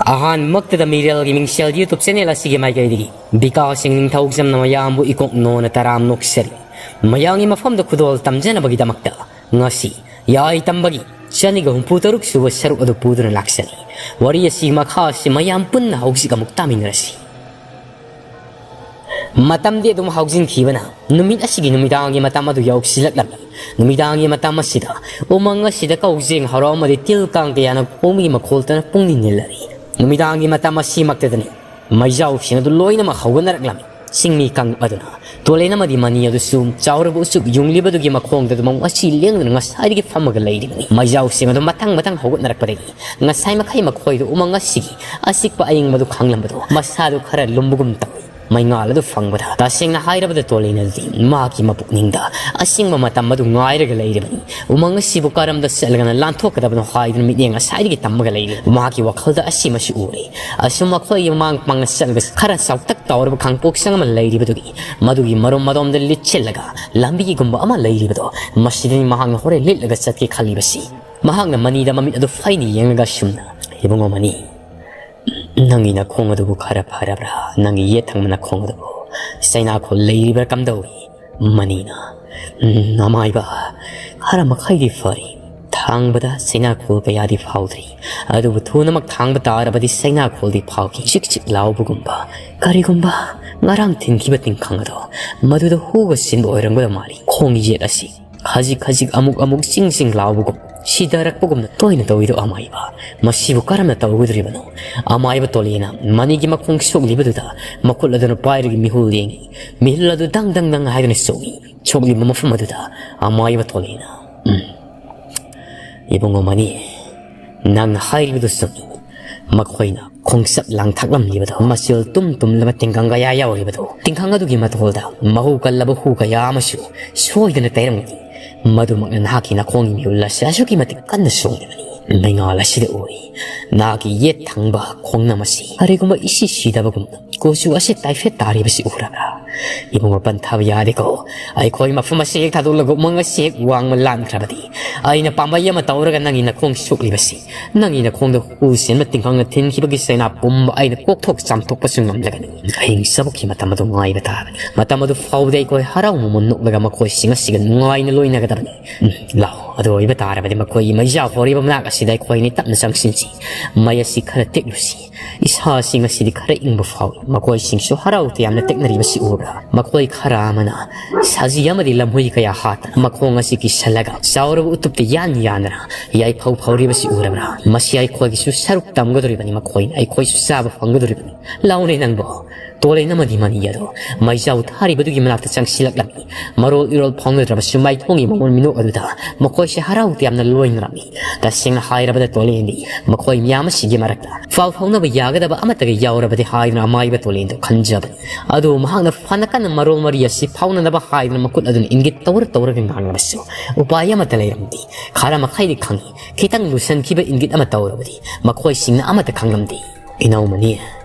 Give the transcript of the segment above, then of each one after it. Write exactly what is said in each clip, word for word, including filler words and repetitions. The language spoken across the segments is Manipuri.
ꯑꯍꯥꯟꯕꯃꯛꯇꯗ ꯃꯤꯔꯦꯜꯒꯤ ꯃꯤꯡꯁꯦꯜ YouTube channel ꯑꯁꯤꯒꯤ ꯃꯥꯏꯀꯩꯗꯒꯤ ꯕꯤꯀꯥꯁ ꯁꯤꯡ ꯅꯤꯡꯊꯧꯖꯝꯅ ꯃꯌꯥꯝꯕꯨ ꯏꯀꯣꯛ ꯅꯣꯟꯅ ꯇꯔꯥꯝ ꯅꯣꯛꯆꯔꯤ꯫ ꯃꯌꯥꯝꯒꯤ ꯃꯐꯝꯗ ꯈꯨꯗꯣꯜ ꯇꯝꯖꯅꯕꯒꯤꯗꯃꯛꯇ ꯉꯁꯤ ꯌꯥꯏ ꯇꯝꯕꯒꯤ ꯆꯅꯤꯒ ꯍꯨꯝꯐꯨ ꯇꯔꯨꯛ ꯁꯨꯕ ꯁꯔꯨꯛ ꯑꯗꯨ ꯄꯨꯗꯨꯅ ꯂꯥꯛꯆꯔꯤ꯫ ꯋꯥꯔꯤ ꯑꯁꯤꯒꯤ ꯃꯈꯥ ꯑꯁꯤ ꯃꯌꯥꯝ ꯄꯨꯟꯅ ꯍꯧꯖꯤꯛ ꯑꯃꯨꯛ ꯇꯥꯃꯤꯟꯅꯔꯁꯤ꯫ ꯃꯇꯝꯗꯤ ꯑꯗꯨꯝ ꯍꯧꯖꯤꯟꯈꯤꯕꯅ ꯅꯨꯃꯤꯠ ꯑꯁꯤꯒꯤ ꯅꯨꯃꯤꯗꯥꯡꯒꯤ ꯃꯇꯝ ꯑꯗꯨ ꯌꯧꯁꯤꯜꯂꯛꯂꯝꯃꯤ꯫ ꯅꯨꯃꯤꯗꯥꯡꯒꯤ ꯃꯇꯝ ꯑꯁꯤꯗ ꯎꯃꯪ ꯑꯁꯤꯗ ꯀꯧꯖꯦꯡ ꯍꯔꯥꯎ ꯑꯃꯗꯤ ꯇꯤꯜ ꯀꯥꯡ ꯀꯌꯥꯅ ꯈꯣꯡꯒꯤ ꯃꯈꯣꯜꯇꯅ ꯄꯨꯡꯅꯤꯡ ꯅꯤꯜꯂꯔꯤ꯫ ꯅꯨꯃꯤꯗꯥꯡꯒꯤ ꯃꯇꯝ ꯑꯁꯤꯃꯛꯇꯗꯅꯤ ꯃꯩꯖꯥꯎꯁꯤꯡ ꯑꯗꯨ ꯂꯣꯏꯅꯃꯛ ꯍꯧꯒꯠꯅꯔꯛꯂꯝꯃꯤ꯫ ꯆꯤꯡꯃꯤ ꯀꯥꯡꯂꯨꯞ ꯑꯗꯨꯅ ꯇꯣꯂꯦꯟ ꯑꯃꯗꯤ ꯃꯅꯤ ꯑꯗꯨꯁꯨ ꯆꯥꯎꯔꯕ ꯎꯆꯨꯛ ꯌꯨꯡꯂꯤꯕꯗꯨꯒꯤ ꯃꯈꯣꯡꯗ ꯑꯗꯨꯃꯛ ꯉꯁꯤ ꯂꯦꯡꯗꯅ ꯉꯁꯥꯏꯗꯒꯤ ꯐꯝꯃꯒ ꯂꯩꯔꯤꯕꯅꯤ꯫ ꯃꯩꯖꯥꯎꯁꯤꯡ ꯑꯗꯨ ꯃꯊꯪ ꯃꯊꯪ ꯍꯧꯒꯠꯅꯔꯛꯄꯗꯒꯤ ꯉꯁꯥꯏ ꯃꯈꯩ ꯃꯈꯣꯏꯗ ꯎꯃꯪ ꯑꯁꯤꯒꯤ ꯑꯆꯤꯛꯄ ꯑꯏꯪꯕꯗꯨ ꯈꯪꯂꯝꯕꯗꯨ ꯃꯁꯥꯗꯨ ꯈꯔ ꯂꯨꯝꯕꯒꯨꯝ ꯇꯧꯏ꯫ ꯃꯩꯉꯥꯜ ꯑꯗꯨ ꯐꯪꯕꯗ ꯇꯁꯦꯡꯅ ꯍꯥꯏꯔꯕꯗ ꯇꯣꯂꯦꯟ ꯑꯗꯨꯗꯤ ꯃꯍꯥꯛꯀꯤ ꯃꯄꯨꯛꯅꯤꯡꯗ ꯑꯁꯦꯡꯕ ꯃꯇꯝ ꯑꯗꯨ ꯉꯥꯏꯔꯒ ꯂꯩꯔꯤꯕꯅꯤ꯫ ꯎꯃꯪ ꯑꯁꯤꯕꯨ ꯀꯔꯝꯗ ꯆꯠꯂꯒꯅ ꯂꯥꯟꯊꯣꯛꯀꯗꯕꯅꯣ ꯍꯥꯏꯗꯨꯅ ꯃꯤꯠꯌꯦꯡ ꯉꯁꯥꯏꯗꯒꯤ ꯇꯝꯃꯒ ꯂꯩꯔꯤ꯫ ꯃꯍꯥꯛꯀꯤ ꯋꯥꯈꯜꯗ ꯑꯁꯤꯃꯁꯨ ꯎꯔꯤ꯫ ꯑꯁꯨꯝ ꯃꯈꯣꯏꯒꯤ ꯃꯃꯥꯡ ꯃꯥꯡꯅ ꯆꯠꯂꯒ ꯈꯔ ꯆꯥꯎꯇꯛ ꯇꯧꯔꯕ ꯈꯥꯡꯄꯣꯛꯁꯪ ꯑꯃ ꯂꯩꯔꯤꯕꯗꯨꯒꯤ ꯃꯗꯨꯒꯤ ꯃꯔꯨꯝ ꯃꯔꯣꯝꯗ ꯂꯤꯠꯁꯤꯜꯂꯒ ꯂꯝꯕꯤꯒꯨꯝꯕ ꯑꯃ ꯂꯩꯔꯤꯕꯗꯣ ꯃꯁꯤꯗꯅꯤ ꯃꯍꯥꯛꯅ ꯍꯣꯔꯦꯟ ꯂꯤꯠꯂꯒ ꯆꯠꯀꯦ ꯈꯜꯂꯤꯕꯁꯤ꯫ ꯃꯍꯥꯛꯅ ꯃꯅꯤꯗ ꯃꯃꯤꯠ ꯑꯗꯨ ꯐꯩꯅ ꯌꯦꯡꯂꯒ ꯑꯁꯨꯝꯅ, "ꯏꯕꯨꯡꯉꯣ ꯃꯅꯤ, ꯅꯪꯒꯤ ꯅꯈꯣꯡ ꯑꯗꯨꯕꯨ ꯈꯔ ꯐꯔꯕ꯭ꯔꯥ? ꯅꯪꯒꯤ ꯌꯦꯠ ꯊꯪꯕ ꯅꯈꯣꯡ ꯑꯗꯨꯕꯨ ꯆꯩꯅꯥꯈꯣꯜ ꯂꯩꯔꯤꯕ꯭ꯔꯥ ꯀꯝꯗꯧꯏ?" ꯃꯅꯤꯅ, "ꯎꯝ, ꯑꯃꯥꯏꯕ, ꯈꯔ ꯃꯈꯩꯗꯤ ꯐꯔꯤ꯫ ꯊꯥꯡꯕꯗ ꯆꯩꯅꯥꯈꯣꯜ ꯀꯌꯥꯗꯤ ꯐꯥꯎꯗ꯭ꯔꯤ꯫ ꯑꯗꯨꯕꯨ ꯊꯨꯅꯃꯛ ꯊꯥꯡꯕ ꯇꯥꯔꯕꯗꯤ ꯆꯩꯅꯥꯈꯣꯜꯗꯤ ꯐꯥꯎꯈꯤ꯫ ꯆꯤꯛ ꯆꯤꯛ ꯂꯥꯎꯕꯒꯨꯝꯕ, ꯀꯔꯤꯒꯨꯝꯕ ꯉꯔꯥꯡ ꯊꯤꯟꯈꯤꯕ ꯇꯤꯡꯈꯪ ꯑꯗꯣ ꯃꯗꯨꯗ ꯍꯨꯒ ꯆꯤꯟꯕ ꯑꯣꯏꯔꯝꯒꯗꯕ ꯃꯥꯜꯂꯤ꯫ ꯈꯣꯡ ꯌꯦꯠ ꯑꯁꯤ ꯈꯖꯤꯛ ꯈꯖꯤꯛ ꯑꯃꯨꯛ ꯑꯃꯨꯛ ꯆꯤꯡ ꯆꯤꯡ ꯂꯥꯎꯕꯒꯨꯝ, ꯁꯤꯊꯔꯛꯄꯒꯨꯝꯅ ꯇꯣꯏꯅ ꯇꯧꯏꯗꯣ ꯑꯃꯥꯏꯕ꯫ ꯃꯁꯤꯕꯨ ꯀꯔꯝꯅ ꯇꯧꯒꯗꯧꯔꯤꯕꯅꯣ?" ꯑꯃꯥꯏꯕ ꯇꯣꯂꯦꯅ ꯃꯅꯤꯒꯤ ꯃꯈꯣꯡ ꯁꯣꯛꯂꯤꯕꯗꯨꯗ ꯃꯈꯨꯠ ꯑꯗꯨꯅ ꯄꯥꯏꯔꯒ ꯃꯤꯍꯨꯜ ꯌꯦꯡꯏ꯫ ꯃꯤꯍꯨꯜ ꯑꯗꯨ ꯗꯪ ꯗꯪ ꯗꯪ ꯍꯥꯏꯗꯨꯅ ꯁꯣꯛꯏ꯫ ꯁꯣꯛꯂꯤꯕ ꯃꯐꯝ ꯑꯗꯨꯗ ꯑꯃꯥꯏꯕ ꯇꯣꯂꯦꯅ, "ꯎꯝ, ꯏꯕꯨꯡꯉꯣ ꯃꯅꯤ, ꯅꯪꯅ ꯍꯥꯏꯔꯤꯕꯗꯨ ꯆꯨꯝꯃꯤ꯫ ꯃꯈꯣꯏꯅ ꯈꯣꯡꯆꯠ ꯂꯥꯡꯊꯛꯂꯝꯂꯤꯕꯗꯣ, ꯃꯆꯤꯜ ꯇꯨꯝ ꯇꯨꯝꯂꯕ ꯇꯤꯡꯈꯪ ꯀꯌꯥ ꯌꯥꯎꯔꯤꯕꯗꯣ, ꯇꯤꯡꯈꯪ ꯑꯗꯨꯒꯤ ꯃꯇꯣꯜꯗ ꯃꯍꯨ ꯀꯜꯂꯕ ꯍꯨ ꯀꯌꯥ ꯑꯃꯁꯨ ꯁꯣꯏꯗꯅ ꯇꯩꯔꯝꯒꯅꯤ꯫ ꯃꯗꯨꯃꯛꯅ ꯅꯍꯥꯛꯀꯤ ꯅꯈꯣꯡꯒꯤ ꯃꯤꯍꯨꯜ ꯑꯁꯤ ꯑꯁꯨꯛꯀꯤ ꯃꯇꯤꯛ ꯀꯟꯅ ꯁꯣꯛꯂꯤꯕꯅꯤ꯫ ꯃꯩꯉꯥꯜ ꯑꯁꯤꯗ ꯎꯔꯤ꯫ ꯅꯍꯥꯛꯀꯤ ꯌꯦꯠ ꯊꯪꯕ ꯈꯣꯡꯅꯝ ꯑꯁꯤ ꯀꯔꯤꯒꯨꯝꯕ ꯏꯁꯤ ꯁꯤꯗꯕꯒꯨꯝꯅ ꯀꯨꯆꯨ ꯑꯁꯤ ꯇꯥꯏꯐꯦꯠ ꯇꯥꯔꯤꯕꯁꯤ ꯎꯔꯕ꯭ꯔꯥ? ꯏꯕꯨꯡꯉꯣ, ꯄꯟꯊꯕ ꯌꯥꯗꯦꯀꯣ꯫ ꯑꯩꯈꯣꯏ ꯃꯐꯝ ꯑꯁꯤ ꯍꯦꯛ ꯊꯥꯗꯣꯛꯂꯒ ꯎꯃꯪ ꯑꯁꯤ ꯍꯦꯛ ꯋꯥꯡꯃ ꯂꯥꯟꯈ꯭ꯔꯕꯗꯤ, ꯑꯩꯅ ꯄꯥꯝꯕꯩ ꯑꯃ ꯇꯧꯔꯒ ꯅꯪꯒꯤ ꯅꯈꯣꯡ ꯁꯣꯛꯂꯤꯕꯁꯤ, ꯅꯪꯒꯤ ꯅꯈꯣꯡꯗ ꯎ ꯁꯦꯟꯕ ꯇꯤꯡꯈꯪꯅ ꯊꯤꯟꯈꯤꯕꯒꯤ ꯆꯩꯅꯥ ꯄꯨꯝꯕ ꯑꯩꯅ ꯀꯣꯛꯊꯣꯛ ꯆꯥꯝꯊꯣꯛꯄꯁꯨ ꯉꯝꯂꯒꯅꯤ꯫ ꯑꯍꯤꯡ ꯆꯕꯨꯛꯀꯤ ꯃꯇꯝ ꯑꯗꯨ ꯉꯥꯏꯕ ꯇꯥꯕꯅꯤ꯫ ꯃꯇꯝ ꯑꯗꯨ ꯐꯥꯎꯕꯗ ꯑꯩꯈꯣꯏ ꯍꯔꯥꯎ ꯃꯃꯣꯟ ꯅꯣꯛꯂꯒ ꯃꯈꯣꯏꯁꯤꯡ ꯑꯁꯤꯒ ꯅꯨꯡꯉꯥꯏꯅ ꯂꯣꯏꯅꯒꯗꯕꯅꯤ꯫ ꯎꯝ, ꯂꯥꯛꯑꯣ, ꯑꯗꯨ ꯑꯣꯏꯕ ꯇꯥꯔꯕꯗꯤ ꯃꯈꯣꯏꯒꯤ ꯃꯩꯖꯥ ꯍꯧꯔꯤꯕ ꯃꯅꯥꯛ ꯑꯁꯤꯗ ꯑꯩꯈꯣꯏ ꯑꯅꯤ ꯇꯞꯅ ꯆꯪꯁꯤꯟꯁꯤ꯫ ꯃꯩ ꯑꯁꯤ ꯈꯔ ꯇꯦꯛꯂꯨꯁꯤ꯫ ꯏꯁꯥꯁꯤꯡ ꯑꯁꯤꯗꯤ ꯈꯔ ꯏꯪꯕ ꯐꯥꯎꯏ꯫ ꯃꯈꯣꯏꯁꯤꯡꯁꯨ ꯍꯔꯥꯎ ꯇꯌꯥꯝꯅ ꯇꯦꯛꯅꯔꯤꯕꯁꯤ ꯎꯕ꯭ꯔꯥ? ꯃꯈꯣꯏ ꯈꯔ ꯑꯃꯅ ꯁꯖꯤ ꯑꯃꯗꯤ ꯂꯝꯍꯨꯏ ꯀꯌꯥ ꯍꯥꯠꯇꯅ ꯃꯈꯣꯡ ꯑꯁꯤ ꯀꯤꯁꯜꯂꯒ ꯆꯥꯎꯔꯕ ꯎꯇꯨꯞꯇ ꯌꯥꯟ ꯌꯥꯟꯗꯅ ꯌꯥꯏꯐꯧ ꯐꯧꯔꯤꯕꯁꯤ ꯎꯔꯕ꯭ꯔꯥ? ꯃꯁꯤ ꯑꯩꯈꯣꯏꯒꯤꯁꯨ ꯁꯔꯨꯛ ꯇꯝꯒꯗꯧꯔꯤꯕꯅꯤ, ꯃꯈꯣꯏꯅ ꯑꯩꯈꯣꯏꯁꯨ ꯆꯥꯕ ꯐꯪꯒꯗꯧꯔꯤꯕꯅꯤ꯫ ꯂꯥꯎꯅꯦ ꯅꯪꯕꯣ꯫ ꯇꯣꯂꯦꯟ ꯑꯃꯗꯤ ꯃꯅꯤ ꯑꯗꯣ ꯃꯩꯖꯥꯎ ꯊꯥꯔꯤꯕꯗꯨꯒꯤ ꯃꯅꯥꯛꯇ ꯆꯪꯁꯤꯜꯂꯛꯂꯝꯃꯤ꯫ ꯃꯔꯣꯜ ꯏꯔꯣꯜ ꯐꯥꯎꯅꯗ꯭ꯔꯕꯁꯨ ꯃꯥꯏꯊꯣꯡꯒꯤ ꯃꯃꯣꯟ ꯃꯤꯅꯣꯛ ꯑꯗꯨꯗ ꯃꯈꯣꯏꯁꯦ ꯍꯔꯥꯎ ꯇꯌꯥꯝꯅ ꯂꯣꯏꯅꯔꯝꯃꯤ꯫ ꯇꯁꯦꯡꯅ ꯍꯥꯏꯔꯕꯗ ꯇꯣꯂꯦꯟꯗꯤ ꯃꯈꯣꯏ ꯃꯌꯥꯝ ꯑꯁꯤꯒꯤ ꯃꯔꯛꯇ ꯄꯥꯎ ꯐꯥꯎꯅꯕ ꯌꯥꯒꯗꯕ ꯑꯃꯠꯇꯒ ꯌꯥꯎꯔꯕꯗꯤ ꯍꯥꯏꯗꯨꯅ ꯑꯃꯥꯏꯕ ꯇꯣꯂꯦꯟꯗꯣ ꯈꯟꯖꯕꯅꯤ꯫ ꯑꯗꯨꯕꯨ ꯃꯍꯥꯛꯅ ꯐꯅ ꯀꯟꯅ ꯃꯔꯣꯜ ꯃꯔꯤ ꯑꯁꯤ ꯐꯥꯎꯅꯅꯕ ꯍꯥꯏꯗꯨꯅ ꯃꯈꯨꯠ ꯑꯗꯨꯅ ꯏꯪꯒꯤꯠ ꯇꯧꯔ ꯇꯧꯔꯒ ꯉꯥꯡꯂꯕꯁꯨ ꯎꯄꯥꯏ ꯑꯃꯠꯇ ꯂꯩꯔꯝꯗꯦ꯫ ꯈꯔ ꯃꯈꯩꯗꯤ ꯈꯪꯏ꯫ ꯈꯤꯇꯪ ꯂꯨꯁꯟꯈꯤꯕ ꯏꯪꯒꯤꯠ ꯑꯃ ꯇꯧꯔꯕꯗꯤ ꯃꯈꯣꯏꯁꯤꯡꯅ ꯑꯃꯠꯇ ꯈꯪꯂꯝꯗꯦ꯫ ꯏꯅꯧꯃꯅꯤ,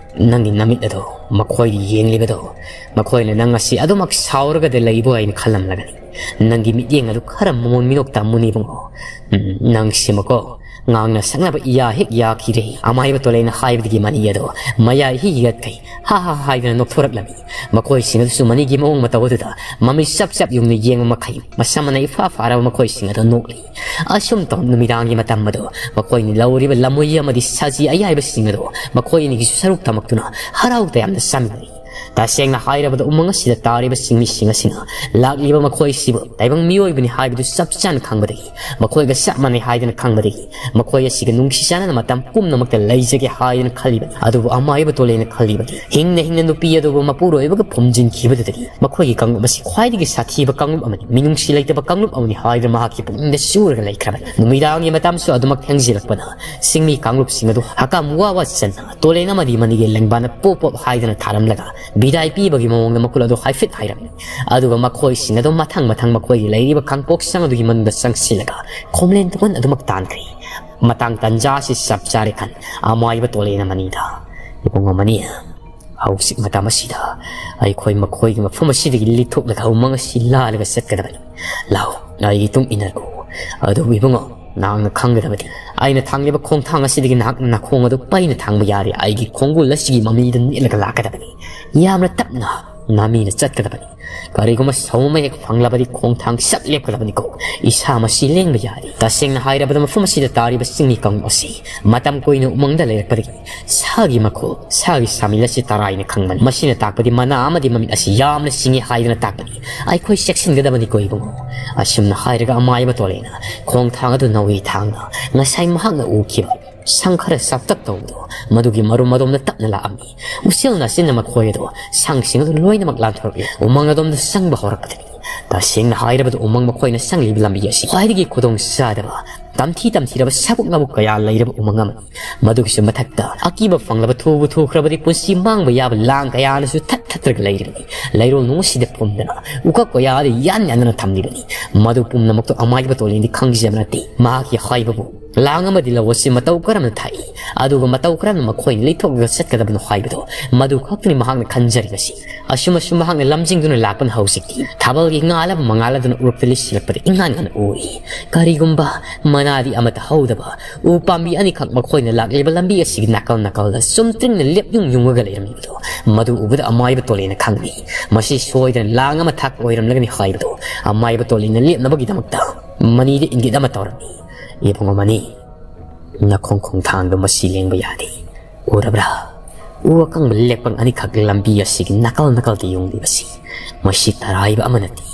ꯅꯪꯒꯤ ꯅꯃꯤꯠ ꯑꯗꯣ ꯃꯈꯣꯏꯗ ꯌꯦꯡꯂꯤꯕꯗꯣ, ꯃꯈꯣꯏꯅ ꯅꯪ ꯑꯁꯤ ꯑꯗꯨꯃꯛ ꯁꯥꯎꯔꯒꯗ ꯂꯩꯕ ꯑꯣꯏꯅ ꯈꯜꯂꯝꯂꯒꯅꯤ꯫ ꯅꯪꯒꯤ ꯃꯤꯠꯌꯦꯡ ꯑꯗꯨ ꯈꯔ ꯃꯃꯣꯟ ꯃꯤꯅꯣꯛ ꯇꯝꯃꯨꯅꯦ ꯏꯕꯨꯡꯉꯣ꯫ ꯎꯝ, ꯅꯪꯁꯤꯃꯀꯣ, ꯉꯥꯡꯅ ꯁꯛꯅꯕ ꯏꯌꯥ ꯍꯦꯛ ꯌꯥꯈꯤꯔꯦ꯫ ꯑꯃꯥꯏꯕ ꯇꯣꯂꯩꯅ ꯍꯥꯏꯕꯗꯒꯤ ꯃꯅꯤ ꯑꯗꯣ ꯃꯌꯥꯏ ꯍꯤꯒꯠꯈꯩ ꯍꯥ ꯍꯥ ꯍꯥꯏꯗꯨꯅ ꯅꯣꯛꯊꯣꯔꯛꯂꯝꯃꯤ꯫ ꯃꯈꯣꯏꯁꯤꯡ ꯑꯗꯨꯁꯨ ꯃꯅꯤꯒꯤ ꯃꯑꯣꯡ ꯃꯇꯧ ꯑꯗꯨꯗ ꯃꯃꯤꯠ ꯆꯞ ꯆꯞ ꯌꯨꯡꯅ ꯌꯦꯡꯕ ꯃꯈꯩ ꯃꯁꯝ ꯃꯅꯥ ꯏꯐꯥ ꯐꯥꯔꯕ ꯃꯈꯣꯏꯁꯤꯡ ꯑꯗꯨ ꯅꯣꯛꯂꯤ꯫ ꯑꯁꯨꯝ ꯇꯧ ꯅꯨꯃꯤꯗꯥꯡꯒꯤ ꯃꯇꯝ ꯑꯗꯨ ꯃꯈꯣꯏꯅ ꯂꯧꯔꯤꯕ ꯂꯝꯃꯣꯏ ꯑꯃꯗꯤ ꯁꯖꯤ ꯑꯌꯥꯏꯕꯁꯤꯡ ꯑꯗꯨ ꯃꯈꯣꯏ ꯑꯅꯤꯒꯤꯁꯨ ꯁꯔꯨꯛ ꯇꯝꯃꯛꯇꯨꯅ ꯍꯔꯥꯎ ꯇꯌꯥꯝꯅ ꯆꯥꯃꯤꯟꯅꯔꯤ꯫ ꯇꯁꯦꯡꯅ ꯍꯥꯏꯔꯕꯗ ꯎꯃꯪ ꯑꯁꯤꯗ ꯇꯥꯔꯤꯕ ꯆꯤꯡꯃꯤꯁꯤꯡ ꯑꯁꯤꯅ ꯂꯥꯛꯂꯤꯕ ꯃꯈꯣꯏꯁꯤꯕꯨ ꯇꯥꯏꯕꯪ ꯃꯤꯑꯣꯏꯕꯅꯤ ꯍꯥꯏꯕꯗꯨ ꯆꯞ ꯆꯥꯅ ꯈꯪꯕꯗꯒꯤ, ꯃꯈꯣꯏꯒ ꯆꯞ ꯃꯥꯟꯅꯩ ꯍꯥꯏꯗꯨꯅ ꯈꯪꯕꯗꯒꯤ, ꯃꯈꯣꯏ ꯑꯁꯤꯒ ꯅꯨꯡꯁꯤ ꯆꯥꯟꯅꯅ ꯃꯇꯝ ꯄꯨꯝꯅꯃꯛꯇ ꯂꯩꯖꯒꯦ ꯍꯥꯏꯗꯨꯅ ꯈꯜꯂꯤꯕꯅꯤ꯫ ꯑꯗꯨꯕꯨ ꯑꯃꯥꯏꯕ ꯇꯣꯂꯦꯅ ꯈꯜꯂꯤꯕꯗꯤ ꯍꯤꯡꯅ ꯍꯤꯡꯅ ꯅꯨꯄꯤ ꯑꯗꯨꯕꯨ ꯃꯄꯨꯔꯣꯏꯕꯒ ꯐꯨꯝꯖꯤꯟꯈꯤꯕꯗꯨꯗꯒꯤ ꯃꯈꯣꯏꯒꯤ ꯀꯥꯡꯂꯨꯞ ꯑꯁꯤ ꯈ꯭ꯋꯥꯏꯗꯒꯤ ꯁꯥꯊꯤꯕ ꯀꯥꯡꯂꯨꯞ ꯑꯃꯅꯤ, ꯃꯤꯅꯨꯡꯁꯤ ꯂꯩꯇꯕ ꯀꯥꯡꯂꯨꯞ ꯑꯃꯅꯤ ꯍꯥꯏꯗꯨꯅ ꯃꯍꯥꯛꯀꯤ ꯄꯨꯛꯅꯤꯡꯗ ꯆꯨꯔꯒ ꯂꯩꯈ꯭ꯔꯕꯅꯤ꯫ ꯅꯨꯃꯤꯗꯥꯡꯒꯤ ꯃꯇꯝꯁꯨ ꯑꯗꯨꯃꯛ ꯊꯦꯡꯖꯤꯜꯂꯛꯄꯅ ꯆꯤꯡꯃꯤ ꯀꯥꯡꯂꯨꯞꯁꯤꯡ ꯑꯗꯨ ꯍꯀꯥꯝ ꯋꯥ ꯋꯥ ꯆꯟꯅ ꯇꯣꯂꯦꯟ ꯑꯃꯗꯤ ꯃꯅꯤꯒꯤ ꯂꯦꯡꯕꯥꯟꯗ ꯄꯣꯞ ꯄꯣꯞ ꯍꯥꯏꯗꯨꯅ ꯊꯥꯔꯝꯂꯒ ꯕꯤꯗꯥꯏ ꯄꯤꯕꯒꯤ ꯃꯑꯣꯡꯗ ꯃꯈꯨꯠ ꯑꯗꯨ ꯍꯥꯏꯐꯦꯠ ꯍꯥꯏꯔꯝꯃꯤ꯫ ꯑꯗꯨꯒ ꯃꯈꯣꯏꯁꯤꯡ ꯑꯗꯨ ꯃꯊꯪ ꯃꯊꯪ ꯃꯈꯣꯏꯒꯤ ꯂꯩꯔꯤꯕ ꯈꯥꯡꯄꯣꯛꯁꯪ ꯑꯗꯨꯒꯤ ꯃꯅꯨꯡꯗ ꯆꯪꯁꯤꯜꯂꯒ ꯈꯣꯝꯂꯦꯟ ꯇꯨꯀꯣꯟ ꯑꯗꯨꯃꯛ ꯇꯥꯟꯈ꯭ꯔꯤ꯫ ꯃꯇꯥꯡ ꯇꯟꯖꯥ ꯑꯁꯤ ꯆꯞ ꯆꯥꯔꯦ ꯈꯟ ꯑꯃꯥꯏꯕ ꯇꯣꯂꯦꯟ ꯑꯃꯅꯤꯗ꯫ ꯏꯕꯨꯡꯉꯣ ꯃꯅꯤ, ꯍꯧꯖꯤꯛ ꯃꯇꯝ ꯑꯁꯤꯗ ꯑꯩꯈꯣꯏ ꯃꯈꯣꯏꯒꯤ ꯃꯐꯝ ꯑꯁꯤꯗꯒꯤ ꯂꯤꯊꯣꯛꯂꯒ ꯎꯃꯪ ꯑꯁꯤ ꯂꯥꯜꯂꯒ ꯆꯠꯀꯗꯕꯅꯤ꯫ ꯂꯥꯛꯑꯣ, ꯑꯩꯒꯤ ꯇꯨꯡ ꯏꯟꯅꯔꯛꯎ꯫ ꯑꯗꯨꯕꯨ ꯏꯕꯨꯡꯉꯣ, ꯅꯍꯥꯛꯅ ꯈꯪꯒꯗꯕꯗꯤ, ꯑꯩꯅ ꯊꯥꯡꯂꯤꯕ ꯈꯣꯡꯊꯥꯡ ꯑꯁꯤꯗꯒꯤ ꯅꯍꯥꯛ ꯅꯈꯣꯡ ꯑꯗꯨ ꯄꯩꯅ ꯊꯥꯡꯕ ꯌꯥꯔꯦ꯫ ꯑꯩꯒꯤ ꯈꯣꯡꯒꯨꯜ ꯑꯁꯤꯒꯤ ꯃꯃꯤꯗ ꯅꯦꯠꯂꯒ ꯂꯥꯛꯀꯗꯕꯅꯤ꯫ ꯌꯥꯝꯅ ꯇꯞꯅ, ꯅꯥꯃꯤꯅ ꯆꯠꯀꯗꯕꯅꯤ꯫ ꯀꯔꯤꯒꯨꯝꯕ ꯁꯥꯃꯨ ꯃꯌꯦꯛ ꯐꯪꯂꯕꯗꯤ ꯈꯣꯡꯊꯥꯡ ꯁꯠ ꯂꯦꯞꯀꯗꯕꯅꯤꯀꯣ꯫ ꯏꯁꯥ ꯃꯁꯤ ꯂꯦꯡꯕ ꯌꯥꯗꯦ꯫ ꯇꯁꯦꯡꯅ ꯍꯥꯏꯔꯕꯗ, ꯃꯐꯝ ꯑꯁꯤꯗ ꯇꯥꯔꯤꯕ ꯆꯤꯡꯃꯤ ꯀꯥꯡꯂꯨꯞ ꯑꯁꯤ ꯃꯇꯝ ꯀꯨꯏꯅ ꯎꯃꯪꯗ ꯂꯩꯔꯛꯄꯗꯒꯤ ꯁꯥꯒꯤ ꯃꯈꯣꯜ, ꯁꯥꯒꯤ ꯁꯥꯃꯤꯜ ꯑꯁꯤ ꯇꯔꯥꯏꯅ ꯈꯪꯕꯅꯤ꯫ ꯃꯁꯤꯅ ꯇꯥꯛꯄꯗꯤ ꯃꯅꯥ ꯑꯃꯗꯤ ꯃꯃꯤꯠ ꯑꯁꯤ ꯌꯥꯝꯅ ꯁꯤꯡꯉꯤ ꯍꯥꯏꯗꯅ ꯇꯥꯛꯄꯅꯤ꯫ ꯑꯩꯈꯣꯏ ꯆꯦꯛꯁꯤꯟꯒꯗꯕꯅꯤꯀꯣ ꯏꯕꯨꯡꯉꯣ꯫ ꯑꯁꯨꯝꯅ ꯍꯥꯏꯔꯒ ꯑꯃꯥꯏꯕ ꯇꯣꯂꯦꯅ ꯈꯣꯡꯊꯥꯡ ꯑꯗꯨ ꯅꯧꯔꯤ ꯊꯥꯡꯅ ꯉꯁꯥꯏ ꯃꯍꯥꯛꯅ ꯎꯈꯤꯕ ꯁꯪ ꯈꯔ ꯆꯥꯎꯇꯛ ꯇꯧꯕꯗꯣ, ꯃꯗꯨꯒꯤ ꯃꯔꯨꯝ ꯑꯗꯣꯝꯗ ꯇꯞꯅ ꯂꯥꯛꯑꯝꯃꯤ꯫ ꯎꯆꯦꯜ ꯅꯥꯆꯤꯟꯅ ꯃꯈꯣꯏ ꯑꯗꯣ, ꯁꯪꯁꯤꯡ ꯑꯗꯨ ꯂꯣꯏꯅꯃꯛ ꯂꯥꯟꯊꯣꯔꯛꯂꯦ꯫ ꯎꯃꯪ ꯑꯗꯣꯝꯗ ꯆꯪꯕ ꯍꯧꯔꯛꯄꯗꯒꯤ, ꯇꯁꯦꯡꯅ ꯍꯥꯏꯔꯕꯗ, ꯎꯃꯪ ꯃꯈꯣꯏꯅ ꯆꯪꯂꯤꯕ ꯂꯝꯕꯤ ꯑꯁꯤ ꯈ꯭ꯋꯥꯏꯗꯒꯤ ꯈꯨꯗꯣꯡ ꯆꯥꯗꯕ, ꯇꯝꯊꯤ ꯇꯝꯊꯤꯔꯕ ꯁꯥꯕꯨꯛ ꯉꯥꯕꯨꯛ ꯀꯌꯥ ꯂꯩꯔꯕ ꯎꯃꯪ ꯑꯃꯅꯤ꯫ ꯃꯗꯨꯒꯤꯁꯨ ꯃꯊꯛꯇ, ꯑꯀꯤꯕ ꯐꯪꯂꯕ ꯊꯨꯕꯨ ꯊꯨꯈ꯭ꯔꯕꯗꯤ ꯄꯨꯟꯁꯤ ꯃꯥꯡꯕ ꯌꯥꯕ ꯂꯥꯡ ꯀꯌꯥꯅꯁꯨ ꯊꯠ ꯊꯠꯇ꯭ꯔꯒ ꯂꯩꯔꯤꯕꯅꯤ꯫ ꯂꯩꯔꯣꯜ ꯅꯨꯡ ꯑꯁꯤꯗ ꯐꯨꯝꯗꯅ ꯎꯀꯛ ꯀꯌꯥꯗ ꯌꯥꯟ ꯌꯥꯟꯗꯨꯅ ꯊꯝꯂꯤꯕꯅꯤ꯫ ꯃꯗꯨ ꯄꯨꯝꯅꯃꯛꯇꯣ ꯑꯃꯥꯏꯕ ꯇꯣꯂꯦꯟꯗꯤ ꯈꯪꯖꯕ ꯅꯠꯇꯦ꯫ ꯃꯍꯥꯛꯀꯤ ꯍꯥꯏꯕꯕꯨ, ꯂꯥꯡ ꯑꯃꯗꯤ ꯂꯧ ꯑꯁꯤ ꯃꯇꯧ ꯀꯔꯝꯅ ꯊꯥꯛꯏ, ꯑꯗꯨꯒ ꯃꯇꯧ ꯀꯔꯝꯅ ꯃꯈꯣꯏꯅ ꯂꯩꯊꯣꯛꯂꯒ ꯆꯠꯀꯗꯕꯅꯣ ꯍꯥꯏꯕꯗꯣ, ꯃꯗꯨ ꯈꯛꯇꯅꯤ ꯃꯍꯥꯛꯅ ꯈꯟꯖꯔꯤꯕꯁꯤ꯫ ꯑꯁꯨꯝ ꯑꯁꯨꯝ ꯃꯍꯥꯛꯅ ꯂꯝꯖꯤꯡꯗꯨꯅ ꯂꯥꯛꯄꯅ ꯍꯧꯖꯤꯛꯇꯤ ꯊꯥꯕꯜꯒꯤ ꯉꯥꯜꯂꯕ ꯃꯉꯥꯜ ꯑꯗꯨꯅ ꯎꯔꯛꯇ ꯂꯤꯠꯁꯤꯜꯂꯛꯄꯗ ꯏꯉꯥꯟ ꯉꯥꯟꯅ ꯎꯔꯤ꯫ ꯀꯔꯤꯒꯨꯝꯕ ꯃꯅꯥꯗꯤ ꯑꯃꯠꯇ ꯍꯧꯗꯕ ꯎ ꯄꯥꯝꯕꯤ ꯑꯅꯤꯈꯛ ꯃꯈꯣꯏꯅ ꯂꯥꯛꯂꯤꯕ ꯂꯝꯕꯤ ꯑꯁꯤꯒꯤ ꯅꯥꯀꯜ ꯅꯥꯀꯜꯗ ꯆꯨꯝꯇ꯭ꯔꯤꯡꯅ ꯂꯦꯞ ꯌꯨꯡ ꯌꯨꯡꯉꯒ ꯂꯩꯔꯝꯂꯤꯕꯗꯣ, ꯃꯗꯨ ꯎꯕꯗ ꯑꯃꯥꯏꯕ ꯇꯣꯂꯦꯅ ꯈꯪꯂꯤ꯫ ꯃꯁꯤ ꯁꯣꯏꯗꯅ ꯂꯥꯡ ꯑꯃ ꯊꯥꯛꯄ ꯑꯣꯏꯔꯝꯂꯒꯅꯤ ꯍꯥꯏꯕꯗꯣ ꯑꯃꯥꯏꯕ ꯇꯣꯂꯦꯅ ꯂꯦꯞꯅꯕꯒꯤꯗꯃꯛꯇ ꯃꯅꯤꯗ ꯏꯪꯒꯤꯠ ꯑꯃ ꯇꯧꯔꯝꯃꯤ꯫ "ꯏꯕꯨꯡꯉꯣ ꯃꯅꯤ, ꯅꯈꯣꯡ ꯈꯣꯡꯊꯥꯡꯗꯣ ꯃꯁꯤ ꯂꯦꯡꯕ ꯌꯥꯗꯦ꯫ ꯎꯔꯕ꯭ꯔꯥ? ꯎ ꯑꯀꯪꯕ ꯂꯦꯛꯄꯪ ꯑꯅꯤꯈꯛ ꯂꯝꯕꯤ ꯑꯁꯤꯒꯤ ꯅꯥꯀꯜ ꯅꯥꯀꯜꯗ ꯌꯨꯡꯂꯤꯕꯁꯤ꯫ ꯃꯁꯤ ꯇꯔꯥꯏꯕ ꯑꯃ ꯅꯠꯇꯦ꯫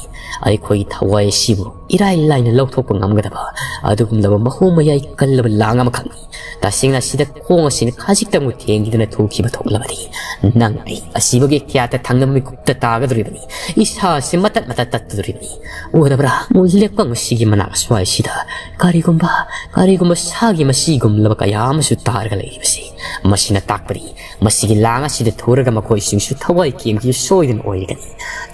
ꯑꯩꯈꯣꯏꯒꯤ ꯊꯋꯥꯏ ꯑꯁꯤꯕꯨ ꯏꯔꯥꯏ ꯂꯥꯏꯅ ꯂꯧꯊꯣꯛꯄ ꯉꯝꯒꯗꯕ ꯑꯗꯨꯒꯨꯝꯂꯕ ꯃꯍꯨ ꯃꯌꯥꯏ ꯀꯜꯂꯕ ꯂꯥꯡ ꯑꯃꯈꯛꯅꯤ꯫ ꯇꯁꯦꯡꯅ ꯑꯁꯤꯗ ꯈꯣꯡ ꯑꯁꯤꯅ ꯈꯖꯤꯛꯇꯪꯕꯨ ꯊꯦꯡꯈꯤꯗꯨꯅ ꯊꯣꯛꯈꯤꯕ ꯊꯣꯛꯂꯕꯗꯤ, ꯅꯪ ꯑꯩ ꯑꯁꯤꯕꯒꯤ ꯀꯌꯥꯠꯇ ꯊꯪꯅꯕ ꯃꯤꯀꯨꯞꯇ ꯇꯥꯒꯗꯧꯔꯤꯕꯅꯤ꯫ ꯏꯁꯥ ꯑꯁꯤ ꯃꯇꯠ ꯃꯇꯠ ꯇꯠꯇꯗꯧꯔꯤꯕꯅꯤ꯫ ꯎꯔꯕ꯭ꯔꯥ? ꯂꯦꯛꯄꯪ ꯑꯁꯤꯒꯤ ꯃꯅꯥꯛ ꯑꯁ꯭ꯋꯥꯏꯁꯤꯗ ꯀꯔꯤꯒꯨꯝꯕ, ꯀꯔꯤꯒꯨꯝꯕ ꯁꯥꯒꯤ ꯃꯁꯤꯒꯨꯝꯂꯕ ꯀꯌꯥ ꯑꯃꯁꯨ ꯇꯥꯔꯒ ꯂꯩꯔꯤꯕꯁꯤ꯫ ꯃꯁꯤꯅ ꯇꯥꯛꯄꯗꯤ ꯃꯁꯤꯒꯤ ꯂꯥꯡ ꯑꯁꯤꯗ ꯊꯨꯔꯒ ꯃꯈꯣꯏꯁꯤꯡꯁꯨ ꯊꯋꯥꯏ ꯀꯦꯝꯈꯤꯕ ꯁꯣꯏꯗꯅ ꯑꯣꯏꯔꯒꯅꯤ꯫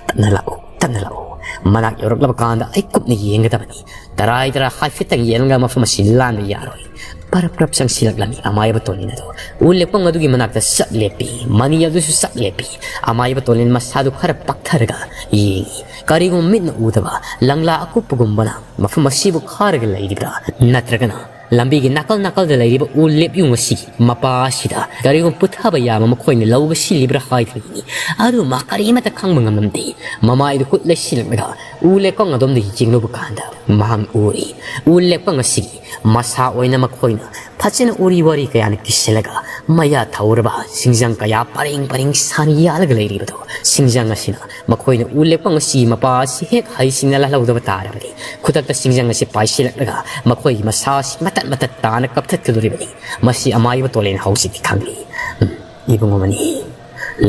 ꯇꯞꯅ ꯂꯥꯛꯎ, ꯇꯞꯅ ꯂꯥꯛꯎ꯫ ꯃꯅꯥꯛ ꯌꯧꯔꯛꯂꯕ ꯀꯥꯟꯗ ꯑꯩ ꯀꯨꯞꯅ ꯌꯦꯡꯒꯗꯕꯅꯤ꯫ ꯇꯔꯥꯏ ꯇꯔꯥ ꯍꯥꯏꯐꯦꯠꯇꯪ ꯌꯦꯡꯂꯒ ꯃꯐꯝ ꯑꯁꯤ ꯂꯥꯟꯕ ꯌꯥꯔꯣꯏ꯫ ꯄꯔꯞ ꯄꯔꯞ ꯆꯪꯁꯤꯜꯂꯛꯂꯝꯃꯤ ꯑꯃꯥꯏꯕ ꯇꯣꯂꯦꯟ ꯑꯗꯨ꯫ ꯎ ꯂꯦꯛꯐꯝ ꯑꯗꯨꯒꯤ ꯃꯅꯥꯛꯇ ꯆꯞ ꯂꯦꯞꯄꯤ꯫ ꯃꯅꯤ ꯑꯗꯨꯁꯨ ꯆꯞ ꯂꯦꯞꯄꯤ꯫ ꯑꯃꯥꯏꯕ ꯇꯣꯂꯦꯟ ꯃꯁꯥꯗꯨ ꯈꯔ ꯄꯥꯛꯊꯔꯒ ꯌꯦꯡꯉꯤ꯫ ꯀꯔꯤꯒꯨꯝꯕ ꯃꯤꯠꯅ ꯎꯗꯕ ꯂꯪꯂꯥ ꯑꯀꯨꯞꯄꯒꯨꯝꯕꯅ ꯃꯐꯝ ꯑꯁꯤꯕꯨ ꯈꯥꯔꯒ ꯂꯩꯔꯤꯕ꯭ꯔꯥ, ꯅꯠꯇ꯭ꯔꯒꯅ ꯂꯝꯕꯤꯒꯤ ꯅꯥꯀꯜ ꯅꯥꯀꯜꯗ ꯂꯩꯔꯤꯕ ꯎ ꯂꯦꯞꯌꯨꯡ ꯑꯁꯤꯒꯤ ꯃꯄꯥ ꯑꯁꯤꯗ ꯀꯔꯤꯒꯨꯝꯕ ꯄꯨꯊꯕ ꯌꯥꯕ ꯃꯈꯣꯏꯅ ꯂꯧꯕ ꯁꯤꯜꯂꯤꯕ꯭ꯔꯥ ꯍꯥꯏꯗꯨꯅꯤ꯫ ꯑꯗꯨ ꯃꯥ ꯀꯔꯤꯃꯠꯇ ꯈꯪꯕ ꯉꯝꯂꯝꯗꯦ꯫ ꯃꯃꯥꯏꯗꯨ ꯈꯨꯠ ꯂꯩꯁꯤꯜꯂꯛꯂꯒ ꯎ ꯂꯦꯛꯐꯝ ꯑꯗꯣꯝꯗ ꯌꯦꯡꯂꯨꯕ ꯀꯥꯟꯗ ꯃꯍꯥꯛ ꯎꯔꯤ꯫ ꯎ ꯂꯦꯛꯐꯝ ꯑꯁꯤꯒꯤ ꯃꯁꯥ ꯑꯣꯏꯅ ꯃꯈꯣꯏꯅ ꯐꯖꯅ ꯎꯔꯤ ꯋꯥꯔꯤ ꯀꯌꯥꯅ ꯀꯤꯁꯤꯜꯂꯒ ꯃꯌꯥ ꯊꯧꯔꯕ ꯁꯤꯡꯖꯪ ꯀꯌꯥ ꯄꯔꯦꯡ ꯄꯔꯦꯡ ꯁꯥꯅ ꯌꯥꯜꯂꯒ ꯂꯩꯔꯤꯕꯗꯣ꯫ ꯁꯤꯡꯖꯪ ꯑꯁꯤꯅ ꯃꯈꯣꯏꯅ ꯎ ꯂꯦꯛꯐꯝ ꯑꯁꯤꯒꯤ ꯃꯄꯥ ꯑꯁꯤ ꯍꯦꯛ ꯍꯩꯁꯤꯡꯅ ꯂꯥꯜꯍꯧꯗꯕ ꯇꯥꯔꯕꯗꯤ ꯈꯨꯗꯛꯇ ꯁꯤꯡꯖꯪ ꯑꯁꯤ ꯄꯥꯏꯁꯤꯜꯂꯛꯂꯒ ꯃꯈꯣꯏꯒꯤ ꯃꯁꯥ ꯑꯁꯤ ꯃꯇꯠ ꯃꯇꯠ ꯇꯥꯅ ꯀꯛꯊꯠꯀꯗꯧꯔꯤꯕꯅꯤ꯫ ꯃꯁꯤ ꯑꯃꯥꯏꯕ ꯇꯣꯂꯦꯟ ꯍꯧꯖꯤꯛꯇꯤ ꯈꯪꯂꯤ꯫ ꯎꯝ, ꯏꯕꯨꯡꯉꯣ ꯃꯅꯤ,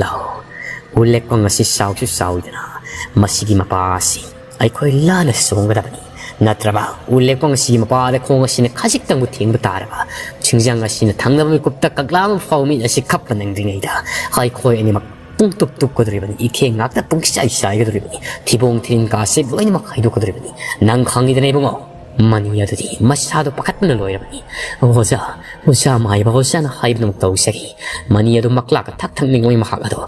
ꯂꯥꯎ, ꯎ ꯂꯦꯛꯐꯝ ꯑꯁꯤ ꯆꯥꯎꯁꯨ ꯆꯥꯎꯗꯅ ꯃꯁꯤꯒꯤ ꯃꯄꯥ ꯑꯁꯤ ꯑꯩꯈꯣꯏ ꯂꯥꯟꯅ ꯆꯣꯡꯒꯗꯕꯅꯤ꯫ ꯅꯠꯇ꯭ꯔꯕ ꯎ ꯂꯦꯛꯐꯝ ꯑꯁꯤꯒꯤ ꯃꯄꯥꯗ ꯈꯣꯡ ꯑꯁꯤꯅ ꯈꯖꯤꯛꯇꯪꯕꯨ ꯊꯦꯡꯕ ꯇꯥꯔꯕ ꯁꯤꯡꯖꯪ ꯑꯁꯤꯅ ꯊꯪꯅꯕ ꯃꯤꯀꯨꯞꯇ ꯀꯛꯂꯥ ꯑꯃ ꯐꯥꯎ ꯃꯤꯠ ꯑꯁꯤ ꯈꯞꯄ ꯅꯪꯗ꯭ꯔꯤꯉꯩꯗ ꯑꯩꯈꯣꯏ ꯑꯅꯤꯃꯛ ꯄꯨꯡ ꯇꯨꯞ ꯇꯨꯞꯀꯗꯧꯔꯤꯕꯅꯤ꯫ ꯏꯈꯦꯡ ꯉꯥꯛꯇ ꯄꯨꯡꯆꯥꯏ ꯆꯥꯏꯒꯗꯧꯔꯤꯕꯅꯤ꯫ ꯊꯤꯕꯣꯡ ꯊꯤꯔꯤꯟ ꯀꯥꯁꯦ ꯂꯣꯏꯅꯃꯛ ꯍꯥꯏꯗꯣꯛꯀꯗꯧꯔꯤꯕꯅꯤ꯫ ꯅꯪ ꯈꯪꯉꯤꯗꯅ ꯏꯕꯨꯡꯉꯣ, ꯃꯅꯤ ꯑꯗꯨꯗꯤ ꯃꯁꯥꯗꯣ ꯄꯥꯈꯠꯄꯅ ꯂꯣꯏꯔꯕꯅꯤ꯫ "ꯑꯣꯖꯥ, ꯑꯣꯖꯥ ꯃꯥꯏꯕ, ꯑꯣꯖꯥꯅ ꯍꯥꯏꯕꯗꯨꯃꯛ ꯇꯧꯖꯒꯦ꯫" ꯃꯅꯤ ꯑꯗꯨ ꯃꯀ꯭ꯂꯥꯛꯀ ꯊꯛ ꯊꯛ ꯅꯤꯡꯉꯣꯏ ꯃꯍꯥꯛ ꯑꯗꯣ꯫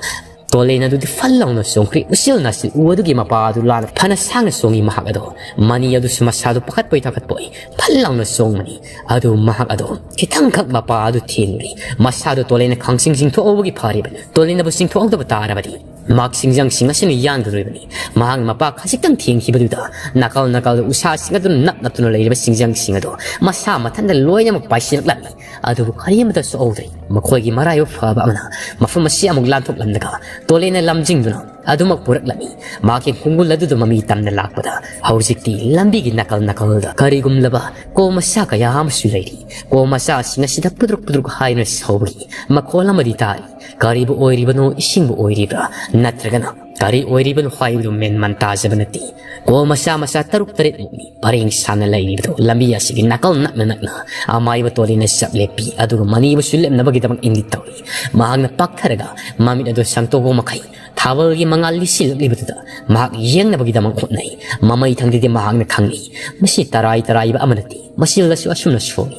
ꯇꯣꯂꯦꯟ ꯑꯗꯨꯗꯤ ꯐꯜ ꯂꯥꯎꯅ ꯆꯣꯡꯈ꯭ꯔꯤ꯫ ꯎꯆꯦꯜ ꯅꯥꯆꯤꯜ ꯎ ꯑꯗꯨꯒꯤ ꯃꯄꯥ ꯑꯗꯨ ꯂꯥꯟꯅ ꯐꯅ ꯁꯥꯡꯅ ꯆꯣꯡꯉꯤ ꯃꯍꯥꯛ ꯑꯗꯣ꯫ ꯃꯅꯤ ꯑꯗꯨꯁꯨ ꯃꯁꯥꯗꯨ ꯄꯥꯈꯠꯄꯣꯏ ꯊꯥꯈꯠꯄꯣꯏ ꯐꯜ ꯂꯥꯎꯅ ꯆꯣꯡꯕꯅꯤ꯫ ꯑꯗꯨ ꯃꯍꯥꯛ ꯑꯗꯣ ꯈꯤꯇꯪꯈꯛ ꯃꯄꯥ ꯑꯗꯨ ꯊꯦꯡꯂꯨꯔꯤ꯫ ꯃꯁꯥꯗꯨ ꯇꯣꯂꯦꯟꯅ ꯈꯪꯁꯤꯡ ꯁꯤꯡꯊꯣꯛꯍꯧꯕꯒꯤ ꯐꯔꯤꯕꯅꯤ꯫ ꯇꯣꯂꯦꯟꯅꯕꯨ ꯁꯤꯡꯊꯣꯛꯍꯧꯗꯕ ꯇꯥꯔꯕꯗꯤ ꯃꯍꯥꯛ ꯁꯤꯡꯖꯪꯁꯤꯡ ꯑꯁꯤꯅ ꯌꯥꯟꯒꯗꯧꯔꯤꯕꯅꯤ꯫ ꯃꯍꯥꯛꯅ ꯃꯄꯥ ꯈꯖꯤꯛꯇꯪ ꯊꯦꯡꯈꯤꯕꯗꯨꯗ ꯅꯥꯀꯜ ꯅꯥꯀꯜꯗ ꯎꯁꯥꯁꯤꯡ ꯑꯗꯨꯅ ꯅꯞ ꯅꯞꯇꯨꯅ ꯂꯩꯔꯤꯕ ꯁꯤꯡꯖꯪꯁꯤꯡ ꯑꯗꯣ ꯃꯁꯥ ꯃꯊꯟꯇ ꯂꯣꯏꯅꯃꯛ ꯄꯥꯏꯁꯤꯜꯂꯛꯂꯝꯃꯤ꯫ ꯑꯗꯨꯕꯨ ꯀꯔꯤꯃꯠꯇ ꯁꯣꯛꯍꯧꯗ꯭ꯔꯦ꯫ ꯃꯈꯣꯏꯒꯤ ꯃꯔꯥꯏꯕꯛ ꯐꯕ ꯑꯃꯅ ꯃꯐꯝ ꯑꯁꯤ ꯑꯃꯨꯛ ꯂꯥꯟꯊꯣꯛꯂꯝꯂꯒ ꯇꯣꯂꯦꯟꯅ ꯂꯝꯖꯤꯡꯗꯨꯅ ꯑꯗꯨꯃꯛ ꯄꯨꯔꯛꯂꯝꯃꯤ꯫ ꯃꯍꯥꯛꯀꯤ ꯈꯣꯡꯒꯨꯜ ꯑꯗꯨꯗ ꯃꯃꯤ ꯇꯝꯅ ꯂꯥꯛꯄꯗ ꯍꯧꯖꯤꯛꯇꯤ ꯂꯝꯕꯤꯒꯤ ꯅꯥꯀꯜ ꯅꯥꯀꯜꯗ ꯀꯔꯤꯒꯨꯝꯂꯕ ꯀꯣ ꯃꯆꯥ ꯀꯌꯥ ꯑꯃꯁꯨ ꯂꯩꯔꯤ꯫ ꯀꯣ ꯃꯆꯥꯁꯤꯡ ꯑꯁꯤꯗ ꯄꯨꯗ꯭ꯔꯨꯛ ꯄꯨꯗ꯭ꯔꯨꯛ ꯍꯥꯏꯅ ꯁꯧꯕꯒꯤ ꯃꯈꯣꯜ ꯑꯃꯗꯤ ꯇꯥꯔꯤ꯫ ꯀꯔꯤꯕꯨ ꯑꯣꯏꯔꯤꯕꯅꯣ, ꯏꯁꯤꯡꯕꯨ ꯑꯣꯏꯔꯤꯕ꯭ꯔꯥ, ꯅꯠꯇ꯭ꯔꯒꯅ ꯀꯔꯤ ꯑꯣꯏꯔꯤꯕꯅꯣ ꯍꯥꯏꯕꯗꯨ ꯃꯦꯟ ꯃꯥꯟ ꯇꯥꯖꯕ ꯅꯠꯇꯦ꯫ ꯀꯣ ꯃꯆꯥ ꯃꯆꯥ ꯇꯔꯨꯛ ꯇꯔꯦꯠꯃꯨꯛꯅꯤ ꯄꯔꯦꯡ ꯁꯥꯅ ꯂꯩꯔꯤꯕꯗꯣ꯫ ꯂꯝꯕꯤ ꯑꯁꯤꯒꯤ ꯅꯥꯀꯜ ꯅꯛꯅ ꯅꯛꯅ ꯑꯃꯥꯏꯕ ꯇꯣꯂꯦꯟꯅ ꯆꯞ ꯂꯦꯞꯄꯤ, ꯑꯗꯨꯒ ꯃꯅꯤꯕꯨꯁꯨ ꯂꯦꯞꯅꯕꯒꯤꯗꯃꯛ ꯏꯪꯒꯤꯠ ꯇꯧꯔꯤ꯫ ꯃꯍꯥꯛꯅ ꯄꯥꯛꯊꯔꯒ ꯃꯃꯤꯠ ꯑꯗꯨ ꯁꯪꯇꯣꯛꯄ ꯃꯈꯩ ꯊꯥꯕꯜꯒꯤ ꯃꯉꯥꯜ ꯂꯤꯁꯤꯜꯂꯛꯂꯤꯕꯗꯨꯗ ꯃꯍꯥꯛ ꯌꯦꯡꯅꯕꯒꯤꯗꯃꯛ ꯍꯣꯠꯅꯩ꯫ ꯃꯃꯩ ꯊꯪꯗꯗꯤ ꯃꯍꯥꯛꯅ ꯈꯪꯏ, ꯃꯁꯤ ꯇꯔꯥꯏ ꯇꯔꯥꯏꯕ ꯑꯃ ꯅꯠꯇꯦ, ꯃꯆꯤꯜꯗꯁꯨ ꯑꯁꯨꯝꯅ ꯁꯣꯛꯏ꯫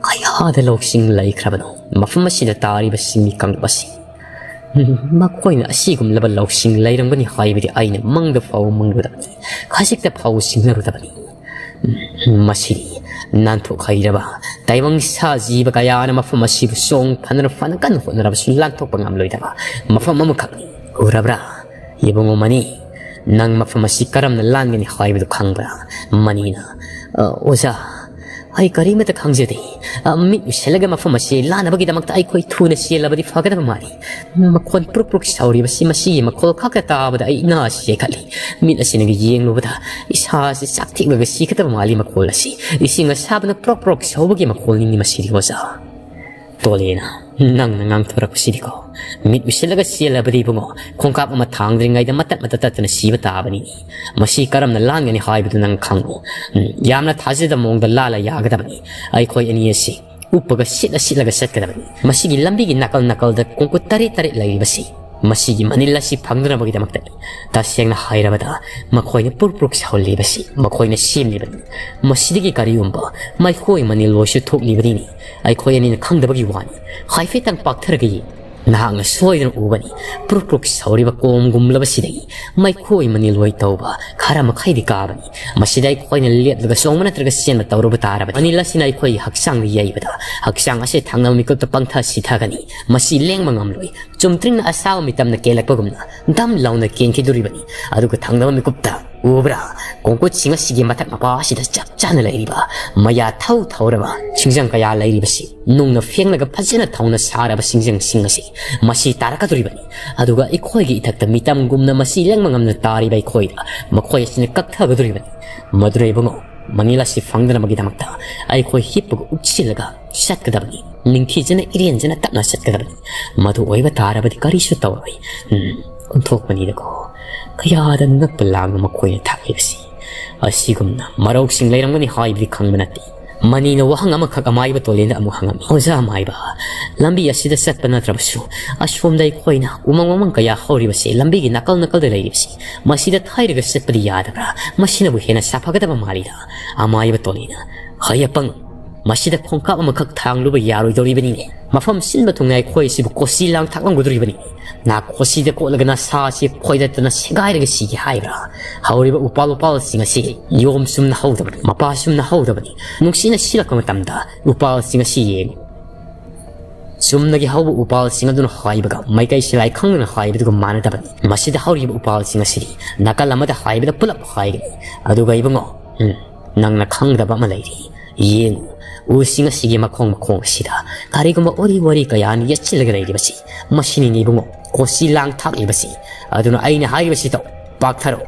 ꯀꯌꯥꯗ ꯂꯧꯁꯤꯡ ꯂꯩꯈ꯭ꯔꯕꯅꯣ ꯃꯐꯝ ꯑꯁꯤꯗ ꯇꯥꯔꯤꯕ ꯁꯤꯡꯃꯤ ꯀꯥꯡꯂꯨꯞ ꯑꯁꯤ꯫ ꯃꯈꯣꯏꯅ ꯑꯁꯤꯒꯨꯝꯂꯕ ꯂꯧꯁꯤꯡ ꯂꯩꯔꯝꯒꯅꯤ ꯍꯥꯏꯕꯗꯤ ꯑꯩꯅ ꯃꯪꯗ ꯐꯥꯎꯕ ꯃꯪꯂꯨꯗꯕꯅꯤ, ꯈꯖꯤꯛꯇ ꯐꯥꯎꯕ ꯆꯤꯡꯅꯔꯨꯗꯕꯅꯤ꯫ ꯃꯁꯤꯗꯤ ꯅꯥꯟꯊꯣꯛ ꯍꯩꯔꯕ ꯇꯥꯏꯕꯪ ꯁꯥ ꯖꯤꯕ ꯀꯌꯥꯅ ꯃꯐꯝ ꯑꯁꯤꯕꯨ ꯁꯣꯡ ꯐꯅ ꯐꯅ ꯀꯟꯅ ꯍꯣꯠꯅꯔꯕꯁꯨ ꯂꯥꯟꯊꯣꯛꯄ ꯉꯝꯂꯣꯏꯗꯕ ꯃꯐꯝ ꯑꯃꯈꯛꯅꯤ꯫ ꯎꯔꯕ꯭ꯔꯥ? ꯏꯕꯨꯡꯉꯣ ꯃꯅꯤ, ꯅꯪ ꯃꯐꯝ ꯑꯁꯤ ꯀꯔꯝꯅ ꯂꯥꯟꯒꯅꯤ ꯍꯥꯏꯕꯗꯨ ꯈꯪꯕ꯭ꯔꯥ? ꯃꯅꯤꯅ, "ꯑ, ꯑꯣꯖꯥ, ꯑꯩ ꯀꯔꯤꯃꯠꯇ ꯈꯪꯖꯗꯦ꯫ ꯑ, ꯃꯤꯠ ꯎꯏꯁꯤꯜꯂꯒ ꯃꯐꯝ ꯑꯁꯤ ꯂꯥꯟꯅꯕꯒꯤꯗꯃꯛꯇ ꯑꯩꯈꯣꯏ ꯊꯨꯅ ꯆꯦꯜꯂꯕꯗꯤ ꯐꯒꯗꯕ ꯃꯥꯜꯂꯤ꯫ ꯃꯈꯣꯟ ꯄ꯭ꯔꯨꯛ ꯄ꯭ꯔꯨꯛ ꯁꯧꯔꯤꯕꯁꯤ, ꯃꯁꯤꯒꯤ ꯃꯈꯣꯜ ꯈꯛꯇ ꯇꯥꯕꯗ ꯑꯩ ꯏꯅꯥꯁꯤ ꯌꯩꯈꯠꯂꯤ꯫ ꯃꯤꯠ ꯑꯁꯤꯅꯒ ꯌꯦꯡꯂꯨꯕꯗ ꯏꯁꯥꯁꯤ ꯆꯥꯛꯊꯦꯛꯂꯒ ꯁꯤꯒꯗꯕ ꯃꯥꯜꯂꯤ꯫ ꯃꯈꯣꯜ ꯑꯁꯤ ꯏꯁꯤꯡ ꯑꯁꯥꯕꯅ ꯄ꯭ꯔꯣꯛ ꯄ꯭ꯔꯣꯛ ꯁꯧꯕꯒꯤ ꯃꯈꯣꯜꯅꯤꯅꯤ ꯃꯁꯤꯗꯤ, ꯑꯣꯖꯥ꯫" ꯇꯣꯂꯦꯅ, ꯅꯪꯅ ꯉꯥꯡꯊꯣꯔꯛꯄꯁꯤꯗꯤꯀꯣ, ꯃꯤꯠ ꯎꯏꯁꯤꯜꯂꯒ ꯆꯦꯜꯂꯕꯗꯤ ꯏꯕꯨꯡꯉꯣ, ꯈꯣꯡꯀꯥꯞ ꯑꯃ ꯊꯥꯡꯗ꯭ꯔꯤꯉꯩꯗ ꯃꯇꯠ ꯃꯇꯠ ꯇꯠꯇꯅ ꯁꯤꯕ ꯇꯥꯕꯅꯤ꯫ ꯃꯁꯤ ꯀꯔꯝꯅ ꯂꯥꯟꯒꯅꯤ ꯍꯥꯏꯕꯗꯨ ꯅꯪ ꯈꯪꯉꯨ꯫ ꯎꯝ, ꯌꯥꯝꯅ ꯊꯥꯖꯗꯕ ꯃꯑꯣꯡꯗ ꯂꯥꯜꯂ ꯌꯥꯒꯗꯕꯅꯤ꯫ ꯑꯩꯈꯣꯏ ꯑꯅꯤ ꯑꯁꯤ ꯎꯞꯄꯒ ꯁꯤꯠꯂ ꯁꯤꯠꯂꯒ ꯆꯠꯀꯗꯕꯅꯤ꯫ ꯃꯁꯤꯒꯤ ꯂꯝꯕꯤꯒꯤ ꯅꯥꯀꯜ ꯅꯥꯀꯜꯗ ꯀꯣꯡꯀꯨꯠ ꯇꯔꯦꯠ ꯇꯔꯦꯠ ꯂꯩꯔꯤꯕꯁꯤ ꯃꯁꯤꯒꯤ ꯃꯅꯤꯜ ꯑꯁꯤ ꯐꯪꯗꯅꯕꯒꯤꯗꯃꯛꯇꯅꯤ꯫ ꯇꯁꯦꯡꯅ ꯍꯥꯏꯔꯕꯗ ꯃꯈꯣꯏꯅ ꯄꯨꯔꯨꯛ ꯄꯨꯔꯨꯛ ꯁꯧꯍꯜꯂꯤꯕꯁꯤ ꯃꯈꯣꯏꯅ ꯁꯦꯝꯂꯤꯕꯅꯤ꯫ ꯃꯁꯤꯗꯒꯤ ꯀꯔꯤꯒꯨꯝꯕ ꯃꯩꯈꯣꯏ ꯃꯅꯤꯜ ꯑꯣꯏꯁꯨ ꯊꯣꯛꯂꯤꯕꯅꯤꯅꯤ꯫ ꯑꯩꯈꯣꯏ ꯑꯅꯤꯅ ꯈꯪꯗꯕꯒꯤ ꯋꯥꯅꯤ꯫ ꯍꯥꯏꯐꯦꯠꯇꯪ ꯄꯥꯛꯊꯔꯒ ꯌꯦꯡ꯫ ꯅꯍꯥꯛꯅ ꯁꯣꯏꯗꯅ ꯎꯒꯅꯤ, ꯄ꯭ꯔꯨꯛ ꯄ꯭ꯔꯨꯛ ꯁꯧꯔꯤꯕ ꯀꯣꯝꯒꯨꯝꯂꯕꯁꯤꯗꯒꯤ ꯃꯩꯈꯣꯏ ꯃꯅꯤꯜ ꯑꯣꯏ ꯇꯧꯕ ꯈꯔ ꯃꯈꯩꯗꯤ ꯀꯥꯕꯅꯤ꯫ ꯃꯁꯤꯗ ꯑꯩꯈꯣꯏꯅ ꯂꯦꯞꯂꯒ ꯆꯣꯡꯕ ꯅꯠꯇ꯭ꯔꯒ ꯆꯦꯟꯕ ꯇꯧꯔꯨꯕ ꯇꯥꯔꯕꯗꯤ ꯃꯅꯤꯜ ꯑꯁꯤꯅ ꯑꯩꯈꯣꯏꯒꯤ ꯍꯛꯆꯥꯡꯗ ꯌꯩꯕꯗ ꯍꯛꯆꯥꯡ ꯑꯁꯤ ꯊꯪꯅꯕ ꯃꯤꯀꯨꯞꯇ ꯄꯪꯊ ꯁꯤꯊꯒꯅꯤ꯫ ꯃꯁꯤ ꯂꯦꯡꯕ ꯉꯝꯂꯣꯏ꯫ ꯆꯨꯝꯇ꯭ꯔꯤꯡꯅ ꯑꯁꯥꯕ ꯃꯤꯇꯝꯅ ꯀꯦꯜꯂꯛꯄꯒꯨꯝꯅ ꯗꯝ ꯂꯥꯎꯅ ꯀꯦꯟꯈꯤꯗꯣꯔꯤꯕꯅꯤ꯫ ꯑꯗꯨꯒ ꯊꯪꯅꯕ ꯃꯤꯀꯨꯞꯇ ꯎꯕ꯭ꯔꯥ? ꯀꯣꯡꯀꯨꯠꯁꯤꯡ ꯑꯁꯤꯒꯤ ꯃꯊꯛ ꯃꯄꯥ ꯑꯁꯤꯗ ꯆꯞ ꯆꯥꯅ ꯂꯩꯔꯤꯕ ꯃꯌꯥ ꯊꯧ ꯊꯧꯔꯕ ꯁꯤꯡꯖꯪ ꯀꯌꯥ ꯂꯩꯔꯤꯕꯁꯤ, ꯅꯨꯡꯅ ꯐꯦꯡꯂꯒ ꯐꯖꯅ ꯊꯧꯅ ꯁꯥꯔꯕ ꯁꯤꯡꯖꯪꯁꯤꯡ ꯑꯁꯤ ꯃꯁꯤ ꯇꯥꯔꯛꯀꯗꯣꯔꯤꯕꯅꯤ꯫ ꯑꯗꯨꯒ ꯑꯩꯈꯣꯏꯒꯤ ꯏꯊꯛꯇ ꯃꯤꯇꯝꯒꯨꯝꯅ ꯃꯁꯤ ꯂꯦꯡꯕ ꯉꯝꯅ ꯇꯥꯔꯤꯕ ꯑꯩꯈꯣꯏꯗ ꯃꯈꯣꯏ ꯑꯁꯤꯅ ꯀꯛꯊꯒꯗꯣꯔꯤꯕꯅꯤ꯫ ꯃꯗꯨꯅ ꯏꯕꯨꯡꯉꯣ, ꯃꯅꯤꯜ ꯑꯁꯤ ꯐꯪꯗꯅꯕꯒꯤꯗꯃꯛꯇ ꯑꯩꯈꯣꯏ ꯍꯤꯞꯄꯒ ꯎꯞꯁꯤꯜꯂꯒ ꯆꯠꯀꯗꯕꯅꯤ꯫ ꯅꯤꯡꯊꯤꯖꯅ ꯏꯔꯦꯟꯖꯅ ꯇꯞꯅ ꯆꯠꯀꯗꯕꯅꯤ꯫ ꯃꯗꯨ ꯑꯣꯏꯕ ꯇꯥꯔꯕꯗꯤ ꯀꯔꯤꯁꯨ ꯇꯧꯔꯣꯏ꯫ ꯎꯝ, ꯑꯣꯟꯊꯣꯛꯄꯅꯤꯗꯀꯣ꯫ ꯀꯌꯥꯗ ꯉꯛꯄ ꯂꯥꯡꯅ ꯃꯈꯣꯏꯅ ꯊꯥꯛꯂꯤꯕꯁꯤ꯫ ꯑꯁꯤꯒꯨꯝꯅ ꯃꯔꯧꯁꯤꯡ ꯂꯩꯔꯝꯒꯅꯤ ꯍꯥꯏꯕꯗꯤ ꯈꯪꯕ ꯅꯠꯇꯦ꯫ ꯃꯅꯤꯅ ꯋꯥꯍꯪ ꯑꯃꯈꯛ ꯑꯃꯥꯏꯕ ꯇꯣꯂꯦꯟꯗ ꯑꯃꯨꯛ ꯍꯪꯉꯝꯃꯤ꯫ "ꯑꯣꯖꯥ ꯑꯃꯥꯏꯕ, ꯂꯝꯕꯤ ꯑꯁꯤꯗ ꯆꯠꯄ ꯅꯠꯇ꯭ꯔꯕꯁꯨ ꯑꯁꯣꯝꯗ ꯑꯩꯈꯣꯏꯅ ꯎꯃꯪ ꯋꯥꯃꯪ ꯀꯌꯥ ꯍꯧꯔꯤꯕꯁꯦ, ꯂꯝꯕꯤꯒꯤ ꯅꯥꯀꯜ ꯅꯥꯀꯜꯗ ꯂꯩꯔꯤꯕꯁꯦ, ꯃꯁꯤꯗ ꯊꯩꯔꯒ ꯆꯠꯄꯗꯤ ꯌꯥꯗꯕ꯭ꯔꯥ? ꯃꯁꯤꯅꯕꯨ ꯍꯦꯟꯅ ꯁꯥꯐꯒꯗꯕ ꯃꯥꯜꯂꯤꯗ꯫" ꯑꯃꯥꯏꯕ ꯇꯣꯂꯦꯟꯅ, "ꯍꯩ ꯑꯄꯪ, ꯃꯁꯤꯗ ꯈꯣꯡꯀꯥꯞ ꯑꯃꯈꯛ ꯊꯥꯡꯂꯨꯕ ꯌꯥꯔꯣꯏꯗꯧꯔꯤꯕꯅꯤꯅꯦ꯫ ꯃꯐꯝ ꯁꯤꯟꯕ ꯊꯨꯡꯅ ꯑꯩꯈꯣꯏ ꯑꯁꯤꯕꯨ ꯀꯣꯁꯤ ꯂꯥꯡ ꯊꯥꯛꯂꯝꯒꯗꯧꯔꯤꯕꯅꯤ꯫ ꯅꯥ ꯀꯣꯁꯤꯗ ꯀꯣꯠꯂꯒ ꯅꯁꯥ ꯑꯁꯤ ꯐꯣꯏꯗꯠꯇꯅ ꯁꯦꯒꯥꯏꯔꯒ ꯁꯤꯒꯦ ꯍꯥꯏꯕ꯭ꯔꯥ? ꯍꯧꯔꯤꯕ ꯎꯄꯥꯜ ꯎꯄꯥꯜꯁꯤꯡ ꯑꯁꯤ ꯅꯤꯌꯣꯝ ꯆꯨꯝꯅ ꯍꯧꯗꯕꯅꯤ, ꯃꯄꯥ ꯆꯨꯝꯅ ꯍꯧꯗꯕꯅꯤ꯫ ꯅꯨꯡꯁꯤꯅ ꯁꯤꯜꯂꯛꯄ ꯃꯇꯝꯗ ꯎꯄꯥꯜꯁꯤꯡ ꯑꯁꯤ ꯌꯦꯡꯉꯨ꯫ ꯆꯨꯝꯅꯒꯤ ꯍꯧꯕ ꯎꯄꯥꯜꯁꯤꯡ ꯑꯗꯨꯅ ꯍꯥꯏꯕꯒ ꯃꯩꯀꯩ ꯁꯤꯂꯥꯏ ꯈꯪꯗꯅ ꯍꯥꯏꯕꯗꯨꯒ ꯃꯥꯟꯅꯗꯕꯅꯤ꯫ ꯃꯁꯤꯗ ꯍꯧꯔꯤꯕ ꯎꯄꯥꯜꯁꯤꯡ ꯑꯁꯤꯗꯤ ꯅꯥꯀꯜ ꯑꯃꯗ ꯍꯥꯏꯕꯗ ꯄꯨꯂꯞ ꯍꯥꯏꯒꯅꯤ꯫ ꯑꯗꯨꯒ ꯏꯕꯨꯡꯉꯣ, ꯎꯝ, ꯅꯪꯅ ꯈꯪꯗꯕ ꯑꯃ ꯂꯩꯔꯤ꯫ ꯌꯦꯡꯉꯨ, ꯎꯁꯤꯡ ꯑꯁꯤꯒꯤ ꯃꯈꯣꯡ ꯃꯈꯣꯡ ꯑꯁꯤꯗ ꯀꯔꯤꯒꯨꯝꯕ ꯎꯔꯤ ꯋꯥꯔꯤ ꯀꯌꯥꯅ ꯌꯦꯠꯁꯤꯜꯂꯒ ꯂꯩꯔꯤꯕꯁꯤ, ꯃꯁꯤꯅꯤꯅꯦ ꯏꯕꯨꯡꯉꯣ, ꯀꯣꯁꯤ ꯂꯥꯡ ꯊꯥꯛꯂꯤꯕꯁꯤ꯫ ꯑꯗꯨꯅ ꯑꯩꯅ ꯍꯥꯏꯔꯤꯕꯁꯤ ꯇꯧ, ꯄꯥꯛꯊꯔꯣ꯫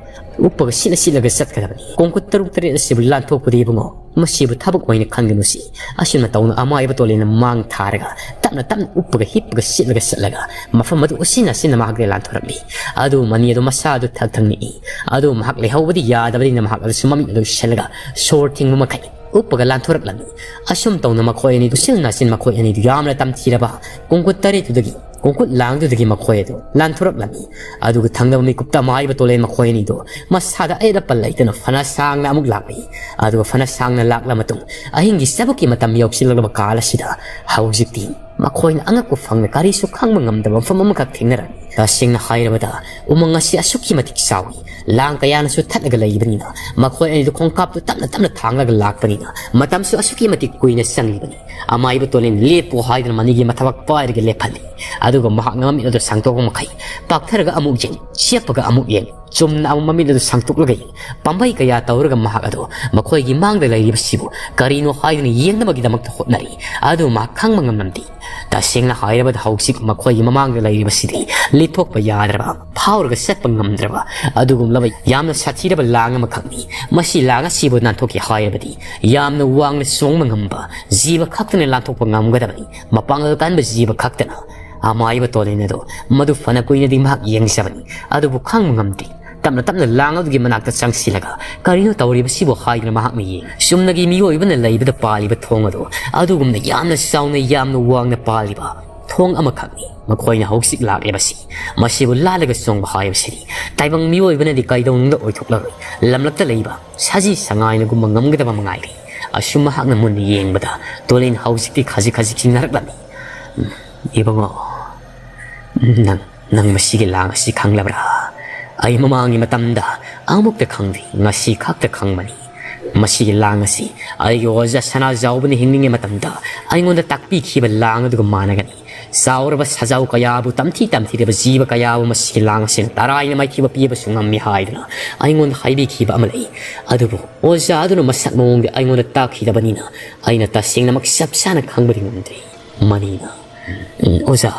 ꯎꯞꯄꯒ ꯁꯤꯠꯅ ꯁꯤꯠꯂꯒ ꯆꯠꯀꯗꯕꯅꯤ꯫ ꯀꯣꯡꯀꯨꯠ ꯇꯔꯨꯛ ꯇꯔꯦꯠ ꯑꯁꯤꯕꯨ ꯂꯥꯟꯊꯣꯛꯄꯗꯤ ꯏꯕꯨꯡꯉꯣ, ꯃꯁꯤꯕꯨ ꯊꯕꯛ ꯑꯣꯏꯅ ꯈꯟꯒꯅꯨꯁꯤ꯫ ꯑꯁꯨꯝꯅ ꯇꯧꯅ ꯑꯃꯥꯏꯕ ꯇꯣꯂꯦꯟꯅ ꯃꯥꯡ ꯊꯥꯔꯒ ꯇꯞꯅ ꯇꯞꯅ ꯎꯞꯄꯒ ꯍꯤꯞꯄꯒ ꯁꯤꯠꯂꯒ ꯆꯠꯂꯒ ꯃꯐꯝ ꯑꯗꯨ ꯎꯁꯤꯟ ꯅꯥꯁꯤꯟꯅ ꯃꯍꯥꯛ ꯂꯥꯟꯊꯣꯔꯛꯂꯤ꯫ ꯑꯗꯨ ꯃꯅꯤ ꯑꯗꯨ ꯃꯁꯥ ꯑꯗꯨ ꯊꯛ ꯊꯛ ꯅꯤꯛꯏ꯫ ꯑꯗꯨ ꯃꯍꯥꯛ ꯂꯩꯍꯧꯕꯗꯤ ꯌꯥꯗꯕꯅꯤꯅ ꯃꯍꯥꯛ ꯑꯗꯨꯁꯨ ꯃꯃꯤꯠ ꯑꯗꯨ ꯎꯏꯁꯤꯜꯂꯒ ꯁꯣꯔ ꯊꯤꯡꯕ ꯃꯈꯩ ꯎꯞꯄꯒ ꯂꯥꯟꯊꯣꯔꯛꯂꯝꯃꯤ꯫ ꯑꯁꯨꯝ ꯇꯧꯅ ꯃꯈꯣꯏ ꯑꯅꯤꯗꯨ ꯎꯁꯤꯟ ꯅꯥꯁꯤꯟ ꯃꯈꯣꯏ ꯑꯅꯤꯗꯨ ꯌꯥꯝꯅ ꯇꯝꯊꯤꯔꯕ ꯀꯣꯡꯀꯨꯠ ꯇꯔꯦꯠꯇꯨꯗꯒꯤ, ꯀꯣꯡꯀꯨꯠ ꯂꯥꯡꯗꯨꯗꯒꯤ ꯃꯈꯣꯏ ꯑꯗꯨ ꯂꯥꯟꯊꯣꯔꯛꯂꯝꯃꯤ꯫ ꯑꯗꯨꯒ ꯊꯪꯅꯕ ꯃꯤꯀꯨꯞꯇ ꯑꯃꯥꯏꯕ ꯇꯣꯂꯦꯟ ꯃꯈꯣꯏ ꯑꯅꯤꯗꯨ ꯃꯁꯥꯗ ꯑꯌꯦꯠ ꯑꯄꯟ ꯂꯩꯇꯅ ꯐꯅ ꯁꯥꯡꯅ ꯑꯃꯨꯛ ꯂꯥꯛꯂꯤ꯫ ꯑꯗꯨꯒ ꯐꯅ ꯁꯥꯡꯅ ꯂꯥꯛꯂ ꯃꯇꯨꯡ ꯑꯍꯤꯡꯒꯤ ꯆꯕꯨꯛꯀꯤ ꯃꯇꯝ ꯌꯧꯁꯤꯜꯂꯛꯂꯕ ꯀꯥꯜ ꯑꯁꯤꯗ ꯍꯧꯖꯤꯛꯇꯤ ꯃꯈꯣꯏꯅ ꯑꯉꯛꯄ ꯐꯪꯅ ꯀꯔꯤꯁꯨ ꯈꯪꯕ ꯉꯝꯗꯕ ꯃꯐꯝ ꯑꯃꯈꯛ ꯊꯦꯡꯅꯔꯝꯃꯤ꯫ ꯇꯁꯦꯡꯅ ꯍꯥꯏꯔꯕꯗ ꯎꯃꯪ ꯑꯁꯤ ꯑꯁꯨꯛꯀꯤ ꯃꯇꯤꯛ ꯆꯥꯎꯏ, ꯂꯥꯡ ꯀꯌꯥꯅꯁꯨ ꯊꯠꯂꯒ ꯂꯩꯕꯅꯤꯅ ꯃꯈꯣꯏ ꯑꯅꯤꯗꯨ ꯈꯣꯡꯀꯥꯞꯇꯨ ꯇꯞꯅ ꯇꯞꯅ ꯊꯥꯡꯂꯒ ꯂꯥꯛꯄꯅꯤꯅ ꯃꯇꯝꯁꯨ ꯑꯁꯨꯛꯀꯤ ꯃꯇꯤꯛ ꯀꯨꯏꯅ ꯆꯪꯂꯤꯕꯅꯤ꯫ ꯑꯃꯥꯏꯕ ꯇꯣꯂꯦꯟ ꯂꯦꯞꯄꯨ ꯍꯥꯏꯗꯨꯅ ꯃꯅꯤꯒꯤ ꯃꯊꯕꯥꯛ ꯄꯥꯏꯔꯒ ꯂꯦꯞꯍꯜꯂꯤ꯫ ꯑꯗꯨꯒ ꯃꯍꯥꯛꯅ ꯃꯃꯤꯠ ꯑꯗꯨ ꯁꯥꯡꯗꯣꯛꯄ ꯃꯈꯩ ꯄꯥꯛꯊꯔꯒ ꯑꯃꯨꯛ ꯌꯦꯡ, ꯆꯦꯞꯄꯒ ꯑꯃꯨꯛ ꯌꯦꯡ, ꯆꯨꯝꯅ ꯑꯃꯨꯛ ꯃꯃꯤꯠ ꯑꯗꯨ ꯁꯥꯡꯗꯣꯛꯂꯒ ꯌꯦꯡ, ꯄꯥꯝꯕꯩ ꯀꯌꯥ ꯇꯧꯔꯒ ꯃꯍꯥꯛ ꯑꯗꯨ ꯃꯈꯣꯏꯒꯤ ꯃꯥꯡꯗ ꯂꯩꯔꯤꯕꯁꯤꯕꯨ ꯀꯔꯤꯅꯣ ꯍꯥꯏꯗꯨꯅ ꯌꯦꯡꯅꯕꯒꯤꯗꯃꯛꯇ ꯍꯣꯠꯅꯔꯤ꯫ ꯑꯗꯨ ꯃꯍꯥꯛ ꯈꯪꯕ ꯉꯝꯂꯝꯗꯦ꯫ ꯇꯁꯦꯡꯅ ꯍꯥꯏꯔꯕꯗ ꯍꯧꯖꯤꯛ ꯃꯈꯣꯏꯒꯤ ꯃꯃꯥꯡꯗ ꯂꯩꯔꯤꯕꯁꯤꯗꯤ ꯂꯤꯠꯊꯣꯛꯄ ꯌꯥꯗ꯭ꯔꯕ, ꯐꯥꯎꯔꯒ ꯆꯠꯄ ꯉꯝꯗ꯭ꯔꯕ ꯑꯗꯨꯒꯨꯝꯂꯕ ꯌꯥꯝꯅ ꯁꯥꯊꯤꯔꯕ ꯂꯥꯡ ꯑꯃꯈꯛꯅꯤ꯫ ꯃꯁꯤ ꯂꯥꯡ ꯑꯁꯤꯕꯨ ꯅꯥꯟꯊꯣꯛꯀꯦ ꯍꯥꯏꯔꯕꯗꯤ ꯌꯥꯝꯅ ꯋꯥꯡꯅ ꯆꯣꯡꯕ ꯉꯝꯕ ꯖꯤꯕ ꯈꯛꯇꯅ ꯂꯥꯟꯊꯣꯛꯄ ꯉꯝꯒꯗꯕꯅꯤ꯫ ꯃꯄꯥꯡꯒꯜ ꯀꯟꯕ ꯖꯤꯕ ꯈꯛꯇꯅ꯫ ꯑꯃꯥꯏꯕ ꯇꯣꯂꯦꯟ ꯑꯗꯣ ꯃꯗꯨ ꯐꯅ ꯀꯨꯏꯅꯗꯤ ꯃꯍꯥꯛ ꯌꯦꯡꯖꯕꯅꯤ, ꯑꯗꯨꯕꯨ ꯈꯪꯕ ꯉꯝꯗ꯭ꯔꯤ꯫ ꯇꯞꯅ ꯇꯞꯅ ꯂꯥꯡ ꯑꯗꯨꯒꯤ ꯃꯅꯥꯛꯇ ꯆꯪꯁꯤꯜꯂꯒ ꯀꯔꯤꯅꯣ ꯇꯧꯔꯤꯕꯁꯤꯕꯨ ꯍꯥꯏꯗꯨꯅ ꯃꯍꯥꯛꯅ ꯌꯦꯡꯉꯤ꯫ ꯆꯨꯝꯅꯒꯤ ꯃꯤꯑꯣꯏꯕꯅ ꯂꯩꯕꯗ ꯄꯥꯜꯂꯤꯕ ꯊꯣꯡ ꯑꯗꯣ ꯑꯗꯨꯒꯨꯝꯅ ꯌꯥꯝꯅ ꯆꯥꯎꯅ ꯌꯥꯝꯅ ꯋꯥꯡꯅ ꯄꯥꯜꯂꯤꯕ ꯊꯣꯡ ꯑꯃꯈꯛꯅꯤ ꯃꯈꯣꯏꯅ ꯍꯧꯖꯤꯛ ꯂꯥꯛꯂꯤꯕꯁꯤ꯫ ꯃꯁꯤꯕꯨ ꯂꯥꯜꯂꯒ ꯆꯣꯡꯕ ꯍꯥꯏꯕꯁꯤꯗꯤ ꯇꯥꯏꯕꯪ ꯃꯤꯑꯣꯏꯕꯅꯗꯤ ꯀꯩꯗꯧꯅꯨꯡꯗ ꯑꯣꯏꯊꯣꯛꯂꯔꯣꯏ꯫ ꯂꯝꯂꯛꯇ ꯂꯩꯕ ꯁꯖꯤ ꯁꯉꯥꯏꯅꯒꯨꯝꯕ ꯉꯝꯒꯗꯕ ꯃꯉꯥꯏꯔꯦ꯫ ꯑꯁꯨꯝ ꯃꯍꯥꯛꯅ ꯃꯨꯟꯅ ꯌꯦꯡꯕꯗ ꯇꯣꯂꯤꯟ ꯍꯧꯖꯤꯛꯇꯤ ꯈꯖꯤꯛ ꯈꯖꯤꯛ ꯆꯤꯡꯅꯔꯛꯂꯝꯃꯤ꯫ "ꯏꯕꯨꯡꯉꯣ, ꯅꯪ, ꯅꯪ ꯃꯁꯤꯒꯤ ꯂꯥꯡ ꯑꯁꯤ ꯈꯪꯂꯕ꯭ꯔꯥ? ꯑꯩ ꯃꯃꯥꯡꯒꯤ ꯃꯇꯝꯗ ꯑꯃꯨꯛꯇ ꯈꯪꯗꯦ, ꯉꯁꯤ ꯈꯛꯇ ꯈꯪꯕꯅꯤ꯫ ꯃꯁꯤꯒꯤ ꯂꯥꯡ ꯑꯁꯤ ꯑꯩꯒꯤ ꯑꯣꯖꯥ ꯁꯅꯥꯖꯥꯎꯕꯅ ꯍꯤꯡꯂꯤꯉꯩ ꯃꯇꯝꯗ ꯑꯩꯉꯣꯟꯗ ꯇꯥꯛꯄꯤꯈꯤꯕ ꯂꯥꯡ ꯑꯗꯨꯒ ꯃꯥꯟꯅꯒꯅꯤ꯫ ꯆꯥꯎꯔꯕ ꯁꯖꯥꯎ ꯀꯌꯥꯕꯨ, ꯇꯝꯊꯤ ꯇꯝꯊꯤꯔꯕ ꯖꯤꯕ ꯀꯌꯥꯕꯨ ꯃꯁꯤꯒꯤ ꯂꯥꯡ ꯑꯁꯤꯅ ꯇꯔꯥꯏꯅ ꯃꯥꯏꯊꯤꯕ ꯄꯤꯕꯁꯨ ꯉꯝꯃꯤ" ꯍꯥꯏꯗꯨꯅ ꯑꯩꯉꯣꯟꯗ ꯍꯥꯏꯕꯤꯈꯤꯕ ꯑꯃ ꯂꯩ꯫ ꯑꯗꯨꯕꯨ ꯑꯣꯖꯥ ꯑꯗꯨꯅ ꯃꯁꯛ ꯃꯑꯣꯡꯗꯤ ꯑꯩꯉꯣꯟꯗ ꯇꯥꯛꯈꯤꯗꯕꯅꯤꯅ ꯑꯩꯅ ꯇꯁꯦꯡꯅꯃꯛ ꯆꯞ ꯆꯥꯅ ꯈꯪꯕꯗꯤ ꯉꯝꯗ꯭ꯔꯤ꯫ ꯃꯅꯤꯅ, "ꯎꯝ, ꯑꯣꯖꯥ,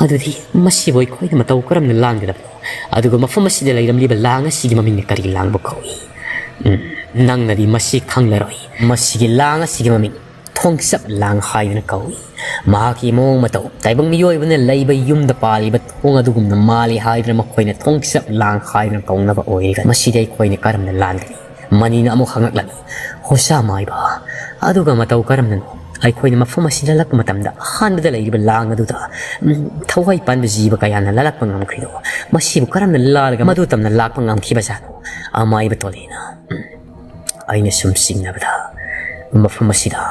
ꯑꯗꯨꯗꯤ ꯃꯁꯤꯕꯨ ꯑꯩꯈꯣꯏꯅ ꯃꯇꯧ ꯀꯔꯝꯅ ꯂꯥꯟꯒꯗꯕꯅꯣ? ꯑꯗꯨꯒ ꯃꯐꯝ ꯑꯁꯤꯗ ꯂꯩꯔꯝꯂꯤꯕ ꯂꯥꯡ ꯑꯁꯤꯒꯤ ꯃꯃꯤꯡꯅ ꯀꯔꯤ ꯂꯥꯡꯕ ꯀꯧꯏ?" "ꯎꯝ, ꯅꯪꯅꯗꯤ ꯃꯁꯤ ꯈꯪꯂꯔꯣꯏ꯫ ꯃꯁꯤꯒꯤ ꯂꯥꯡ ꯑꯁꯤꯒꯤ ꯃꯃꯤꯡ ꯊꯣꯡꯆꯞ ꯂꯥꯡ ꯍꯥꯏꯗꯨꯅ ꯀꯧꯏ꯫ ꯃꯍꯥꯛꯀꯤ ꯃꯑꯣꯡ ꯃꯇꯧ ꯇꯥꯏꯕꯪ ꯃꯤꯑꯣꯏꯕꯅ ꯂꯩꯕ ꯌꯨꯝꯗ ꯄꯥꯜꯂꯤꯕ ꯊꯣꯡ ꯑꯗꯨꯒꯨꯝꯅ ꯃꯥꯜꯂꯤ ꯍꯥꯏꯗꯨꯅ ꯃꯈꯣꯏꯅ ꯊꯣꯡꯆꯞ ꯂꯥꯡ ꯍꯥꯏꯗꯨꯅ ꯀꯧꯅꯕ ꯑꯣꯏꯔꯒ ꯃꯁꯤꯗꯤ ꯑꯩꯈꯣꯏꯅ ꯀꯔꯝꯅ ꯂꯥꯟꯒꯅꯤ?" ꯃꯅꯤꯅ ꯑꯃꯨꯛ ꯍꯪꯂꯛꯂꯝꯃꯤ꯫ "ꯍꯣꯁꯥ ꯃꯥꯏꯕ, ꯑꯗꯨꯒ ꯃꯇꯧ ꯀꯔꯝꯅꯅꯣ ꯑꯩꯈꯣꯏꯅ ꯃꯐꯝ ꯑꯁꯤ ꯂꯜꯂꯛꯄ ꯃꯇꯝꯗ ꯑꯍꯥꯟꯕꯗ ꯂꯩꯔꯤꯕ ꯂꯥꯡ ꯑꯗꯨꯗ, ꯎꯝ, ꯊꯋꯥꯏ ꯄꯥꯟꯕ ꯖꯤꯕ ꯀꯌꯥꯅ ꯂꯜꯂꯛꯄ ꯉꯝꯈ꯭ꯔꯤꯗꯣ? ꯃꯁꯤꯕꯨ ꯀꯔꯝꯅ ꯂꯥꯜꯂꯒ ꯃꯗꯨ ꯇꯝꯅ ꯂꯥꯛꯄ ꯉꯝꯈꯤꯕꯖꯥꯠꯅꯣ?" ꯑꯃꯥꯏꯕ ꯇꯣꯂꯦꯅ, "ꯎꯝ, ꯑꯩꯅ ꯁꯨꯝ ꯆꯤꯡꯅꯕꯗ ꯃꯐꯝ ꯑꯁꯤꯗ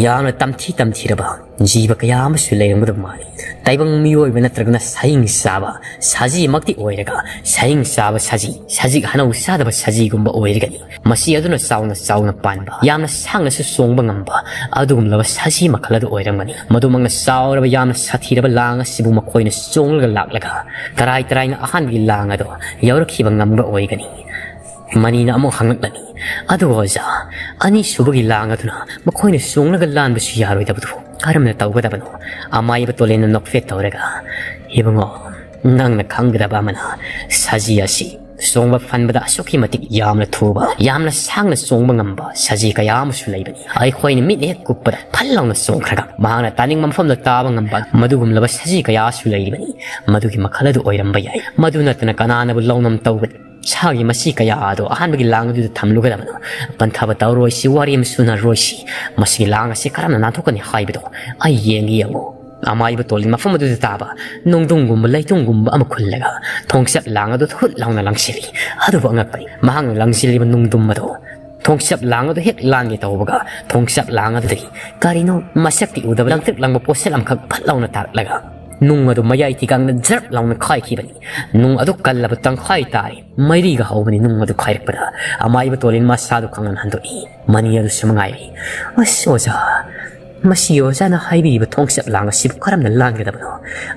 ꯌꯥꯝꯅ ꯇꯝꯊꯤ ꯇꯝꯊꯤꯔꯕ ꯖꯤꯕ ꯀꯌꯥ ꯑꯃꯁꯨ ꯂꯩꯔꯝꯒꯗꯕ ꯃꯥꯜꯂꯤ꯫ ꯇꯥꯏꯕꯪ ꯃꯤꯑꯣꯏꯕ ꯅꯠꯇ꯭ꯔꯒꯅ ꯁꯥꯍꯤꯡ ꯆꯥꯕ ꯁꯖꯤꯃꯛꯇꯤ ꯑꯣꯏꯔꯒ, ꯁꯥꯍꯤꯡ ꯆꯥꯕ ꯁꯖꯤ, ꯁꯖꯤꯛ ꯍꯅꯧ ꯆꯥꯗꯕ ꯁꯖꯤꯒꯨꯝꯕ ꯑꯣꯏꯔꯒꯅꯤ꯫ ꯃꯁꯤ ꯑꯗꯨꯅ ꯆꯥꯎꯅ ꯆꯥꯎꯅ ꯄꯥꯟꯕ, ꯌꯥꯝꯅ ꯁꯥꯡꯅꯁꯨ ꯆꯣꯡꯕ ꯉꯝꯕ ꯑꯗꯨꯒꯨꯝꯂꯕ ꯁꯖꯤ ꯃꯈꯜ ꯑꯗꯨ ꯑꯣꯏꯔꯝꯒꯅꯤ꯫ ꯃꯗꯨꯃꯛꯅ ꯆꯥꯎꯔꯕ ꯌꯥꯝꯅ ꯁꯥꯊꯤꯔꯕ ꯂꯥꯡ ꯑꯁꯤꯕꯨ ꯃꯈꯣꯏꯅ ꯆꯣꯡꯂꯒ ꯂꯥꯛꯂꯒ ꯇꯔꯥꯏ ꯇꯔꯥꯏꯅ ꯑꯍꯥꯟꯕꯒꯤ ꯂꯥꯡ ꯑꯗꯣ ꯌꯧꯔꯛꯈꯤꯕ ꯉꯝꯕ ꯑꯣꯏꯒꯅꯤ꯫" ꯃꯅꯤꯅ ꯑꯃꯨꯛ ꯍꯪꯂꯛꯂꯝꯃꯤ, "ꯑꯗꯨꯒ ꯑꯣꯖꯥ, ꯑꯅꯤꯁꯨꯕꯒꯤ ꯂꯥꯡ ꯑꯗꯨꯅ ꯃꯈꯣꯏꯅ ꯆꯣꯡꯂꯒ ꯂꯥꯟꯕꯁꯨ ꯌꯥꯔꯣꯏꯗꯕꯗꯨ ꯀꯔꯝꯅ ꯇꯧꯒꯗꯕꯅꯣ?" ꯑꯃꯥꯏꯕ ꯇꯣꯂꯦꯟꯅ ꯅꯣꯛꯐꯦꯠ ꯇꯧꯔꯒ, "ꯏꯕꯨꯡꯉꯣ, ꯅꯪꯅ ꯈꯪꯒꯗꯕ ꯑꯃꯅ, ꯁꯖꯤ ꯑꯁꯤ ꯆꯣꯡꯕ ꯐꯟꯕꯗ ꯑꯁꯨꯛꯀꯤ ꯃꯇꯤꯛ ꯌꯥꯝꯅ ꯊꯨꯕ, ꯌꯥꯝꯅ ꯁꯥꯡꯅ ꯆꯣꯡꯕ ꯉꯝꯕ ꯁꯖꯤ ꯀꯌꯥ ꯑꯃꯁꯨ ꯂꯩꯕꯅꯤ꯫ ꯑꯩꯈꯣꯏꯅ ꯃꯤꯠ ꯍꯦꯛ ꯀꯨꯞꯄꯗ ꯐꯜ ꯂꯥꯎꯅ ꯆꯣꯡꯈ꯭ꯔꯒ ꯃꯍꯥꯛꯅ ꯇꯥꯅꯤꯡꯕ ꯃꯐꯝꯗ ꯇꯥꯕ ꯉꯝꯕ ꯃꯗꯨꯒꯨꯝꯂꯕ ꯁꯖꯤ ꯀꯌꯥꯁꯨ ꯂꯩꯔꯤꯕꯅꯤ꯫ ꯃꯗꯨꯒꯤ ꯃꯈꯜ ꯑꯗꯨ ꯑꯣꯏꯔꯝꯕ ꯌꯥꯏ꯫ ꯃꯗꯨ ꯅꯠꯇꯅ ꯀꯅꯥꯅꯕꯨ ꯂꯧꯅꯝ ꯇꯧꯒꯅꯤ? ꯁꯥꯒꯤ ꯃꯁꯤ ꯀꯌꯥ ꯑꯗꯣ ꯑꯍꯥꯟꯕꯒꯤ ꯂꯥꯡ ꯑꯗꯨꯗ ꯊꯝꯂꯨꯒꯗꯕꯅꯣ? ꯄꯟꯊꯕ ꯇꯧꯔꯣꯏꯁꯤ, ꯋꯥꯔꯤ ꯑꯃ ꯁꯨꯅꯔꯣꯏꯁꯤ꯫ ꯃꯁꯤꯒꯤ ꯂꯥꯡ ꯑꯁꯤ ꯀꯔꯝꯅ ꯅꯥꯟꯊꯣꯛꯀꯅꯤ ꯍꯥꯏꯕꯗꯣ ꯑꯩ ꯌꯦꯡꯒꯦ, ꯌꯦꯡꯉꯨ꯫" ꯑꯃꯥꯏꯕ ꯇꯣꯂꯤꯟ ꯃꯐꯝ ꯑꯗꯨꯗ ꯇꯥꯕ ꯅꯨꯡꯗꯨꯝꯒꯨꯝꯕ ꯂꯩꯇꯨꯝꯒꯨꯝꯕ ꯑꯃ ꯈꯨꯜꯂꯒ ꯊꯣꯡꯆꯠ ꯂꯥꯡ ꯑꯗꯨ ꯍꯨꯠ ꯂꯥꯎꯅ ꯂꯪꯁꯤꯜꯂꯤ꯫ ꯑꯗꯨꯕꯨ ꯑꯉꯛꯄꯅꯤ, ꯃꯍꯥꯛꯅ ꯂꯪꯁꯤꯜꯂꯤꯕ ꯅꯨꯡꯗꯨꯝ ꯑꯗꯣ ꯊꯣꯡꯆꯞ ꯂꯥꯡ ꯑꯗꯨ ꯍꯦꯛ ꯂꯥꯟꯒꯦ ꯇꯧꯕꯒ, ꯊꯣꯡꯆꯞ ꯂꯥꯡ ꯑꯗꯨꯗꯒꯤ ꯀꯔꯤꯅꯣ ꯃꯁꯛꯇꯤ ꯎꯗꯕ ꯂꯪꯇ꯭ꯔꯤꯛ ꯂꯪꯕ ꯄꯣꯠꯁꯛ ꯑꯃꯈꯛ ꯐꯠ ꯂꯥꯎꯅ ꯇꯥꯔꯛꯂꯒ, ꯅꯨꯡ ꯑꯗꯨ ꯃꯌꯥꯏ ꯊꯤꯒꯥꯡꯅ ꯖꯔꯞ ꯂꯥꯎꯅ ꯈꯥꯏꯈꯤꯕꯅꯤ꯫ ꯅꯨꯡ ꯑꯗꯨ ꯀꯜꯂꯕ ꯇꯪꯈꯥꯏ ꯇꯥꯔꯦ꯫ ꯃꯩꯔꯤꯒ ꯍꯧꯕꯅꯤ ꯅꯨꯡ ꯑꯗꯨ ꯈꯥꯏꯔꯛꯄꯗ꯫ ꯑꯃꯥꯏꯕ ꯇꯣꯂꯦꯟ ꯃꯁꯥꯗꯨ ꯈꯪꯍꯟ ꯍꯟꯗꯣꯛꯏ꯫ ꯃꯅꯤ ꯑꯗꯨꯁꯨ ꯃꯉꯥꯏꯔꯦ꯫ "ꯑꯁ ꯑꯣꯖꯥ, ꯃꯁꯤ ꯑꯣꯖꯥꯅ ꯍꯥꯏꯕꯤꯔꯤꯕ ꯊꯣꯡꯆꯞ ꯂꯥꯡ ꯑꯁꯤꯕꯨ ꯀꯔꯝꯅ ꯂꯥꯟꯒꯗꯕꯅꯣ?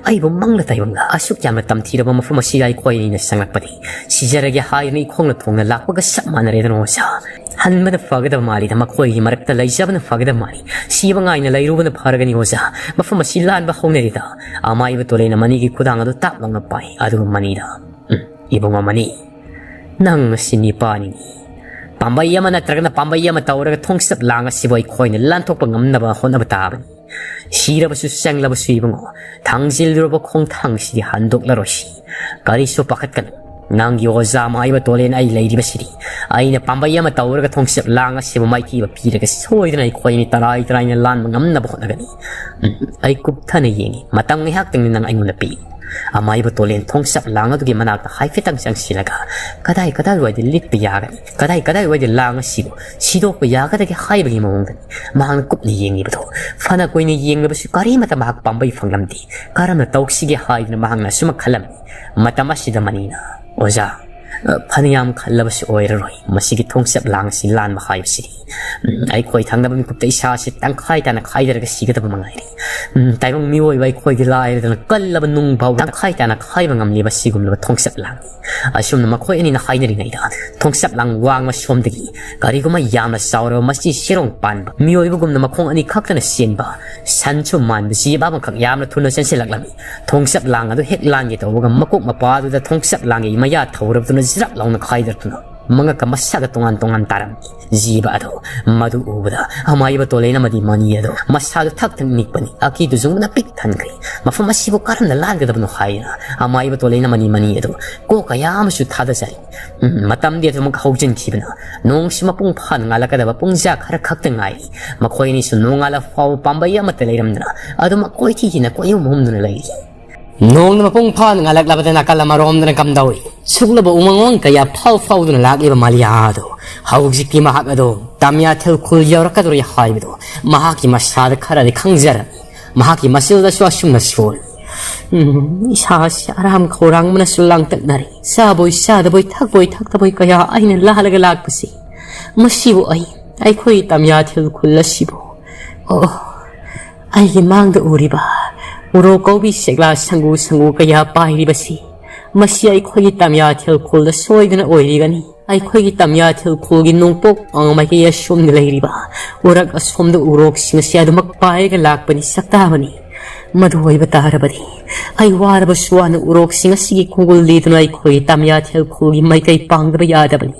ꯑꯩꯕꯨ ꯃꯪꯂ ꯇꯥꯏꯕꯪꯂ ꯑꯁꯨꯛ ꯌꯥꯝꯅ ꯇꯝꯊꯤꯔꯕ ꯃꯐꯝ ꯑꯁꯤꯗ ꯑꯩꯈꯣꯏ ꯑꯅꯤꯅ ꯆꯪꯂꯛꯄꯗꯤ ꯁꯤꯖꯔꯒꯦ ꯍꯥꯏꯗꯨꯅ ꯏꯈꯣꯡꯅ ꯊꯣꯡꯅ ꯂꯥꯛꯄꯒ ꯆꯞ ꯃꯥꯟꯅꯔꯦꯗꯅ ꯑꯣꯖꯥ꯫ ꯍꯟꯕꯅ ꯐꯒꯗꯕ ꯃꯥꯜꯂꯤꯗ, ꯃꯈꯣꯏꯒꯤ ꯃꯔꯛꯇ ꯂꯩꯖꯕꯅ ꯐꯒꯗꯕ ꯃꯥꯜꯂꯤ꯫ ꯁꯤꯕ ꯉꯥꯏꯅ ꯂꯩꯔꯨꯕꯅ ꯐꯔꯒꯅꯤ ꯑꯣꯖꯥ꯫ ꯃꯐꯝ ꯑꯁꯤ ꯂꯥꯟꯕ ꯍꯧꯅꯔꯤꯗ꯫" ꯑꯃꯥꯏꯕ ꯇꯣꯂꯦꯟꯅ ꯃꯅꯤꯒꯤ ꯈꯨꯗꯥꯡ ꯑꯗꯨ ꯇꯥꯞ ꯂꯥꯎꯅ ꯄꯥꯏ꯫ ꯑꯗꯨꯒ ꯃꯅꯤꯗ, "ꯎꯝ, ꯏꯕꯨꯡꯉꯣ ꯃꯅꯤ, ꯅꯪ ꯑꯁꯤ ꯅꯤꯄꯥꯅꯤꯅꯤ꯫ ꯄꯥꯝꯕꯩ ꯑꯃ ꯅꯠꯇ꯭ꯔꯒꯅ ꯄꯥꯝꯕꯩ ꯑꯃ ꯇꯧꯔꯒ ꯊꯣꯡꯆꯞ ꯂꯥꯡ ꯑꯁꯤꯕꯨ ꯑꯩꯈꯣꯏꯅ ꯂꯥꯟꯊꯣꯛꯄ ꯉꯝꯅꯕ ꯍꯣꯠꯅꯕ ꯇꯥꯕꯅꯤ꯫ ꯁꯤꯔꯕꯁꯨ ꯆꯪꯂꯕꯁꯨ ꯏꯕꯨꯡꯉꯣ, ꯊꯥꯡꯖꯤꯜꯂꯨꯔꯕ ꯈꯣꯡꯊꯥꯡꯁꯤꯗꯤ ꯍꯟꯗꯣꯛꯂꯔꯣꯏꯁꯤ꯫ ꯀꯔꯤꯁꯨ ꯄꯥꯈꯠꯀꯅꯨ꯫ ꯅꯪꯒꯤ ꯑꯣꯖꯥ ꯃꯥꯏꯕ ꯇꯣꯂꯦꯟ ꯑꯩ ꯂꯩꯔꯤꯕꯁꯤꯗꯤ꯫ ꯑꯩꯅ ꯄꯥꯝꯕꯩ ꯑꯃ ꯇꯧꯔꯒ ꯊꯣꯡꯆꯞ ꯂꯥꯡ ꯑꯁꯤꯕꯨ ꯃꯥꯏꯊꯤꯕ ꯄꯤꯔꯒ ꯁꯣꯏꯗꯅ ꯑꯩꯈꯣꯏ ꯑꯅꯤ ꯇꯔꯥꯏ ꯇꯔꯥꯏꯅ ꯂꯥꯟꯕ ꯉꯝꯅꯕ ꯍꯣꯠꯅꯒꯅꯤ꯫ ꯎꯝ, ꯑꯩ ꯀꯨꯞꯊꯅ ꯌꯦꯡꯉꯤ꯫ ꯃꯇꯝ ꯉꯥꯏꯍꯥꯛꯇꯪꯗꯤ ꯅꯪ ꯑꯩꯉꯣꯟꯗ ꯄꯤꯌꯨ꯫" ꯑꯃꯥꯏꯕ ꯇꯣꯂꯦꯟ ꯊꯣꯡꯆꯞ ꯂꯥꯡ ꯑꯗꯨꯒꯤ ꯃꯅꯥꯛꯇ ꯍꯥꯏꯐꯦꯠꯇꯪ ꯆꯪꯁꯤꯜꯂꯒ, ꯀꯗꯥꯏ ꯀꯗꯥꯏꯋꯥꯏꯗ ꯂꯤꯠꯄ ꯌꯥꯒꯅꯤ, ꯀꯗꯥꯏ ꯀꯗꯥꯏꯋꯥꯏꯗ ꯂꯥꯡ ꯑꯁꯤꯕꯨ ꯁꯤꯗꯣꯛꯄ ꯌꯥꯒꯗꯒꯦ ꯍꯥꯏꯕꯒꯤ ꯃꯑꯣꯡꯗꯅꯤ ꯃꯍꯥꯛꯅ ꯀꯨꯞꯅ ꯌꯦꯡꯂꯤꯕꯗꯣ꯫ ꯐꯅ ꯀꯨꯏꯅ ꯌꯦꯡꯂꯕꯁꯨ ꯀꯔꯤꯃꯠꯇ ꯃꯍꯥꯛ ꯄꯥꯝꯕꯩ ꯐꯪꯂꯝꯗꯦ꯫ ꯀꯔꯝꯅ ꯇꯧꯁꯤꯒꯦ ꯍꯥꯏꯗꯨꯅ ꯃꯍꯥꯛꯅ ꯑꯁꯨꯝꯅ ꯈꯜꯂꯝꯃꯤ꯫ ꯃꯇꯝ ꯑꯁꯤꯗ ꯃꯅꯤꯅ, "ꯑꯣꯖꯥ, ꯑ, ꯐꯅꯌꯥꯝ ꯈꯜꯂꯕꯁꯨ ꯑꯣꯏꯔꯔꯣꯏ꯫ ꯃꯁꯤꯒꯤ ꯊꯣꯡꯆꯞ ꯂꯥꯡ ꯑꯁꯤ ꯂꯥꯟꯕ ꯍꯥꯏꯕꯁꯤꯗꯤ, ꯎꯝ, ꯑꯩꯈꯣꯏ ꯊꯪꯅꯕ ꯃꯤꯀꯨꯞꯇ ꯏꯁꯥ ꯑꯁꯤ ꯇꯪꯈꯥꯏ ꯇꯥꯅ ꯈꯥꯏꯗꯔꯒ ꯁꯤꯒꯗꯕ ꯃꯉꯥꯏꯔꯦ꯫ ꯎꯝ, ꯇꯥꯏꯕꯪ ꯃꯤꯑꯣꯏꯕ ꯑꯩꯈꯣꯏꯗꯤ ꯂꯥꯏꯔꯗꯅ ꯀꯜꯂꯕ ꯅꯨꯡ ꯐꯥꯎ ꯇꯪꯈꯥꯏ ꯇꯥꯅ ꯈꯥꯏꯕ ꯉꯝꯂꯤꯕ ꯁꯤꯒꯨꯝꯂꯕ ꯊꯣꯡꯆꯞ ꯂꯥꯡꯅꯤ꯫" ꯑꯁꯨꯝꯅ ꯃꯈꯣꯏ ꯑꯅꯤꯅ ꯍꯥꯏꯅꯔꯤꯉꯩꯗ ꯊꯣꯡꯆꯞ ꯂꯥꯡ ꯋꯥꯡꯃ ꯁꯣꯝꯗꯒꯤ ꯀꯔꯤꯒꯨꯝꯕ ꯌꯥꯝꯅ ꯆꯥꯎꯔꯕ ꯃꯆꯤ ꯁꯦꯔꯣꯡ ꯄꯥꯟꯕ ꯃꯤꯑꯣꯏꯕꯒꯨꯝꯅ ꯃꯈꯣꯡ ꯑꯅꯤ ꯈꯛꯇꯅ ꯆꯦꯟꯕ ꯁꯟꯁꯨ ꯃꯥꯟꯕ ꯖꯤꯕ ꯑꯃꯈꯛ ꯌꯥꯝꯅ ꯊꯨꯅ ꯆꯦꯟꯁꯤꯜꯂꯛꯂꯝꯃꯤ꯫ ꯊꯣꯡꯆꯞ ꯂꯥꯡ ꯑꯗꯨ ꯍꯦꯛ ꯂꯥꯟꯒꯦ ꯇꯧꯕꯒ ꯃꯀꯣꯛ ꯃꯄꯥꯗꯨꯗ ꯊꯣꯡꯆꯞ ꯂꯥꯡꯒꯤ ꯃꯌꯥ ꯊꯧꯔꯕꯗꯨꯅ ꯖꯤꯔꯞ ꯂꯥꯎꯅ ꯈꯥꯏꯗꯔꯛꯇꯨꯅ ꯃꯉꯛꯀ ꯃꯁꯥꯒ ꯇꯣꯉꯥꯟ ꯇꯣꯉꯥꯟ ꯇꯥꯔꯝꯃꯤ꯫ ꯖꯤꯕ ꯑꯗꯣ ꯃꯗꯨ ꯎꯕꯗ ꯑꯃꯥꯏꯕ ꯇꯣꯂꯦꯟ ꯑꯃꯗꯤ ꯃꯅꯤ ꯑꯗꯣ ꯃꯁꯥꯗꯨ ꯊꯛ ꯊꯛ ꯅꯤꯛꯄꯅꯤ꯫ ꯑꯀꯤ ꯇꯨꯖꯨꯡꯕꯅ ꯄꯤꯛ ꯊꯟꯈ꯭ꯔꯦ꯫ ꯃꯐꯝ ꯑꯁꯤꯕꯨ ꯀꯔꯝꯅ ꯂꯥꯟꯒꯗꯕꯅꯣ ꯍꯥꯏꯅ ꯑꯃꯥꯏꯕ ꯇꯣꯂꯦꯟ ꯑꯃꯅꯤ ꯃꯅꯤ ꯑꯗꯣ ꯀꯣꯛ ꯀꯌꯥ ꯑꯃꯁꯨ ꯊꯥꯗꯖꯔꯤ꯫ ꯎꯝ, ꯃꯇꯝꯗꯤ ꯑꯗꯨꯃꯛ ꯍꯧꯖꯤꯟꯈꯤꯕꯅ ꯅꯣꯡꯁꯨ ꯃꯄꯨꯡ ꯐꯥꯅ ꯉꯥꯜꯂꯛꯀꯗꯕ ꯄꯨꯡꯖꯥ ꯈꯔ ꯈꯛꯇ ꯉꯥꯏꯔꯤ꯫ ꯃꯈꯣꯏ ꯑꯅꯤꯁꯨ ꯅꯣꯡꯉꯥꯜꯂ ꯐꯥꯎꯕ ꯄꯥꯝꯕꯩ ꯑꯃꯠꯇ ꯂꯩꯔꯝꯗꯅ ꯑꯗꯨꯃꯛ ꯀꯣꯏꯊꯤ ꯊꯤꯅ ꯀꯣꯏꯍꯨꯝ ꯍꯨꯝꯗꯨꯅ ꯂꯩꯔꯤ꯫ ꯅꯣꯡꯅ ꯃꯄꯨꯡ ꯐꯥꯅ ꯉꯥꯜꯂꯛꯂꯕꯗ ꯅꯥꯀꯜ ꯑꯃꯔꯣꯝꯗꯅ ꯀꯝꯗꯧꯔꯤ? ꯁꯨꯛꯂꯕ ꯎꯃꯪ ꯋꯥꯃꯪ ꯀꯌꯥ ꯐꯥꯎ ꯐꯥꯎꯗꯨꯅ ꯂꯥꯛꯂꯤꯕ ꯃꯥꯂꯤꯌꯥ ꯑꯗꯣ ꯍꯧꯖꯤꯛꯇꯤ ꯃꯍꯥꯛ ꯑꯗꯣ ꯇꯃꯤꯌꯥꯊꯦꯜ ꯈꯨꯜ ꯌꯧꯔꯛꯀꯗꯧꯔꯤ ꯍꯥꯏꯕꯗꯣ ꯃꯍꯥꯛꯀꯤ ꯃꯁꯥꯗ ꯈꯔꯗꯤ ꯈꯪꯖꯔꯝꯃꯤ꯫ ꯃꯍꯥꯛꯀꯤ ꯃꯆꯤꯜꯗꯁꯨ ꯑꯁꯨꯝꯅ ꯁꯣꯜꯂꯤ꯫ "ꯎꯝ, ꯏꯁꯥꯁꯤ ꯑꯔꯥꯝ ꯈꯧꯔꯥꯡꯕꯅꯁꯨ ꯂꯥꯡꯇꯛꯅꯔꯦ꯫ ꯆꯥꯕꯣꯏ ꯆꯥꯗꯕꯣꯏ, ꯊꯛꯄꯣꯏ ꯊꯛꯇꯕꯣꯏ ꯀꯌꯥ ꯑꯩꯅ ꯂꯥꯜꯂꯒ ꯂꯥꯛꯄꯁꯤ꯫ ꯃꯁꯤꯕꯨ ꯑꯩ, ꯑꯩꯈꯣꯏ ꯇꯃꯤꯌꯥꯊꯦꯜ ꯈꯨꯜ ꯑꯁꯤꯕꯨ, ꯑꯣ, ꯑꯩꯒꯤ ꯃꯥꯡꯗ ꯎꯔꯤꯕ ꯎꯔꯣꯛ ꯀꯧꯕꯤ ꯁꯦꯛꯂꯥ ꯁꯪꯒꯨ ꯁꯪꯒꯨ ꯀꯌꯥ ꯄꯥꯏꯔꯤꯕꯁꯤ, ꯃꯁꯤ ꯑꯩꯈꯣꯏꯒꯤ ꯇꯃꯤꯌꯥꯊꯦꯜ ꯈꯨꯜꯗ ꯁꯣꯏꯗꯅ ꯑꯣꯏꯔꯤꯒꯅꯤ꯫ ꯑꯩꯈꯣꯏꯒꯤ ꯇꯃꯤꯌꯥꯊꯦꯜ ꯈꯨꯜꯒꯤ ꯅꯣꯡꯄꯣꯛ ꯃꯥꯏꯀꯩ ꯑꯁꯣꯝꯗ ꯂꯩꯔꯤꯕ ꯎꯔꯛ ꯑꯁꯣꯝꯗ ꯎꯔꯣꯛꯁꯤꯡ ꯑꯁꯤ ꯑꯗꯨꯃꯛ ꯄꯥꯏꯔꯒ ꯂꯥꯛꯄꯅꯤ, ꯁꯛꯇꯥꯕꯅꯤ꯫ ꯃꯗꯨ ꯑꯣꯏꯕ ꯇꯥꯔꯕꯗꯤ ꯑꯩ ꯋꯥꯔꯕꯁꯨ ꯋꯥꯅ ꯎꯔꯣꯛꯁꯤꯡ ꯑꯁꯤꯒꯤ ꯈꯣꯡꯒꯨꯜ ꯂꯤꯗꯨꯅ ꯑꯩꯈꯣꯏꯒꯤ ꯇꯃꯤꯌꯥꯊꯦꯜ ꯈꯨꯜꯒꯤ ꯃꯥꯏꯀꯩ ꯄꯥꯡꯗꯕ ꯌꯥꯗꯕꯅꯤ"꯫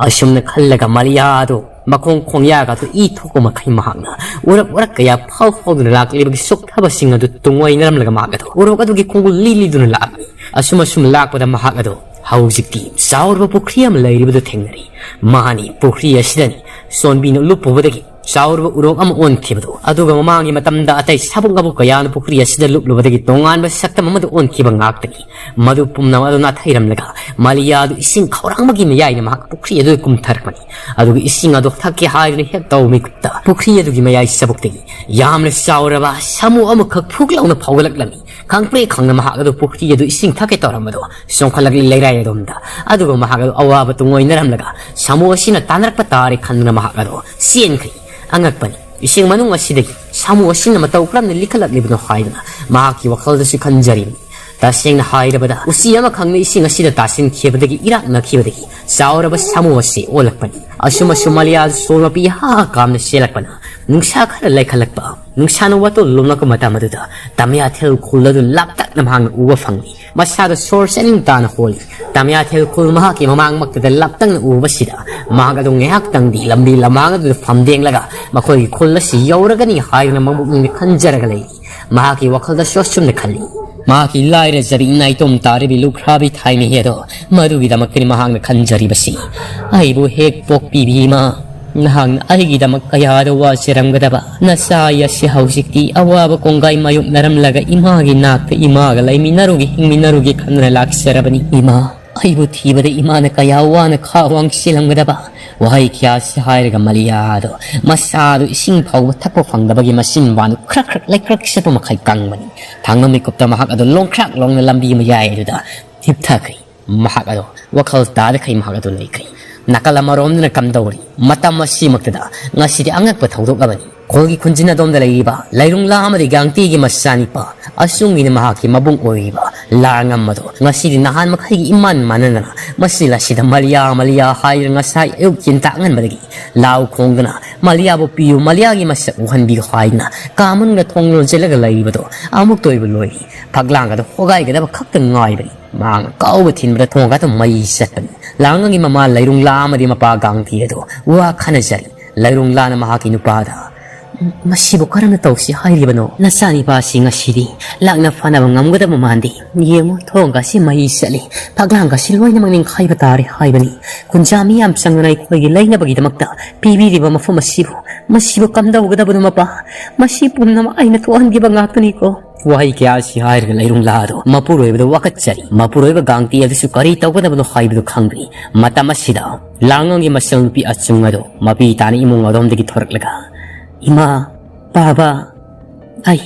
ꯑꯁꯨꯝꯅ ꯈꯜꯂꯒ ꯃꯥꯂꯤꯌꯥ ꯑꯗꯨ ꯃꯈꯣꯡ ꯈꯣꯡꯌꯥꯒ ꯑꯗꯨ ꯏ ꯊꯣꯛꯄ ꯃꯈꯩ ꯃꯍꯥꯛꯅ ꯎꯔꯛ ꯎꯔꯛ ꯀꯌꯥ ꯐꯥꯎ ꯐꯥꯎꯗꯨꯅ ꯂꯥꯛꯂꯤꯕꯒꯤ ꯆꯣꯛꯊꯕꯁꯤꯡ ꯑꯗꯨ ꯇꯨꯡꯑꯣꯏꯅꯔꯝꯂꯒ ꯃꯍꯥꯛ ꯑꯗꯨ ꯎꯔꯣꯛ ꯑꯗꯨꯒꯤ ꯈꯣꯡꯒꯨꯜ ꯂꯤ ꯂꯤꯗꯨꯅ ꯂꯥꯛꯂꯤ꯫ ꯑꯁꯨꯝ ꯑꯁꯨꯝ ꯂꯥꯛꯄꯗ ꯃꯍꯥꯛ ꯑꯗꯨ ꯍꯧꯖꯤꯛꯇꯤ ꯆꯥꯎꯔꯕ ꯄꯨꯈ꯭ꯔꯤ ꯑꯃ ꯂꯩꯔꯤꯕꯗꯨ ꯊꯦꯡꯅꯔꯤ꯫ ꯃꯥꯅꯤ, ꯄꯨꯈ꯭ꯔꯤ ꯑꯁꯤꯗꯅꯤ ꯆꯣꯟꯕꯤꯅ ꯂꯨꯞꯄꯨꯕꯗꯒꯤ ꯆꯥꯎꯔꯕ ꯎꯔꯣꯛ ꯑꯃ ꯑꯣꯟꯈꯤꯕꯗꯨ꯫ ꯑꯗꯨꯒ ꯃꯃꯥꯡꯒꯤ ꯃꯇꯝꯗ ꯑꯇꯩ ꯁꯥꯕꯨꯛ ꯉꯥꯕꯨꯛ ꯀꯌꯥꯅ ꯄꯨꯈ꯭ꯔꯤ ꯑꯁꯤꯗ ꯂꯨꯞꯂꯨꯕꯗꯒꯤ ꯇꯣꯉꯥꯟꯕ ꯁꯛꯇꯝ ꯑꯃꯗ ꯑꯣꯟꯈꯤꯕ ꯉꯥꯛꯇꯅꯤ꯫ ꯃꯗꯨ ꯄꯨꯝꯅꯃꯛ ꯑꯗꯨ ꯅꯥꯊꯩꯔꯝꯂꯒ ꯃꯥꯂꯤꯌꯥ ꯑꯗꯨ ꯏꯁꯤꯡ ꯈꯧꯔꯥꯡꯕꯒꯤ ꯃꯌꯥꯏꯅ ꯃꯍꯥꯛ ꯄꯨꯈ꯭ꯔꯤ ꯑꯗꯨꯗ ꯀꯨꯝꯊꯔꯛꯄꯅꯤ꯫ ꯑꯗꯨꯒ ꯏꯁꯤꯡ ꯑꯗꯨ ꯊꯛꯀꯦ ꯍꯥꯏꯗꯨꯅ ꯍꯦꯛ ꯇꯧꯕ ꯃꯤꯀꯨꯞꯇ ꯄꯨꯈ꯭ꯔꯤ ꯑꯗꯨꯒꯤ ꯃꯌꯥꯏ ꯆꯕꯨꯛꯇꯒꯤ ꯌꯥꯝꯅ ꯆꯥꯎꯔꯕ ꯁꯥꯃꯨ ꯑꯃꯈꯛ ꯐꯨꯛ ꯂꯥꯎꯅ ꯐꯥꯎꯒꯠꯂꯛꯂꯝꯃꯤ꯫ ꯈꯪꯄ꯭ꯔꯦꯛ ꯈꯪꯅ ꯃꯍꯥꯛ ꯑꯗꯨ ꯄꯨꯈ꯭ꯔꯤ ꯑꯗꯨ ꯏꯁꯤꯡ ꯊꯛꯀꯦ ꯇꯧꯔꯝꯕꯗꯣ ꯆꯣꯡꯈꯠꯂꯛꯂꯤ ꯂꯩꯔꯥꯏ ꯑꯗꯣꯝꯗ꯫ ꯑꯗꯨꯒ ꯃꯍꯥꯛ ꯑꯗꯨ ꯑꯋꯥꯕ ꯇꯨꯡꯑꯣꯏꯅꯔꯝꯂꯒ ꯁꯥꯃꯨ ꯑꯁꯤꯅ ꯇꯥꯟꯅꯔꯛꯄ ꯇꯥꯔꯦ ꯈꯟꯗꯨꯅ ꯃꯍꯥꯛ ꯑꯗꯨ ꯆꯦꯟꯈ꯭ꯔꯤ꯫ ꯑꯉꯛꯄꯅꯤ, ꯏꯁꯤꯡ ꯃꯅꯨꯡ ꯑꯁꯤꯗꯒꯤ ꯁꯥꯃꯨ ꯑꯁꯤꯅ ꯃꯇꯧ ꯀꯔꯝꯅ ꯂꯤꯈꯠꯂꯛꯂꯤꯕꯅꯣ ꯍꯥꯏꯗꯨꯅ ꯃꯍꯥꯛꯀꯤ ꯋꯥꯈꯜꯗꯁꯨ ꯈꯟꯖꯔꯤꯕꯅꯤ꯫ ꯇꯁꯦꯡꯅ ꯍꯥꯏꯔꯕꯗ, ꯎꯆꯤ ꯑꯃꯈꯛꯅ ꯏꯁꯤꯡ ꯑꯁꯤꯗ ꯇꯥꯁꯤꯟꯈꯤꯕꯗꯒꯤ ꯏꯔꯥꯛꯅꯈꯤꯕꯗꯒꯤ ꯆꯥꯎꯔꯕ ꯁꯥꯃꯨ ꯑꯁꯤ ꯑꯣꯜꯂꯛꯄꯅꯤ꯫ ꯑꯁꯨꯝ ꯑꯁꯨꯝ ꯃꯥꯂꯤꯌꯥ ꯁꯣꯔ ꯃꯄꯤ ꯍꯥ ꯍꯥ ꯀꯥꯝꯅ ꯆꯦꯜꯂꯛꯄꯅ ꯅꯨꯡꯁꯥ ꯈꯔ ꯂꯩꯈꯠꯂꯛꯄ, ꯅꯨꯡꯁꯥꯅ ꯋꯥꯇꯣꯜ ꯂꯨꯝꯂꯛꯄ ꯃꯇꯝ ꯑꯗꯨꯗ ꯇꯃꯤꯌꯥꯊꯦꯜ ꯈꯨꯜ ꯑꯗꯨ ꯂꯥꯞꯇꯛꯅ ꯃꯍꯥꯛꯅ ꯎꯕ ꯐꯪꯂꯤ꯫ ꯃꯁꯥꯗ ꯁꯣꯔ ꯆꯥꯅꯤꯡ ꯇꯥꯅ ꯍꯣꯜꯂꯤ꯫ ꯇꯃꯤꯌꯥꯊꯦꯜ ꯈꯨꯜ ꯃꯍꯥꯛꯀꯤ ꯃꯃꯥꯡꯃꯛꯇꯗ ꯂꯥꯞꯇꯛꯅ ꯎꯕꯁꯤꯗ ꯃꯍꯥꯛ ꯑꯗꯨ ꯉꯥꯏꯍꯥꯛꯇꯪꯗꯤ ꯂꯝꯕꯤ ꯂꯝꯍꯥꯡ ꯑꯗꯨꯗ ꯐꯝꯗꯦꯡꯂꯒ ꯃꯈꯣꯏꯒꯤ ꯈꯨꯜ ꯑꯁꯤ ꯌꯧꯔꯒꯅꯤ ꯍꯥꯏꯗꯨꯅ ꯃꯕꯨꯛꯅꯤꯡꯗ ꯈꯟꯖꯔꯒ ꯂꯩꯔꯤ꯫ ꯃꯍꯥꯛꯀꯤ ꯋꯥꯈꯜꯗꯁꯨ ꯑꯁꯨꯝꯅ ꯈꯜꯂꯤ꯫ ꯃꯍꯥꯛꯀꯤ ꯂꯥꯏꯔꯖꯕꯤ ꯏꯅꯥꯏꯇꯣꯝ ꯇꯥꯔꯤꯕꯤ ꯂꯨꯈ꯭ꯔꯥꯕꯤ ꯊꯥꯏꯃꯍꯤ ꯑꯗꯣ ꯃꯗꯨꯒꯤꯗꯃꯛꯇꯅꯤ ꯃꯍꯥꯛꯅ ꯈꯟꯖꯔꯤꯕꯁꯤ꯫ "ꯑꯩꯕꯨ ꯍꯦꯛ ꯄꯣꯛꯄꯤꯕꯤ ꯏꯃꯥ, ꯅꯍꯥꯛꯅ ꯑꯩꯒꯤꯗꯃꯛ ꯀꯌꯥꯗ ꯋꯥꯖꯔꯝꯒꯗꯕ꯫ ꯅꯆꯥ ꯑꯩ ꯑꯁꯤ ꯍꯧꯖꯤꯛꯇꯤ ꯑꯋꯥꯕ ꯀꯣꯡꯒꯥꯏ ꯃꯥꯌꯣꯛꯅꯔꯝꯂꯒ ꯏꯃꯥꯒꯤ ꯅꯥꯛꯇ ꯏꯃꯥꯒ ꯂꯩꯃꯤꯟꯅꯔꯨꯒꯦ, ꯍꯤꯡꯃꯤꯟꯅꯔꯨꯒꯦ ꯈꯟꯗꯨꯅ ꯂꯥꯛꯆꯔꯕꯅꯤ ꯏꯃꯥ"꯫ ꯑꯩꯕꯨ ꯊꯤꯕꯗ ꯏꯃꯥꯅ ꯀꯌꯥ ꯋꯥꯅ ꯈꯥ ꯋꯥꯡ ꯆꯦꯜꯂꯝꯒꯗꯕ꯫ ꯋꯥꯍꯩ ꯀꯌꯥꯁꯤ ꯍꯥꯏꯔꯒ ꯃꯂꯤꯌꯥꯗꯣ ꯃꯁꯥꯗꯨ ꯏꯁꯤꯡ ꯐꯥꯎꯕ ꯊꯛꯄ ꯐꯪꯗꯕꯒꯤ ꯃꯆꯤꯟ ꯃꯕꯥꯟꯗꯨ ꯈ꯭ꯔꯛ ꯈ꯭ꯔꯛ ꯂꯩꯈ꯭ꯔꯛ ꯆꯠꯄ ꯃꯈꯩ ꯀꯪꯕꯅꯤ꯫ ꯊꯥꯡꯅ ꯃꯤꯀꯨꯞꯇ ꯃꯍꯥꯛ ꯑꯗꯨ ꯂꯣꯡꯈ꯭ꯔꯥꯛ ꯂꯣꯡꯅ ꯂꯝꯕꯤ ꯃꯌꯥꯏ ꯑꯗꯨꯗ ꯍꯤꯞꯊꯈ꯭ꯔꯦ꯫ ꯃꯍꯥꯛ ꯑꯗꯨ ꯋꯥꯈꯜ ꯇꯥꯗꯈꯩ ꯃꯍꯥꯛ ꯑꯗꯨ ꯂꯩꯈ꯭ꯔꯦ꯫ ꯅꯥꯀꯜ ꯑꯃꯔꯣꯝꯗꯅ ꯀꯝꯗꯧꯔꯤ? ꯃꯇꯝ ꯑꯁꯤꯃꯛꯇꯗ ꯉꯁꯤꯗꯤ ꯑꯉꯛꯄ ꯊꯧꯗꯣꯛ ꯑꯃꯅꯤ꯫ ꯈꯣꯜꯒꯤ ꯈꯨꯟꯖꯤꯟ ꯑꯗꯣꯝꯗ ꯂꯩꯔꯤꯕ ꯂꯩꯔꯨꯡꯂꯥ ꯑꯃꯗꯤ ꯒꯥꯡꯇꯤꯒꯤ ꯃꯆꯥꯅꯤꯄꯥ, ꯑꯁꯨꯝꯒꯤꯅ ꯃꯍꯥꯛꯀꯤ ꯃꯕꯨꯡ ꯑꯣꯏꯔꯤꯕ ꯂꯥꯔꯉꯝ ꯑꯗꯣ ꯉꯁꯤꯗꯤ ꯅꯍꯥꯟ ꯃꯈꯩꯒꯤ ꯏꯃꯥꯟ ꯃꯥꯟꯅꯗꯅ ꯃꯁꯤ ꯂꯥꯁꯤꯗ ꯃꯂꯤꯌꯥ, ꯃꯂꯤꯌꯥ ꯍꯥꯏꯗꯨꯅ ꯉꯁꯥꯏ ꯑꯌꯨꯛ ꯌꯦꯟꯇꯥꯛ ꯉꯟꯕꯗꯒꯤ ꯂꯥꯎ ꯈꯣꯡꯗꯨꯅ "ꯃꯂꯤꯌꯥꯕꯨ ꯄꯤꯌꯨ, ꯃꯂꯤꯌꯥꯒꯤ ꯃꯁꯛ ꯎꯍꯟꯕꯤꯌꯨ" ꯍꯥꯏꯗꯨꯅ ꯀꯥ ꯃꯅꯨꯡꯗ ꯊꯣꯡ ꯂꯣꯟꯁꯤꯜꯂꯒ ꯂꯩꯔꯤꯕꯗꯣ ꯑꯃꯨꯛꯇ ꯑꯣꯏꯕ ꯂꯣꯏꯔꯤ꯫ ꯐꯛꯂꯥꯡꯒꯗꯣ ꯍꯣꯒꯥꯏꯒꯗꯕ ꯈꯛꯇ ꯉꯥꯏꯕꯅꯤ꯫ ꯃꯍꯥꯛꯅ ꯀꯥꯎꯕ ꯊꯤꯟꯕꯗ ꯊꯣꯡꯒꯥꯗ ꯃꯩ ꯆꯠꯄꯅꯤ꯫ ꯂꯥꯡꯉꯒꯤ ꯃꯃꯥ ꯂꯩꯔꯨꯡꯂꯥ ꯑꯃꯗꯤ ꯃꯄꯥ ꯒꯥꯡꯊꯤ ꯑꯗꯣ ꯋꯥ ꯈꯟꯅꯖꯔꯤ꯫ ꯂꯩꯔꯨꯡꯂꯥꯅ ꯃꯍꯥꯛꯀꯤ ꯅꯨꯄꯥꯗ, "ꯃꯁꯤꯕꯨ ꯀꯔꯝꯅ ꯇꯧꯁꯤ ꯍꯥꯏꯔꯤꯕꯅꯣ? ꯅꯆꯥꯅꯤꯄꯥꯁꯤ ꯉꯁꯤꯗꯤ ꯂꯥꯛꯅ ꯐꯅꯕ ꯉꯝꯒꯗꯕ ꯃꯥꯟꯗꯦ꯫ ꯌꯦꯡꯉꯨ, ꯊꯣꯡꯒꯁꯤ ꯃꯩ ꯆꯠꯂꯤ, ꯐꯛꯂꯥꯡꯒꯁꯤ ꯂꯣꯏꯅꯃꯛ ꯅꯤꯡꯈꯥꯏꯕ ꯇꯥꯔꯦ ꯍꯥꯏꯕꯅꯤ꯫ ꯀꯨꯟꯖꯥ ꯃꯤ ꯌꯥꯝ ꯆꯪꯗꯨꯅ ꯑꯩꯈꯣꯏꯒꯤ ꯂꯩꯅꯕꯒꯤꯗꯃꯛꯇ ꯄꯤꯕꯤꯔꯤꯕ ꯃꯐꯝ ꯑꯁꯤꯕꯨ, ꯃꯁꯤꯕꯨ ꯀꯝꯗꯧꯒꯗꯕꯅꯣ ꯃꯄꯥ? ꯃꯁꯤ ꯄꯨꯝꯅꯃꯛ ꯑꯩꯅ ꯊꯣꯛꯍꯟꯈꯤꯕ ꯉꯥꯛꯇꯅꯤꯀꯣ"꯫ ꯋꯥꯍꯩ ꯀꯌꯥ ꯑꯁꯤ ꯍꯥꯏꯔꯒ ꯂꯩꯔꯨꯡꯂꯥ ꯑꯗꯨ ꯃꯄꯨꯔꯣꯏꯕꯗ ꯋꯥꯀꯠꯆꯔꯤ꯫ ꯃꯄꯨꯔꯣꯏꯕ ꯒꯥꯡꯇꯤ ꯑꯗꯨꯁꯨ ꯀꯔꯤ ꯇꯧꯒꯗꯕꯅꯣ ꯍꯥꯏꯕꯗꯨ ꯈꯪꯗ꯭ꯔꯤ꯫ ꯃꯇꯝ ꯑꯁꯤꯗ ꯂꯥꯡꯉꯝꯒꯤ ꯃꯆꯜꯅꯨꯄꯤ ꯑꯆꯨꯡ ꯑꯗꯨ ꯃꯄꯤ ꯇꯥꯅ ꯏꯃꯨꯡ ꯑꯗꯣꯝꯗꯒꯤ ꯊꯣꯔꯛꯂꯒ, "ꯏꯃꯥ, ꯄꯥꯕ, ꯑꯩ,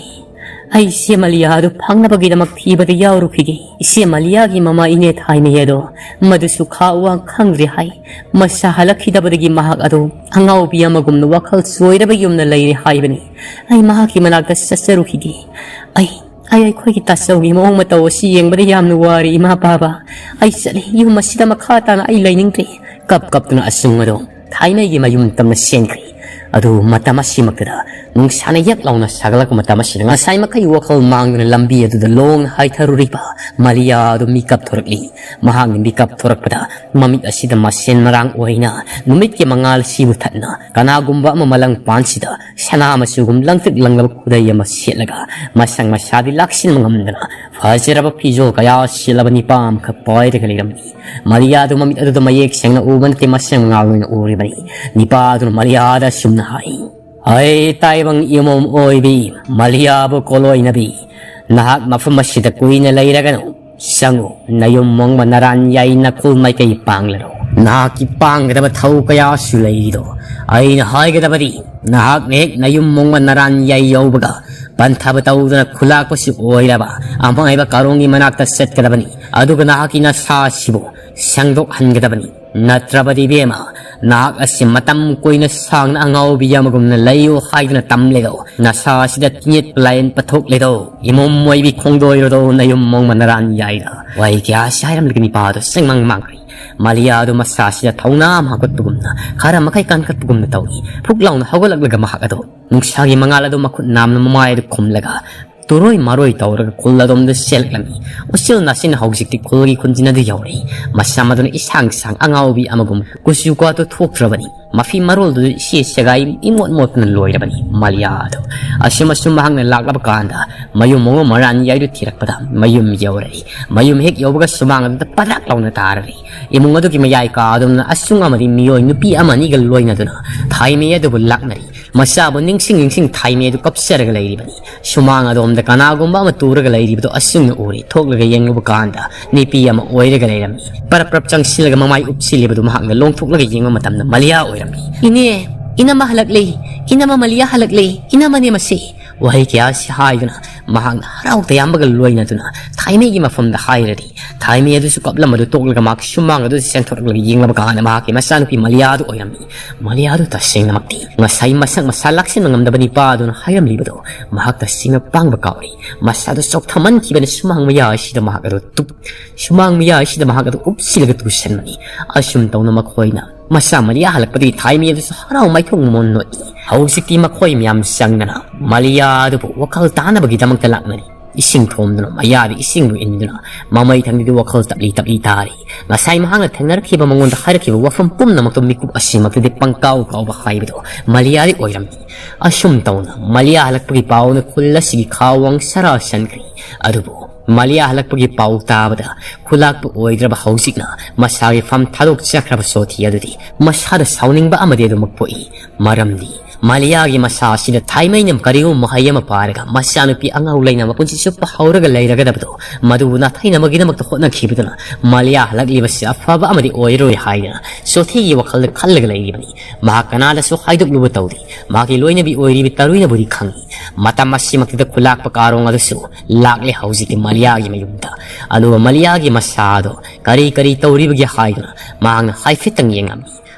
ꯑꯩ ꯏꯆꯦ ꯃꯂꯤꯌꯥ ꯑꯗꯨ ꯐꯪꯅꯕꯒꯤꯗꯃꯛ ꯊꯤꯕꯗ ꯌꯥꯎꯔꯨꯈꯤꯒꯦ꯫ ꯏꯆꯦ ꯃꯂꯤꯌꯥꯒꯤ ꯃꯃꯥ ꯏꯅꯦ ꯊꯥꯏꯅꯩ ꯑꯗꯣ ꯃꯗꯨꯁꯨ ꯈꯥ ꯋꯥ ꯈꯪꯗ꯭ꯔꯦ ꯍꯥꯏ꯫ ꯃꯁꯥ ꯍꯜꯂꯛꯈꯤꯗꯕꯗꯒꯤ ꯃꯍꯥꯛ ꯑꯗꯨ ꯑꯉꯥꯎꯕꯤ ꯑꯃꯒꯨꯝꯅ ꯋꯥꯈꯜ ꯆꯣꯏꯔꯕ ꯌꯨꯝꯅ ꯂꯩꯔꯦ ꯍꯥꯏꯕꯅꯤ꯫ ꯑꯩ ꯃꯍꯥꯛꯀꯤ ꯃꯅꯥꯛꯇ ꯆꯠꯆꯔꯨꯈꯤꯒꯦ꯫ ꯑꯩ, ꯑꯩ ꯑꯩꯈꯣꯏꯒꯤ ꯇꯥꯆꯧꯒꯤ ꯃꯑꯣꯡ ꯃꯇꯧ ꯑꯁꯤ ꯌꯦꯡꯕꯗ ꯌꯥꯝꯅ ꯋꯥꯔꯦ, ꯏꯃꯥ ꯄꯥꯕ꯫ ꯑꯩ ꯆꯠꯂꯤ, ꯌꯨꯝ ꯑꯁꯤꯗ ꯃꯈꯥ ꯇꯥꯅ ꯑꯩ ꯂꯩꯅꯤꯡꯗ꯭ꯔꯦ"꯫ ꯀꯞ ꯀꯞꯇꯨꯅ ꯑꯆꯨꯡ ꯑꯗꯨ ꯊꯥꯏꯅꯒꯤ ꯃꯌꯨꯝ ꯇꯝꯅ ꯆꯦꯟꯈ꯭ꯔꯦ꯫ ꯑꯗꯨ ꯃꯇꯝ ꯑꯁꯤꯃꯛꯇꯗ ꯅꯨꯡꯁꯥꯅ ꯌꯛ ꯂꯥꯎꯅ ꯁꯥꯒꯠꯂꯛꯄ ꯃꯇꯝ ꯑꯁꯤꯗ ꯉꯁꯥꯏ ꯃꯈꯩ ꯋꯥꯈꯜ ꯃꯥꯡꯗꯨꯅ ꯂꯝꯕꯤ ꯑꯗꯨꯗ ꯂꯣꯡꯅ ꯍꯥꯏꯊꯔꯨꯔꯤꯕ ꯃꯂꯤꯌꯥ ꯑꯗꯨ ꯃꯤꯀꯞ ꯊꯣꯔꯛꯂꯤ꯫ ꯃꯍꯥꯛꯅ ꯃꯤꯀꯞ ꯊꯣꯔꯛꯄꯗ ꯃꯃꯤꯠ ꯑꯁꯤꯗ ꯃꯁꯦꯟ ꯃꯔꯥꯡ ꯑꯣꯏꯅ ꯅꯨꯃꯤꯠꯀꯤ ꯃꯉꯥꯜ ꯑꯁꯤꯕꯨ ꯊꯠꯅ ꯀꯅꯥꯒꯨꯝꯕ ꯑꯃ ꯃꯂꯪ ꯄꯥꯟꯁꯤꯗ ꯁꯅꯥ ꯃꯆꯨꯒꯨꯝ ꯂꯪꯇ꯭ꯔꯤꯛ ꯂꯪꯂꯕ ꯈꯨꯗꯩ ꯑꯃ ꯁꯦꯠꯂꯒ ꯃꯁꯪ ꯃꯁꯥꯗꯤ ꯂꯥꯛꯁꯤꯟꯕ ꯉꯝꯗꯅ ꯐꯖꯔꯕ ꯐꯤꯖꯣꯜ ꯀꯌꯥ ꯁꯦꯠꯂꯕ ꯅꯤꯄꯥ ꯑꯃꯈꯛ ꯄꯥꯏꯔꯒ ꯂꯩꯔꯝꯃꯤ꯫ ꯃꯔꯤꯌꯥꯗꯨ ꯃꯃꯤꯠ ꯑꯗꯨꯗ ꯃꯌꯦꯛ ꯁꯦꯡꯅ ꯎꯕ ꯅꯠꯇꯦ, ꯃꯁꯦꯡ ꯉꯥꯜ ꯑꯣꯏꯅ ꯎꯔꯤꯕꯅꯤ꯫ ꯅꯤꯄꯥ ꯑꯗꯨꯅ ꯃꯔꯤꯌꯥꯗ ꯑꯁꯨꯝꯅ ꯍꯥꯏ, "ꯑꯩ ꯇꯥꯏꯕꯪ ꯏꯃꯣꯝ ꯑꯣꯏꯕꯤ, ꯃꯂꯤꯌꯥꯕꯨ ꯀꯣꯂꯣꯏꯅꯕꯤ, ꯅꯍꯥꯛ ꯃꯐꯝ ꯑꯁꯤꯗ ꯀꯨꯏꯅ ꯂꯩꯔꯒꯅꯨ꯫ ꯆꯪꯉꯨ, ꯅꯌꯨꯝ ꯃꯣꯡꯕ ꯅꯔꯥꯟ ꯌꯥꯏ, ꯅꯈꯨꯜ ꯃꯥꯏꯀꯩ ꯄꯥꯡꯂꯔꯣ꯫ ꯅꯍꯥꯛꯀꯤ ꯄꯥꯡꯒꯗꯕ ꯊꯧ ꯀꯌꯥꯁꯨ ꯂꯩꯔꯤꯗꯣ꯫ ꯑꯩꯅ ꯍꯥꯏꯒꯗꯕꯗꯤ, ꯅꯍꯥꯛꯅ ꯍꯦꯛ ꯅꯌꯨꯝ ꯃꯣꯡꯕ ꯅꯔꯥꯟ ꯌꯥꯏ ꯌꯧꯕꯒ ꯄꯟꯊꯕ ꯇꯧꯗꯨꯅ ꯈꯨꯂꯥꯛꯄꯁꯨ ꯑꯣꯏꯔꯕ ꯑꯃꯥꯏꯕ ꯀꯥꯔꯣꯡꯒꯤ ꯃꯅꯥꯛꯇ ꯆꯠꯀꯗꯕꯅꯤ꯫ ꯑꯗꯨꯒ ꯅꯍꯥꯛꯀꯤ ꯅꯁꯥ ꯑꯁꯤꯕꯨ ꯁꯦꯡꯗꯣꯛꯍꯟꯒꯗꯕꯅꯤ꯫ ꯅꯠꯇ꯭ꯔꯕꯗꯤ ꯏꯕꯦꯝꯃ, ꯅꯍꯥꯛ ꯑꯁꯤ ꯃꯇꯝ ꯀꯨꯏꯅ ꯁꯥꯡꯅ ꯑꯉꯥꯎꯕꯤ ꯑꯃꯒꯨꯝꯅ ꯂꯩꯌꯨ ꯍꯥꯏꯗꯨꯅ ꯇꯝꯂꯦꯗꯣ꯫ ꯅꯁꯥ ꯑꯁꯤꯗ ꯇꯤꯡꯌꯦꯠ ꯂꯥꯏꯌꯦꯟ ꯄꯊꯣꯛꯂꯦꯗꯣ꯫ ꯏꯃꯣꯝ ꯃꯣꯏꯕꯤ ꯈꯣꯡꯗꯣꯏꯔꯣꯗꯣ ꯅꯌꯨꯝ ꯃꯣꯡꯕ ꯅꯔꯥꯟ ꯌꯥꯏꯗ꯫ ꯋꯥꯍꯩ ꯀꯌꯥ ꯑꯁꯤ ꯍꯥꯏꯔꯝꯂꯒ ꯅꯤꯄꯥ ꯑꯗꯨ ꯆꯪꯃꯪ ꯃꯥꯡꯈ꯭ꯔꯦ꯫ ꯃꯥꯂꯤꯌꯥ ꯑꯗꯨ ꯃꯁꯥ ꯑꯁꯤꯗ ꯊꯧꯅꯥ ꯑꯃ ꯍꯥꯞꯀꯠꯄꯒꯨꯝꯅ, ꯈꯔ ꯃꯈꯩ ꯀꯟꯈꯠꯄꯒꯨꯝꯅ ꯇꯧꯏ꯫ ꯐꯨꯛ ꯂꯥꯎꯅ ꯍꯧꯒꯠꯂꯛꯂꯒ ꯃꯍꯥꯛ ꯑꯗꯨ ꯅꯨꯡꯁꯥꯒꯤ ꯃꯉꯥꯜ ꯑꯗꯨ ꯃꯈꯨꯠ ꯅꯥꯝꯅ ꯃꯃꯥꯏ ꯑꯗꯨ ꯈꯨꯝꯂꯒ ꯇꯨꯔꯣꯏ ꯃꯔꯣꯏ ꯇꯧꯔꯒ ꯈꯨꯜ ꯑꯗꯣꯝꯗ ꯆꯦꯜꯂꯛꯂꯝꯃꯤ꯫ ꯎꯆꯤꯜ ꯅꯥꯆꯤꯟ ꯍꯧꯖꯤꯛꯇꯤ ꯈꯨꯜꯒꯤ ꯈꯨꯟꯖꯤꯟ ꯑꯗꯨ ꯌꯧꯔꯛꯏ꯫ ꯃꯁꯝ ꯑꯗꯨꯅ ꯏꯁꯥꯡ ꯁꯥꯡ ꯑꯉꯥꯎꯕꯤ ꯑꯃꯒꯨꯝ ꯀꯨꯆꯨ ꯀ꯭ꯋꯥꯇꯨ ꯊꯣꯛꯇ꯭ꯔꯕꯅꯤ꯫ ꯃꯐꯤ ꯃꯔꯣꯜꯗꯨ ꯏꯁꯦ ꯁꯦꯒꯥꯏ ꯏꯃꯣꯠ ꯃꯣꯠꯇꯨꯅ ꯂꯣꯏꯔꯕꯅꯤ꯫ ꯃꯥꯂꯤꯌꯥ ꯑꯗꯨ ꯑꯁꯨꯝ ꯑꯁꯨꯝ ꯃꯍꯥꯛꯅ ꯂꯥꯛꯂꯕ ꯀꯥꯟꯗ ꯃꯌꯨꯝ ꯃꯣꯡꯕ ꯃꯔꯥꯟ ꯌꯥꯏꯗꯨ ꯊꯤꯔꯛꯄꯗ ꯃꯌꯨꯝ ꯌꯧꯔꯛꯏ꯫ ꯃꯌꯨꯝ ꯍꯦꯛ ꯌꯧꯕꯒ ꯁꯨꯃꯥꯡ ꯑꯗꯨꯗ ꯄꯗ꯭ꯔꯥꯛ ꯂꯥꯎꯅ ꯇꯥꯔꯔꯤ꯫ ꯏꯃꯨꯡ ꯑꯗꯨꯒꯤ ꯃꯌꯥꯏ ꯀꯥ ꯑꯗꯨꯝꯅ ꯑꯁꯨꯡ ꯑꯃꯗꯤ ꯃꯤꯑꯣꯏ ꯅꯨꯄꯤ ꯑꯃ ꯑꯅꯤꯒ ꯂꯣꯏꯅꯗꯨꯅ ꯊꯥꯏꯃꯩ ꯑꯗꯨꯕꯨ ꯂꯥꯛꯅꯔꯤ꯫ ꯃꯆꯥꯕꯨ ꯅꯤꯡꯁꯤꯡ ꯅꯤꯡꯁꯤꯡ ꯊꯥꯏꯃꯩ ꯑꯗꯨ ꯀꯞꯆꯔꯒ ꯂꯩꯔꯤꯕꯅꯤ꯫ ꯁꯨꯃꯥꯡ ꯑꯗꯣꯝꯗ ꯀꯅꯥꯒꯨꯝꯕ ꯑꯃ ꯇꯨꯔꯒ ꯂꯩꯔꯤꯕꯗꯣ ꯑꯁꯨꯝꯅ ꯎꯔꯦ꯫ ꯊꯣꯛꯂꯒ ꯌꯦꯡꯂꯨꯕ ꯀꯥꯟꯗ ꯅꯨꯄꯤ ꯑꯃ ꯑꯣꯏꯔꯒ ꯂꯩꯔꯝꯃꯤ꯫ ꯄꯔꯞ ꯄꯔꯞ ꯆꯪꯁꯤꯜꯂꯒ ꯃꯃꯥꯏ ꯎꯞꯁꯤꯜꯂꯤꯕꯗꯨ ꯃꯍꯥꯛꯅ ꯂꯣꯡꯊꯣꯛꯂꯒ ꯌꯦꯡꯕ ꯃꯇꯝꯗ ꯃꯂꯤꯌꯥ ꯑꯣꯏꯔꯝꯃꯤ꯫ "ꯏꯅꯦ, ꯏꯅꯝꯃ ꯍꯜꯂꯛꯂꯦ, ꯏꯅꯝꯃ ꯃꯂꯤꯌꯥ ꯍꯜꯂꯛꯂꯦ, ꯏꯅꯝꯃꯅꯦ ꯃꯁꯤ"꯫ ꯋꯥꯍꯩ ꯀꯌꯥ ꯑꯁꯤ ꯍꯥꯏꯗꯨꯅ ꯃꯍꯥꯛꯅ ꯍꯔꯥꯎ ꯇꯌꯥꯝꯕꯒ ꯂꯣꯏꯅꯗꯨꯅ ꯊꯥꯏꯃꯩꯒꯤ ꯃꯐꯝꯗ ꯍꯥꯏꯔꯗꯤ, ꯊꯥꯏꯃꯩ ꯑꯗꯨꯁꯨ ꯀꯞꯂꯝꯕꯗꯨ ꯇꯣꯛꯂꯒ ꯃꯍꯥꯛ ꯁꯨꯃꯥꯡ ꯑꯗꯨꯗ ꯆꯦꯟꯊꯣꯔꯛꯂꯒ ꯌꯦꯡꯂꯕ ꯀꯥꯟꯗ ꯃꯍꯥꯛꯀꯤ ꯃꯆꯥꯅꯨꯄꯤ ꯃꯂꯤꯌꯥ ꯑꯗꯨ ꯑꯣꯏꯔꯝꯃꯤ꯫ ꯃꯂꯤꯌꯥ ꯑꯗꯨ ꯇꯁꯦꯡꯅꯃꯛꯇꯤ ꯉꯁꯥꯏ ꯃꯁꯛ ꯃꯁꯥ ꯂꯥꯛꯁꯤꯟꯕ ꯉꯝꯗꯕ ꯅꯤꯄꯥ ꯑꯗꯨꯅ ꯍꯥꯏꯔꯝꯂꯤꯕꯗꯣ ꯃꯍꯥꯛ ꯇꯁꯦꯡꯅ ꯄꯥꯡꯕ ꯀꯥꯎꯔꯤ꯫ ꯃꯁꯥꯗꯨ ꯆꯣꯛꯊꯃꯟꯈꯤꯕꯅ ꯁꯨꯃꯥꯡ ꯃꯌꯥꯏꯁꯤꯗ ꯃꯍꯥꯛ ꯑꯗꯨ ꯇꯨꯞ-, ꯁꯨꯃꯥꯡ ꯃꯌꯥꯏꯁꯤꯗ ꯃꯍꯥꯛ ꯑꯗꯨ ꯎꯞꯁꯤꯜꯂꯒ ꯇꯨꯁꯟꯕꯅꯤ꯫ ꯑꯁꯨꯝ ꯇꯧꯅ ꯃꯈꯣꯏꯅ ꯃꯆꯥ ꯃꯂꯤꯌꯥ ꯍꯜꯂꯛꯄꯗꯒꯤ ꯊꯥꯏꯃꯩ ꯑꯗꯨꯁꯨ ꯍꯔꯥꯎ ꯃꯥꯏꯊꯣꯡ ꯃꯃꯣꯟ ꯅꯣꯛꯏ꯫ ꯍꯧꯖꯤꯛꯇꯤ ꯃꯈꯣꯏ ꯃꯌꯥꯝ ꯆꯪꯗꯅ ꯃꯂꯤꯌꯥ ꯑꯗꯨꯕꯨ ꯋꯥꯈꯜ ꯇꯥꯅꯕꯒꯤꯗꯃꯛꯇ ꯂꯥꯛꯅꯔꯤ꯫ ꯏꯁꯤꯡ ꯊꯣꯝꯗꯨꯅ, ꯃꯌꯥꯗ ꯏꯁꯤꯡꯕꯨ ꯏꯟꯗꯨꯅ, ꯃꯃꯩ ꯊꯪꯗꯗꯤ ꯋꯥꯈꯜ ꯇꯞꯂꯤ ꯇꯞꯂꯤ ꯇꯥꯔꯤ꯫ ꯉꯁꯥꯏ ꯃꯍꯥꯛꯅ ꯊꯦꯡꯅꯔꯛꯈꯤꯕ, ꯃꯉꯣꯟꯗ ꯍꯥꯏꯔꯛꯈꯤꯕ ꯋꯥꯐꯝ ꯄꯨꯝꯅꯃꯛꯇꯣ ꯃꯤꯀꯨꯞ ꯑꯁꯤꯃꯛꯇꯗꯤ ꯄꯪꯀꯥꯎ ꯀꯥꯎꯕ ꯍꯥꯏꯕꯗꯣ ꯃꯂꯤꯌꯥꯗꯤ ꯑꯣꯏꯔꯝꯃꯤ꯫ ꯑꯁꯨꯝ ꯇꯧꯅ ꯃꯂꯤꯌꯥ ꯍꯜꯂꯛꯄꯒꯤ ꯄꯥꯎꯅ ꯈꯨꯜ ꯑꯁꯤꯒꯤ ꯈꯥ ꯋꯥꯡ ꯁꯔꯥ ꯁꯟꯈ꯭ꯔꯤ꯫ ꯑꯗꯨꯕꯨ ꯃꯂꯤꯌꯥ ꯍꯜꯂꯛꯄꯒꯤ ꯄꯥꯎ ꯇꯥꯕꯗ ꯈꯨꯂꯥꯛꯄ ꯑꯣꯏꯗ꯭ꯔꯕ ꯍꯧꯖꯤꯛꯅ ꯃꯁꯥꯒꯤ ꯐꯝ ꯊꯥꯗꯣꯛꯆꯈ꯭ꯔꯕ ꯁꯣꯊꯤ ꯑꯗꯨꯗꯤ ꯃꯁꯥꯗ ꯁꯥꯎꯅꯤꯡꯕ ꯑꯃꯗꯤ ꯑꯗꯨꯃꯛ ꯄꯣꯛꯏ꯫ ꯃꯔꯝꯗꯤ ꯃꯥꯂꯤꯌꯥꯒꯤ ꯃꯁꯥ ꯑꯁꯤꯗ ꯊꯥꯏꯃꯩꯅ ꯀꯔꯤꯒꯨꯝꯕ ꯃꯍꯩ ꯑꯃ ꯄꯥꯔꯒ ꯃꯆꯥꯅꯨꯄꯤ ꯑꯉꯥꯎ ꯂꯩꯅ ꯃꯄꯨꯟꯁꯤ ꯆꯨꯞꯄ ꯍꯧꯔꯒ ꯂꯩꯔꯒꯗꯕꯗꯣ ꯃꯗꯨꯕꯨ ꯅꯥꯊꯩꯅꯕꯒꯤꯗꯃꯛꯇ ꯍꯣꯠꯅꯈꯤꯕꯗꯨꯅ ꯃꯥꯂꯤꯌꯥ ꯍꯜꯂꯛꯂꯤꯕꯁꯤ ꯑꯐꯕ ꯑꯃꯗꯤ ꯑꯣꯏꯔꯣꯏ ꯍꯥꯏꯗꯅ ꯆꯣꯊꯤꯒꯤ ꯋꯥꯈꯜꯗ ꯈꯜꯂꯒ ꯂꯩꯔꯤꯕꯅꯤ꯫ ꯃꯍꯥꯛ ꯀꯅꯥꯗꯁꯨ ꯍꯥꯏꯗꯣꯛꯂꯨꯕ ꯇꯧꯗꯦ꯫ ꯃꯍꯥꯛꯀꯤ ꯂꯣꯏꯅꯕꯤ ꯑꯣꯏꯔꯤꯕꯤ ꯇꯔꯨꯏꯅꯕꯨꯗꯤ ꯈꯪꯏ꯫ ꯃꯇꯝ ꯑꯁꯤꯃꯛꯇꯗ ꯈꯨꯂꯥꯛꯄ ꯀꯥꯔꯣꯡ ꯑꯗꯨꯁꯨ ꯂꯥꯛꯂꯦ ꯍꯧꯖꯤꯛꯇꯤ ꯃꯥꯂꯤꯌꯥꯒꯤ ꯃꯌꯨꯝꯗ꯫ ꯑꯗꯨꯒ ꯃꯥꯂꯤꯌꯥꯒꯤ ꯃꯁꯥꯗꯣ ꯀꯔꯤ ꯀꯔꯤ ꯇꯧꯔꯤꯕꯒꯦ ꯍꯥꯏꯗꯨꯅ ꯃꯍꯥꯛꯅ ꯍꯥꯏꯐꯦꯠꯇꯪ ꯌꯦꯡꯉꯝꯃꯤ꯫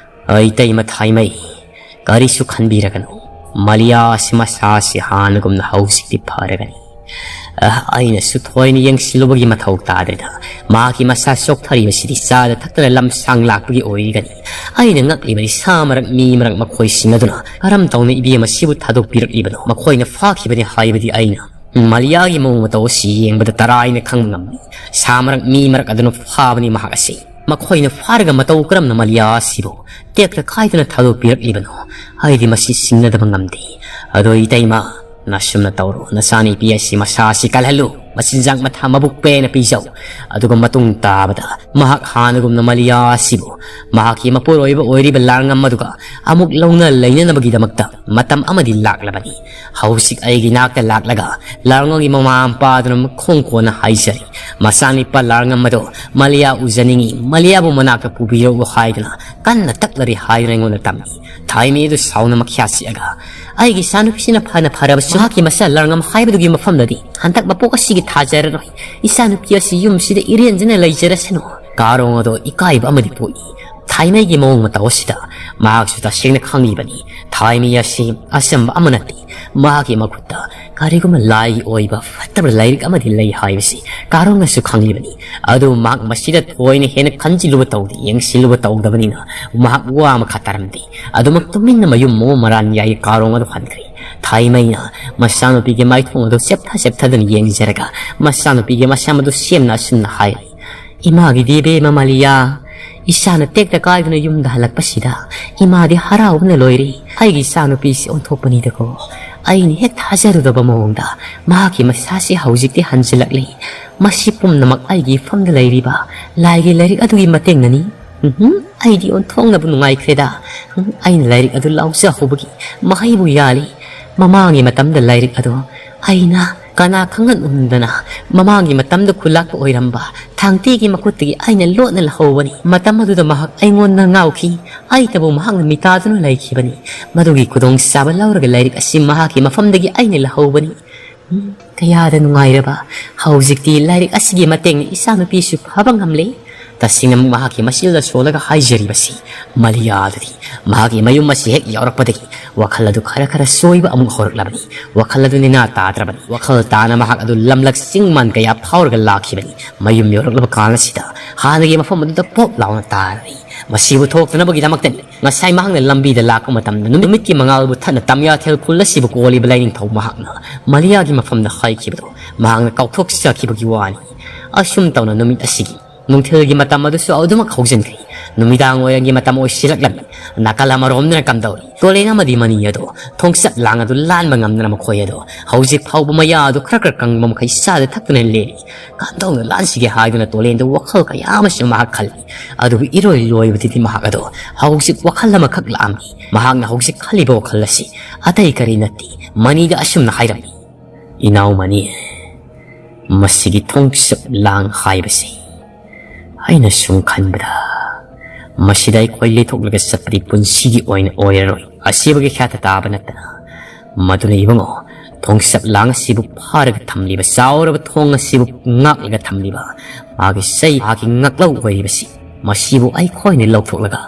"ꯑꯩ ꯏꯇꯩꯃ ꯊꯥꯏꯃꯩ, ꯀꯔꯤꯁꯨ ꯈꯟꯕꯤꯔꯒꯅꯨ꯫ ꯃꯥꯂꯤꯌꯥꯁꯤ ꯃꯁꯥꯁꯤ ꯍꯥꯟꯅꯒꯨꯝꯅ ꯍꯧꯖꯤꯛꯇꯤ ꯐꯔꯒꯅꯤ꯫ ꯑ, ꯑꯩꯅꯁꯨ ꯊꯣꯏꯅ ꯌꯦꯡꯁꯤꯜꯂꯨꯕꯒꯤ ꯃꯊꯧ ꯇꯥꯗ꯭ꯔꯦꯗ꯫ ꯃꯍꯥꯛꯀꯤ ꯃꯁꯥ ꯆꯣꯛꯊꯔꯤꯕꯁꯤꯗꯤ ꯆꯥꯗ ꯊꯛꯇꯅ ꯂꯝꯁꯥꯡ ꯂꯥꯛꯄꯒꯤ ꯑꯣꯏꯔꯤꯒꯅꯤ꯫ ꯑꯩꯅ ꯉꯛꯂꯤꯕꯅꯤ, ꯁꯥ ꯃꯔꯛ, ꯃꯤ ꯃꯔꯛ ꯃꯈꯣꯏꯁꯤꯡ ꯑꯗꯨꯅ ꯀꯔꯝ ꯇꯧꯅ ꯏꯕꯦꯝ ꯑꯁꯤꯕꯨ ꯊꯥꯗꯣꯛꯄꯤꯔꯛꯂꯤꯕꯅꯣ? ꯃꯈꯣꯏꯅ ꯐꯥꯈꯤꯕꯅꯤ ꯍꯥꯏꯕꯗꯤ ꯑꯩꯅ ꯃꯥꯂꯤꯌꯥꯒꯤ ꯃꯑꯣꯡ ꯃꯇꯧ ꯑꯁꯤ ꯌꯦꯡꯕꯗ ꯇꯔꯥꯏꯅ ꯈꯪꯕ ꯉꯝꯃꯤ꯫ ꯁꯥ ꯃꯔꯛ, ꯃꯤ ꯃꯔꯛ ꯑꯗꯨꯅ ꯐꯥꯕꯅꯤ ꯃꯍꯥꯛ ꯑꯁꯤ꯫ ꯃꯈꯣꯏꯅ ꯐꯥꯔꯒ ꯃꯇꯧ ꯀꯔꯝꯅ ꯃꯥꯂꯤꯌꯥ ꯑꯁꯤꯕꯨ ꯇꯦꯛꯇ ꯀꯥꯏꯗꯅ ꯊꯥꯗꯣꯛꯄꯤꯔꯛꯂꯤꯕꯅꯣ? ꯑꯩꯗꯤ ꯃꯁꯤ ꯆꯤꯡꯅꯗꯕ ꯉꯝꯗꯦ꯫ ꯑꯗꯣ ꯏꯇꯩꯃ, ꯅꯁꯨꯝꯅ ꯇꯧꯔꯣ, ꯅꯆꯥꯅꯨꯄꯤ ꯑꯁꯤ ꯃꯁꯥ ꯑꯁꯤ ꯀꯜꯍꯜꯂꯨ, ꯃꯆꯤꯟꯖꯥꯛ ꯃꯊꯥ ꯃꯕꯨꯛ ꯄꯦꯟꯅ ꯄꯤꯖꯧ꯫ ꯑꯗꯨꯒ ꯃꯇꯨꯡ ꯇꯥꯕꯗ ꯃꯍꯥꯛ ꯍꯥꯟꯅꯒꯨꯝꯅ ꯃꯥꯂꯤꯌꯥ ꯑꯁꯤꯕꯨ ꯃꯍꯥꯛꯀꯤ ꯃꯄꯨꯔꯣꯏꯕ ꯑꯣꯏꯔꯤꯕ ꯂꯥꯜꯉꯝ ꯑꯗꯨꯒ ꯑꯃꯨꯛ ꯂꯧꯅ ꯂꯩꯅꯅꯕꯒꯤꯗꯃꯛꯇ ꯃꯇꯝ ꯑꯃꯗꯤ ꯂꯥꯛꯂꯕꯅꯤ꯫ ꯍꯧꯖꯤꯛ ꯑꯩꯒꯤ ꯅꯥꯛꯇ ꯂꯥꯛꯂꯒ ꯂꯥꯜꯉꯝꯒꯤ ꯃꯃꯥ ꯃꯄꯥꯗꯨꯅ ꯃꯈꯣꯡ ꯀꯣꯟꯅ ꯍꯥꯏꯖꯔꯤ꯫ ꯃꯆꯥꯅꯨꯄꯥ ꯂꯥꯜꯉꯝ ꯑꯗꯣ ꯃꯥꯂꯤꯌꯥ ꯎꯖꯅꯤꯡꯏ, ꯃꯥꯂꯤꯌꯥꯕꯨ ꯃꯅꯥꯛꯇ ꯄꯨꯕꯤꯔꯛꯎ ꯍꯥꯏꯗꯨꯅ ꯀꯟꯅ ꯇꯛꯂꯔꯤ ꯍꯥꯏꯗꯨꯅ ꯑꯩꯉꯣꯟꯗ ꯇꯝꯃꯤ꯫" ꯊꯥꯏꯃꯩ ꯑꯗꯨ ꯁꯥꯎꯅ ꯃꯈ꯭ꯌꯥ ꯆꯤꯛꯑꯒ, "ꯑꯩꯒꯤ ꯏꯆꯥꯅꯨꯄꯤꯁꯤꯅ ꯐꯅ ꯐꯔꯕꯁꯨ ꯃꯍꯥꯛꯀꯤ ꯃꯆꯥ ꯂꯥꯜꯉꯝ ꯍꯥꯏꯕꯗꯨꯒꯤ ꯃꯐꯝꯗꯗꯤ ꯍꯟꯗꯛ ꯃꯄꯣꯛ ꯑꯁꯤꯒꯤ ꯊꯥꯖꯔꯔꯣꯏ꯫ ꯏꯆꯥꯅꯨꯄꯤ ꯑꯁꯤ ꯌꯨꯝꯁꯤꯗ ꯏꯔꯦꯟꯖꯅ ꯂꯩꯖꯔꯁꯅꯨ꯫" ꯀꯥꯔꯣꯡ ꯑꯗꯣ ꯏꯀꯥꯏꯕ ꯑꯃꯗꯤ ꯄꯣꯛꯏ꯫ ꯊꯥꯏꯃꯩꯒꯤ ꯃꯑꯣꯡ ꯃꯇꯧ ꯑꯁꯤꯗ ꯃꯍꯥꯛꯁꯨ ꯇꯁꯦꯡꯅ ꯈꯪꯂꯤꯕꯅꯤ꯫ ꯊꯥꯏꯃꯩ ꯑꯁꯤ ꯑꯆꯝꯕ ꯑꯃ ꯅꯠꯇꯦ꯫ ꯃꯍꯥꯛꯀꯤ ꯃꯈꯨꯠꯇ ꯀꯔꯤꯒꯨꯝꯕ ꯂꯥꯏꯒꯤ ꯑꯣꯏꯕ ꯐꯠꯇꯕ ꯂꯥꯏꯔꯤꯛ ꯑꯃꯗꯤ ꯂꯩ ꯍꯥꯏꯕꯁꯤ ꯀꯥꯔꯣꯡꯅꯁꯨ ꯈꯪꯂꯤꯕꯅꯤ꯫ ꯑꯗꯨꯕꯨ ꯃꯍꯥꯛ ꯃꯁꯤꯗ ꯊꯣꯏꯅ ꯍꯦꯟꯅ ꯈꯟꯖꯤꯜꯂꯨꯕ ꯇꯧꯗꯦ, ꯌꯦꯡꯁꯤꯜꯂꯨꯕ ꯇꯧꯗꯕꯅꯤꯅ ꯃꯍꯥꯛ ꯋꯥ ꯑꯃꯈꯛ ꯇꯥꯔꯝꯗꯦ꯫ ꯑꯗꯨꯃꯛ ꯇꯨꯃꯤꯟꯅ ꯃꯌꯨꯝ ꯃꯑꯣꯡ ꯃꯔꯥꯟ ꯌꯥꯏ ꯀꯥꯔꯣꯡ ꯑꯗꯨ ꯍꯟꯈ꯭ꯔꯦ꯫ ꯊꯥꯏꯃꯩꯅ ꯃꯆꯥꯅꯨꯄꯤꯒꯤ ꯃꯥꯏꯊꯣꯡ ꯑꯗꯨ ꯆꯦꯞꯊ ꯆꯦꯞꯊꯗꯨꯅ ꯌꯦꯡꯖꯔꯒ ꯃꯆꯥꯅꯨꯄꯤꯒꯤ ꯃꯁꯝ ꯑꯗꯨ ꯁꯦꯝꯅ ꯑꯁꯨꯝꯅ ꯍꯥꯏꯔꯤ, "ꯏꯃꯥꯒꯤꯗꯤ ꯏꯕꯦꯝꯃ ꯃꯥꯂꯤꯌꯥ, ꯏꯆꯥꯅ ꯇꯦꯛꯇ ꯀꯥꯏꯗꯨꯅ ꯌꯨꯝꯗ ꯍꯜꯂꯛꯄꯁꯤꯗ ꯏꯃꯥꯗꯤ ꯍꯔꯥꯎꯕꯅ ꯂꯣꯏꯔꯦ꯫ ꯑꯩꯒꯤ ꯏꯆꯥꯅꯨꯄꯤꯁꯤ ꯑꯣꯟꯊꯣꯛꯄꯅꯤꯗꯀꯣ꯫ ꯑꯩꯅ ꯍꯦꯛ ꯊꯥꯖꯔꯨꯗꯕ ꯃꯑꯣꯡꯗ ꯃꯍꯥꯛꯀꯤ ꯃꯁꯥꯁꯤ ꯍꯧꯖꯤꯛꯇꯤ ꯍꯟꯖꯤꯜꯂꯛꯂꯦ꯫ ꯃꯁꯤ ꯄꯨꯝꯅꯃꯛ ꯑꯩꯒꯤ ꯏꯐꯝꯗ ꯂꯩꯔꯤꯕ ꯂꯥꯏꯒꯤ ꯂꯥꯏꯔꯤꯛ ꯑꯗꯨꯒꯤ ꯃꯇꯦꯡꯅꯅꯤ꯫" ꯎꯝꯍꯨꯝ, ꯑꯩꯗꯤ ꯑꯣꯟꯊꯣꯛꯅꯕꯨ ꯅꯨꯡꯉꯥꯏꯈ꯭ꯔꯦꯗ꯫ ꯎꯝ, ꯑꯩꯅ ꯂꯥꯏꯔꯤꯛ ꯑꯗꯨ ꯂꯥꯎꯖꯍꯧꯕꯒꯤ ꯃꯍꯩꯕꯨ ꯌꯥꯜꯂꯤ꯫ ꯃꯃꯥꯡꯒꯤ ꯃꯇꯝꯗ ꯂꯥꯏꯔꯤꯛ ꯑꯗꯣ ꯑꯩꯅ ꯀꯅꯥ ꯈꯪꯍꯟꯗꯅ ꯃꯃꯥꯡꯒꯤ ꯃꯇꯝꯗ ꯈꯨꯜꯂꯥꯛꯄ ꯑꯣꯏꯔꯝꯕ ꯊꯥꯡꯇꯤꯒꯤ ꯃꯈꯨꯠꯇꯒꯤ ꯑꯩꯅ ꯂꯣꯠꯅ ꯂꯧꯍꯧꯕꯅꯤ꯫ ꯃꯇꯝ ꯑꯗꯨꯗ ꯃꯍꯥꯛ ꯑꯩꯉꯣꯟꯗ ꯉꯥꯎꯈꯤ꯫ ꯑꯩꯇꯕꯨ ꯃꯍꯥꯛꯅ ꯃꯤꯇꯥꯗꯨꯅ ꯂꯩꯈꯤꯕꯅꯤ꯫ ꯃꯗꯨꯒꯤ ꯈꯨꯗꯣꯡꯆꯥꯕ ꯂꯧꯔꯒ ꯂꯥꯏꯔꯤꯛ ꯑꯁꯤ ꯃꯍꯥꯛꯀꯤ ꯃꯐꯝꯗꯒꯤ ꯑꯩꯅ ꯂꯧꯍꯧꯕꯅꯤ꯫ ꯎꯝ, ꯀꯌꯥꯗ ꯅꯨꯡꯉꯥꯏꯔꯕ! ꯍꯧꯖꯤꯛꯇꯤ ꯂꯥꯏꯔꯤꯛ ꯑꯁꯤꯒꯤ ꯃꯇꯦꯡꯅ ꯏꯆꯥꯅꯨꯄꯤꯁꯨ ꯐꯕ ꯉꯝꯂꯦ꯫ ꯇꯁꯦꯡꯅꯃꯛ ꯃꯍꯥꯛꯀꯤ ꯃꯆꯤꯜꯗ ꯁꯣꯜꯂꯒ ꯍꯥꯏꯖꯔꯤꯕꯁꯤ ꯃꯂꯤꯌꯥ ꯑꯗꯨꯗꯤ ꯃꯍꯥꯛꯀꯤ ꯃꯌꯨꯝ ꯑꯁꯤ ꯍꯦꯛ ꯌꯧꯔꯛꯄꯗꯒꯤ ꯋꯥꯈꯜ ꯑꯗꯨ ꯈꯔ ꯈꯔ ꯁꯣꯏꯕ ꯑꯃꯨꯛ ꯍꯧꯔꯛꯂꯕꯅꯤ꯫ ꯋꯥꯈꯜ ꯑꯗꯨ ꯅꯦꯅꯥ ꯇꯥꯗ꯭ꯔꯕꯅꯤ꯫ ꯋꯥꯈꯜ ꯇꯥꯅ ꯃꯍꯥꯛ ꯑꯗꯨ ꯂꯝꯂꯛ ꯆꯤꯡ ꯃꯥꯟ ꯀꯌꯥ ꯐꯥꯎꯔꯒ ꯂꯥꯛꯈꯤꯕꯅꯤ꯫ ꯃꯌꯨꯝ ꯌꯧꯔꯛꯂꯕ ꯀꯥꯟ ꯑꯁꯤꯗ ꯍꯥꯟꯅꯒꯤ ꯃꯐꯝ ꯑꯗꯨꯗ ꯄꯣꯞ ꯂꯥꯎꯅ ꯇꯥꯔꯤ꯫ ꯃꯁꯤꯕꯨ ꯊꯣꯛꯇꯅꯕꯒꯤꯗꯃꯛꯇꯅꯤ ꯉꯁꯥꯏ ꯃꯍꯥꯛꯅ ꯂꯝꯕꯤꯗ ꯂꯥꯛꯄ ꯃꯇꯝꯗ ꯅꯨꯃꯤꯠꯀꯤ ꯃꯉꯥꯜꯕꯨ ꯊꯠꯅ ꯇꯝꯌꯥꯊꯦꯜ ꯈꯨꯜ ꯑꯁꯤꯕꯨ ꯀꯣꯜꯂꯤꯕ ꯂꯥꯏꯅꯤꯡꯊꯧ ꯃꯍꯥꯛꯅ ꯃꯂꯤꯌꯥꯒꯤ ꯃꯐꯝꯗ ꯍꯥꯏꯈꯤꯕꯗꯣ ꯃꯍꯥꯛꯅ ꯀꯥꯎꯊꯣꯛꯆꯈꯤꯕꯒꯤ ꯋꯥꯅꯤ꯫ ꯑꯁꯨꯝ ꯇꯧꯅ ꯅꯨꯃꯤꯠ ꯑꯁꯤꯒꯤ ꯅꯨꯡꯊꯤꯜꯒꯤ ꯃꯇꯝ ꯑꯗꯨꯁꯨ ꯑꯗꯨꯃꯛ ꯍꯧꯖꯤꯟꯈ꯭ꯔꯦ꯫ ꯅꯨꯃꯤꯗꯥꯡ ꯋꯥꯏꯔꯝꯒꯤ ꯃꯇꯝ ꯑꯣꯏꯁꯤꯜꯂꯛꯂꯝꯃꯤ꯫ ꯅꯥꯀꯜ ꯑꯃꯔꯣꯝꯗꯅ ꯀꯝꯗꯧꯔꯤ? ꯇꯣꯂꯦꯟ ꯑꯃꯗꯤ ꯃꯅꯤ ꯑꯗꯣ ꯊꯣꯡꯆꯠ ꯂꯥꯡ ꯑꯗꯨ ꯂꯥꯟꯕ ꯉꯝꯗꯅ ꯃꯈꯣꯏ ꯑꯗꯣ ꯍꯧꯖꯤꯛ ꯐꯥꯎꯕ ꯃꯌꯥ ꯑꯗꯨ ꯈꯔ ꯈꯔ ꯀꯪꯕ ꯃꯈꯩ ꯆꯥꯗ ꯊꯛꯇꯨꯅ ꯂꯦꯜꯂꯤ꯫ ꯀꯝꯗꯧꯅ ꯂꯥꯟꯁꯤꯒꯦ ꯍꯥꯏꯗꯨꯅ ꯇꯣꯂꯦꯟꯗꯨ ꯋꯥꯈꯜ ꯀꯌꯥ ꯑꯃꯁꯨ ꯃꯍꯥꯛ ꯈꯜꯂꯤ꯫ ꯑꯗꯨꯕꯨ ꯏꯔꯣꯏ ꯂꯣꯏꯕꯗꯗꯤ ꯃꯍꯥꯛ ꯑꯗꯣ ꯍꯧꯖꯤꯛ ꯋꯥꯈꯜ ꯑꯃꯈꯛ ꯂꯥꯛꯑꯝꯃꯤ꯫ ꯃꯍꯥꯛꯅ ꯍꯧꯖꯤꯛ ꯈꯜꯂꯤꯕ ꯋꯥꯈꯜ ꯑꯁꯤ ꯑꯇꯩ ꯀꯔꯤ ꯅꯠꯇꯦ, ꯃꯅꯤꯗ ꯑꯁꯨꯝꯅ ꯍꯥꯏꯔꯝꯃꯤ, "ꯏꯅꯥꯎ ꯃꯅꯤ, ꯃꯁꯤꯒꯤ ꯊꯣꯡꯆꯠ ꯂꯥꯡ ꯍꯥꯏꯕꯁꯤ ꯑꯩꯅ ꯁꯨꯝ ꯈꯟꯕꯗ ꯃꯁꯤꯗ ꯑꯩꯈꯣꯏ ꯂꯩꯊꯣꯛꯂꯒ ꯆꯠꯄꯗꯤ ꯄꯨꯟꯁꯤꯒꯤ ꯑꯣꯏꯅ ꯑꯣꯏꯔꯔꯣꯏ꯫ ꯑꯁꯤꯕꯒꯤ ꯈ꯭ꯌꯥꯇ ꯇꯥꯕ ꯅꯠꯇꯅ ꯃꯗꯨꯅ ꯏꯕꯨꯡꯉꯣ, ꯊꯣꯡꯆꯠ ꯂꯥꯡ ꯑꯁꯤꯕꯨ ꯐꯥꯔꯒ ꯊꯝꯂꯤꯕ ꯆꯥꯎꯔꯕ ꯊꯣꯡ ꯑꯁꯤꯕꯨ ꯉꯥꯛꯂꯒ ꯊꯝꯂꯤꯕ ꯃꯥꯒꯤ ꯆꯩ, ꯃꯥꯒꯤ ꯉꯥꯛꯂꯧ ꯑꯣꯏꯔꯤꯕꯁꯤ, ꯃꯁꯤꯕꯨ ꯑꯩꯈꯣꯏꯅ ꯂꯧꯊꯣꯛꯂꯒ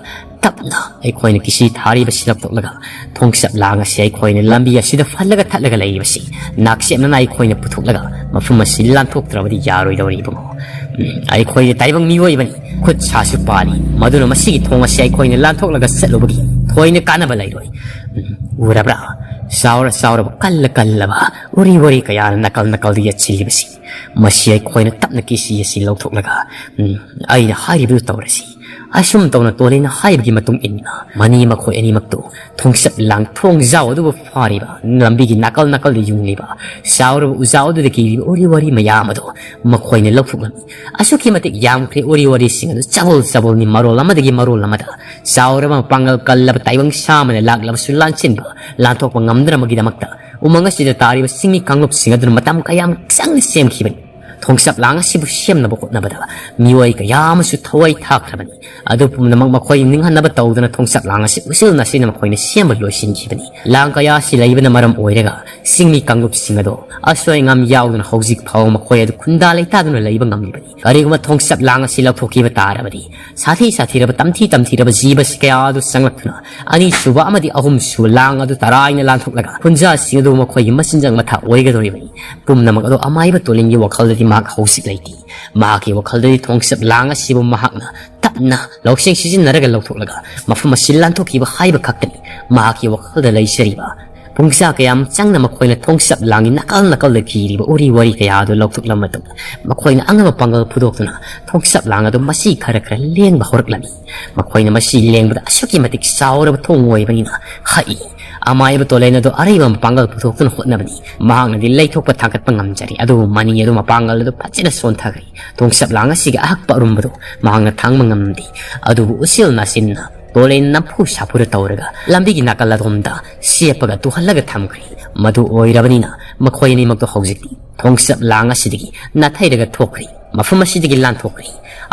ꯇꯞꯅ ꯑꯩꯈꯣꯏꯅ ꯀꯤꯁꯤ ꯊꯥꯔꯤꯕꯁꯤ ꯂꯧꯊꯣꯛꯂꯒ ꯊꯣꯡꯆꯠ ꯂꯥꯡ ꯑꯁꯤ ꯑꯩꯈꯣꯏꯅ ꯂꯝꯕꯤ ꯑꯁꯤꯗ ꯐꯜꯂꯒ ꯊꯠꯂꯒ ꯂꯩꯔꯤꯕꯁꯤ ꯅꯥꯛꯆꯦꯠꯅꯅ ꯑꯩꯈꯣꯏꯅ ꯄꯨꯊꯣꯛꯂꯒ ꯃꯐꯝ ꯑꯁꯤ ꯂꯥꯟꯊꯣꯛꯇ꯭ꯔꯕꯗꯤ ꯌꯥꯔꯣꯏꯗꯧꯔꯤ ꯏꯕꯨꯡꯉꯣ꯫ ꯎꯝ, ꯑꯩꯈꯣꯏꯗꯤ ꯇꯥꯏꯕꯪ ꯃꯤꯑꯣꯏꯕꯅꯤ, ꯈꯨꯠ ꯁꯥꯁꯨ ꯄꯥꯜꯂꯤ꯫ ꯃꯗꯨꯅ ꯃꯁꯤꯒꯤ ꯊꯣꯡ ꯑꯁꯤ ꯑꯩꯈꯣꯏꯅ ꯂꯥꯟꯊꯣꯛꯂꯒ ꯆꯠꯂꯨꯕꯒꯤ ꯊꯣꯏꯅ ꯀꯥꯟꯅꯕ ꯂꯩꯔꯣꯏ꯫ ꯎꯝ, ꯎꯔꯕ꯭ꯔꯥ? ꯆꯥꯎꯔ ꯆꯥꯎꯔꯕ, ꯀꯜꯂ ꯀꯜꯂꯕ ꯎꯔꯤ ꯋꯥꯔꯤ ꯀꯌꯥꯅ ꯅꯥꯀꯜ ꯅꯥꯀꯜꯗ ꯌꯦꯠꯁꯤꯜꯂꯤꯕꯁꯤ꯫ ꯃꯁꯤ ꯑꯩꯈꯣꯏꯅ ꯇꯞꯅ ꯀꯤꯁꯤ ꯑꯁꯤ ꯂꯧꯊꯣꯛꯂꯒ, ꯎꯝ, ꯑꯩꯅ ꯍꯥꯏꯔꯤꯕꯗꯨ ꯇꯧꯔꯁꯤ꯫ ꯑꯁꯨꯝ ꯇꯧꯅ ꯇꯣꯂꯦꯟꯅ ꯍꯥꯏꯕꯒꯤ ꯃꯇꯨꯡ ꯏꯟꯅ ꯃꯅꯤ ꯃꯈꯣꯏ ꯑꯅꯤꯃꯛꯇꯨ ꯊꯣꯡꯆꯞ ꯂꯥꯡ ꯊꯣꯡꯖꯥꯎ ꯑꯗꯨꯕꯨ ꯐꯥꯔꯤꯕ, ꯂꯝꯕꯤꯒꯤ ꯅꯥꯀꯜ ꯅꯥꯀꯜꯗ ꯌꯨꯡꯂꯤꯕ ꯆꯥꯎꯔꯕ ꯎꯖꯥꯎ ꯑꯗꯨꯗ ꯀꯤꯔꯤꯕ ꯎꯔꯤ ꯋꯥꯔꯤ ꯃꯌꯥꯝ ꯑꯗꯨ ꯃꯈꯣꯏꯅ ꯂꯧꯊꯣꯛꯂꯝꯃꯤ꯫ ꯑꯁꯨꯛꯀꯤ ꯃꯇꯤꯛ ꯌꯥꯝꯈ꯭ꯔꯦ ꯎꯔꯤ ꯋꯥꯔꯤꯁꯤꯡ ꯑꯗꯨ, ꯆꯕꯣꯜ ꯆꯕꯣꯜꯅꯤ ꯃꯔꯣꯜ ꯑꯃꯗꯒꯤ ꯃꯔꯣꯜ ꯑꯃꯗ꯫ ꯆꯥꯎꯔꯕ ꯃꯄꯥꯡꯒꯜ ꯀꯜꯂꯕ ꯇꯥꯏꯕꯪ ꯁꯥ ꯑꯃꯅ ꯂꯥꯛꯂꯕꯁꯨ ꯂꯥꯟꯁꯤꯟꯕ, ꯂꯥꯟꯊꯣꯛꯄ ꯉꯝꯗꯅꯕꯒꯤꯗꯃꯛꯇ ꯎꯃꯪ ꯑꯁꯤꯗ ꯇꯥꯔꯤꯕ ꯆꯤꯡꯃꯤ ꯀꯥꯡꯂꯨꯞꯁꯤꯡ ꯑꯗꯨꯅ ꯃꯇꯝ ꯀꯌꯥꯝ ꯆꯪꯅ ꯁꯦꯝꯈꯤꯕꯅꯤ꯫ ꯊꯣꯡꯆꯞ ꯂꯥꯡ ꯑꯁꯤꯕꯨ ꯁꯦꯝꯅꯕ ꯍꯣꯠꯅꯕꯗ ꯃꯤꯑꯣꯏ ꯀꯌꯥ ꯑꯃꯁꯨ ꯊꯋꯥꯏ ꯊꯥꯈ꯭ꯔꯕꯅꯤ꯫ ꯑꯗꯨ ꯄꯨꯝꯅꯃꯛ ꯃꯈꯣꯏ ꯅꯤꯡꯍꯟꯅꯕ ꯇꯧꯗꯅ ꯊꯣꯡꯆꯞ ꯂꯥꯡ ꯑꯁꯤ ꯎꯆꯤꯜ ꯅꯥꯆꯤꯟꯅ ꯃꯈꯣꯏꯅ ꯁꯦꯝꯕ ꯂꯣꯏꯁꯤꯟꯈꯤꯕꯅꯤ꯫ ꯂꯥꯡ ꯀꯌꯥ ꯑꯁꯤ ꯂꯩꯕꯅ ꯃꯔꯝ ꯑꯣꯏꯔꯒ ꯆꯤꯡꯃꯤ ꯀꯥꯡꯂꯨꯞꯁꯤꯡ ꯑꯗꯣ ꯑꯁꯣꯏ ꯑꯉꯥꯝ ꯌꯥꯎꯗꯅ ꯍꯧꯖꯤꯛ ꯐꯥꯎꯕ ꯃꯈꯣꯏ ꯑꯗꯨ ꯈꯨꯟꯗꯥ ꯂꯩꯇꯥꯗꯨꯅ ꯂꯩꯕ ꯉꯝꯂꯤꯕꯅꯤ꯫ ꯀꯔꯤꯒꯨꯝꯕ ꯊꯣꯡꯆꯞ ꯂꯥꯡ ꯑꯁꯤ ꯂꯧꯊꯣꯛꯈꯤꯕ ꯇꯥꯔꯕꯗꯤ ꯁꯥꯊꯤ ꯁꯥꯊꯤꯔꯕ ꯇꯝꯊꯤ ꯇꯝꯊꯤꯔꯕ ꯖꯤꯕꯁꯤ ꯀꯌꯥ ꯑꯗꯨ ꯆꯪꯂꯛꯇꯨꯅ ꯑꯅꯤꯁꯨꯕ ꯑꯃꯗꯤ ꯑꯍꯨꯝꯁꯨꯕ ꯂꯥꯡ ꯑꯗꯨ ꯇꯔꯥꯏꯅ ꯂꯥꯟꯊꯣꯛꯂꯒ ꯈꯨꯟꯖꯥꯁꯤꯡ ꯑꯗꯨ ꯃꯈꯣꯏꯒꯤ ꯃꯆꯤꯟꯖꯥꯛ ꯃꯊꯥ ꯑꯣꯏꯒꯗꯧꯔꯤꯕꯅꯤ꯫ ꯄꯨꯝꯅꯃꯛ ꯑꯗꯣ ꯑꯃꯥꯏꯕ ꯇꯣꯂꯤꯟꯒꯤ ꯋꯥꯈꯜꯗꯗꯤ ꯃꯍꯥꯛ ꯍꯧꯖꯤꯛ ꯂꯩꯇꯦ꯫ ꯃꯍꯥꯛꯀꯤ ꯋꯥꯈꯜꯗꯗꯤ ꯊꯣꯡꯆꯞ ꯂꯥꯡ ꯑꯁꯤꯕꯨ ꯃꯍꯥꯛꯅ ꯇꯞꯅ ꯂꯧꯁꯤꯡ ꯁꯤꯖꯤꯟꯅꯔꯒ ꯂꯧꯊꯣꯛꯂꯒ ꯃꯐꯝ ꯑꯁꯤ ꯂꯥꯟꯊꯣꯛꯈꯤꯕ ꯍꯥꯏꯕ ꯈꯛꯇꯅꯤ ꯃꯍꯥꯛꯀꯤ ꯋꯥꯈꯜꯗ ꯂꯩꯖꯔꯤꯕ꯫ ꯄꯨꯡꯖꯥ ꯀꯌꯥ ꯑꯃ ꯆꯪꯅ ꯃꯈꯣꯏꯅ ꯊꯣꯡꯆꯞ ꯂꯥꯡꯒꯤ ꯅꯥꯀꯜ ꯅꯥꯀꯜꯗ ꯀꯤꯔꯤꯕ ꯎꯔꯤ ꯋꯥꯔꯤ ꯀꯌꯥ ꯑꯗꯨ ꯂꯧꯊꯣꯛꯂꯕ ꯃꯇꯨꯡꯗ ꯃꯈꯣꯏꯅ ꯑꯉꯝꯕ ꯄꯥꯡꯒꯜ ꯄꯨꯊꯣꯛꯇꯨꯅ ꯊꯣꯡꯆꯞ ꯂꯥꯡ ꯑꯗꯨ ꯃꯁꯤ ꯈꯔ ꯈꯔ ꯂꯦꯡꯕ ꯍꯧꯔꯛꯂꯝꯃꯤ꯫ ꯃꯈꯣꯏꯅ ꯃꯁꯤ ꯂꯦꯡꯕꯗ ꯑꯁꯨꯛꯀꯤ ꯃꯇꯤꯛ ꯆꯥꯎꯔꯕ ꯊꯣꯡ ꯑꯣꯏꯕꯅꯤꯅ ꯍꯛꯏ꯫ ꯑꯃꯥꯏꯕ ꯇꯣꯂꯦꯟ ꯑꯗꯨ ꯑꯔꯩꯕ ꯃꯄꯥꯡꯒꯜ ꯄꯨꯊꯣꯛꯇꯨꯅ ꯍꯣꯠꯅꯕꯅꯤ꯫ ꯃꯍꯥꯛꯅꯗꯤ ꯂꯩꯊꯣꯛꯄ ꯊꯥꯡꯒꯠꯄ ꯉꯝꯖꯔꯦ, ꯑꯗꯨꯕꯨ ꯃꯅꯤ ꯑꯗꯨ ꯃꯄꯥꯡꯒꯜ ꯑꯗꯨ ꯐꯖꯅ ꯁꯣꯟꯊꯈ꯭ꯔꯦ꯫ ꯊꯣꯡꯆꯞ ꯂꯥꯡ ꯑꯁꯤꯒꯤ ꯑꯍꯛꯄ ꯑꯔꯨꯝꯕꯗꯨ ꯃꯍꯥꯛꯅ ꯊꯥꯡꯕ ꯉꯝꯗꯦ꯫ ꯑꯗꯨꯕꯨ ꯎꯆꯤꯜ ꯅꯥꯆꯤꯟꯅ ꯇꯣꯂꯦꯟ ꯅꯝꯐꯨ ꯁꯥꯐꯨꯗ ꯇꯧꯔꯒ ꯂꯝꯕꯤꯒꯤ ꯅꯥꯀꯜ ꯑꯗꯣꯝꯗ ꯁꯦꯞꯄꯒ ꯇꯨꯍꯜꯂꯒ ꯊꯝꯈ꯭ꯔꯦ꯫ ꯃꯗꯨ ꯑꯣꯏꯔꯕꯅꯤꯅ ꯃꯈꯣꯏ ꯑꯅꯤꯃꯛꯇꯣ ꯍꯧꯖꯤꯛꯇꯤ ꯊꯣꯡꯆꯞ ꯂꯥꯡ ꯑꯁꯤꯗꯒꯤ ꯅꯥꯊꯩꯔꯒ ꯊꯣꯛꯈ꯭ꯔꯦ꯫ ꯃꯐꯝ ꯑꯁꯤꯗꯒꯤ ꯂꯥꯟꯊꯣꯛꯈ꯭ꯔꯦ꯫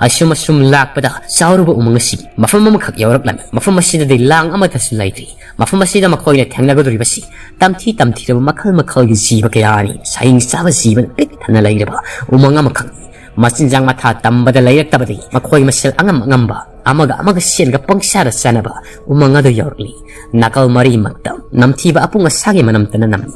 ꯑꯁꯨꯝ ꯑꯁꯨꯝ ꯂꯥꯛꯄꯗ ꯆꯥꯎꯔꯕ ꯎꯃꯪ ꯑꯁꯤꯒꯤ ꯃꯐꯝ ꯑꯃꯈꯛ ꯌꯧꯔꯛꯂꯝꯃꯤ꯫ ꯃꯐꯝ ꯑꯁꯤꯗꯗꯤ ꯂꯥꯡ ꯑꯃꯠꯇꯁꯨ ꯂꯩꯇ꯭ꯔꯤ꯫ ꯃꯐꯝ ꯑꯁꯤꯗ ꯃꯈꯣꯏꯅ ꯊꯦꯡꯅꯒꯗꯧꯔꯤꯕꯁꯤ ꯇꯝꯊꯤ ꯇꯝꯊꯤꯔꯕ ꯃꯈꯜ ꯃꯈꯜꯒꯤ ꯖꯤꯕ ꯀꯌꯥꯅꯤ꯫ ꯁꯥꯍꯤꯡ ꯆꯥꯕ ꯖꯤꯕꯅ ꯄꯤꯛ ꯊꯟꯅ ꯂꯩꯔꯕ ꯎꯃꯪ ꯑꯃꯈꯛꯅꯤ꯫ ꯃꯆꯤꯟꯖꯥꯛ ꯃꯊꯥ ꯇꯝꯕꯗ ꯂꯩꯔꯛꯇꯕꯗꯒꯤ ꯃꯈꯣꯏ ꯃꯁꯦꯜ ꯑꯉꯝ ꯑꯉꯝꯕ ꯑꯃꯒ ꯑꯃꯒ ꯁꯦꯜꯒ ꯄꯪꯁꯥꯗ ꯆꯥꯅꯕ ꯎꯃꯪ ꯑꯗꯨ ꯌꯧꯔꯛꯂꯤ꯫ ꯅꯥꯀꯜ ꯃꯔꯤꯃꯛꯇ ꯅꯝꯊꯤꯕ ꯑꯄꯨꯡ ꯑꯁꯥꯒꯤ ꯃꯅꯝꯇꯅ ꯅꯝꯃꯤ꯫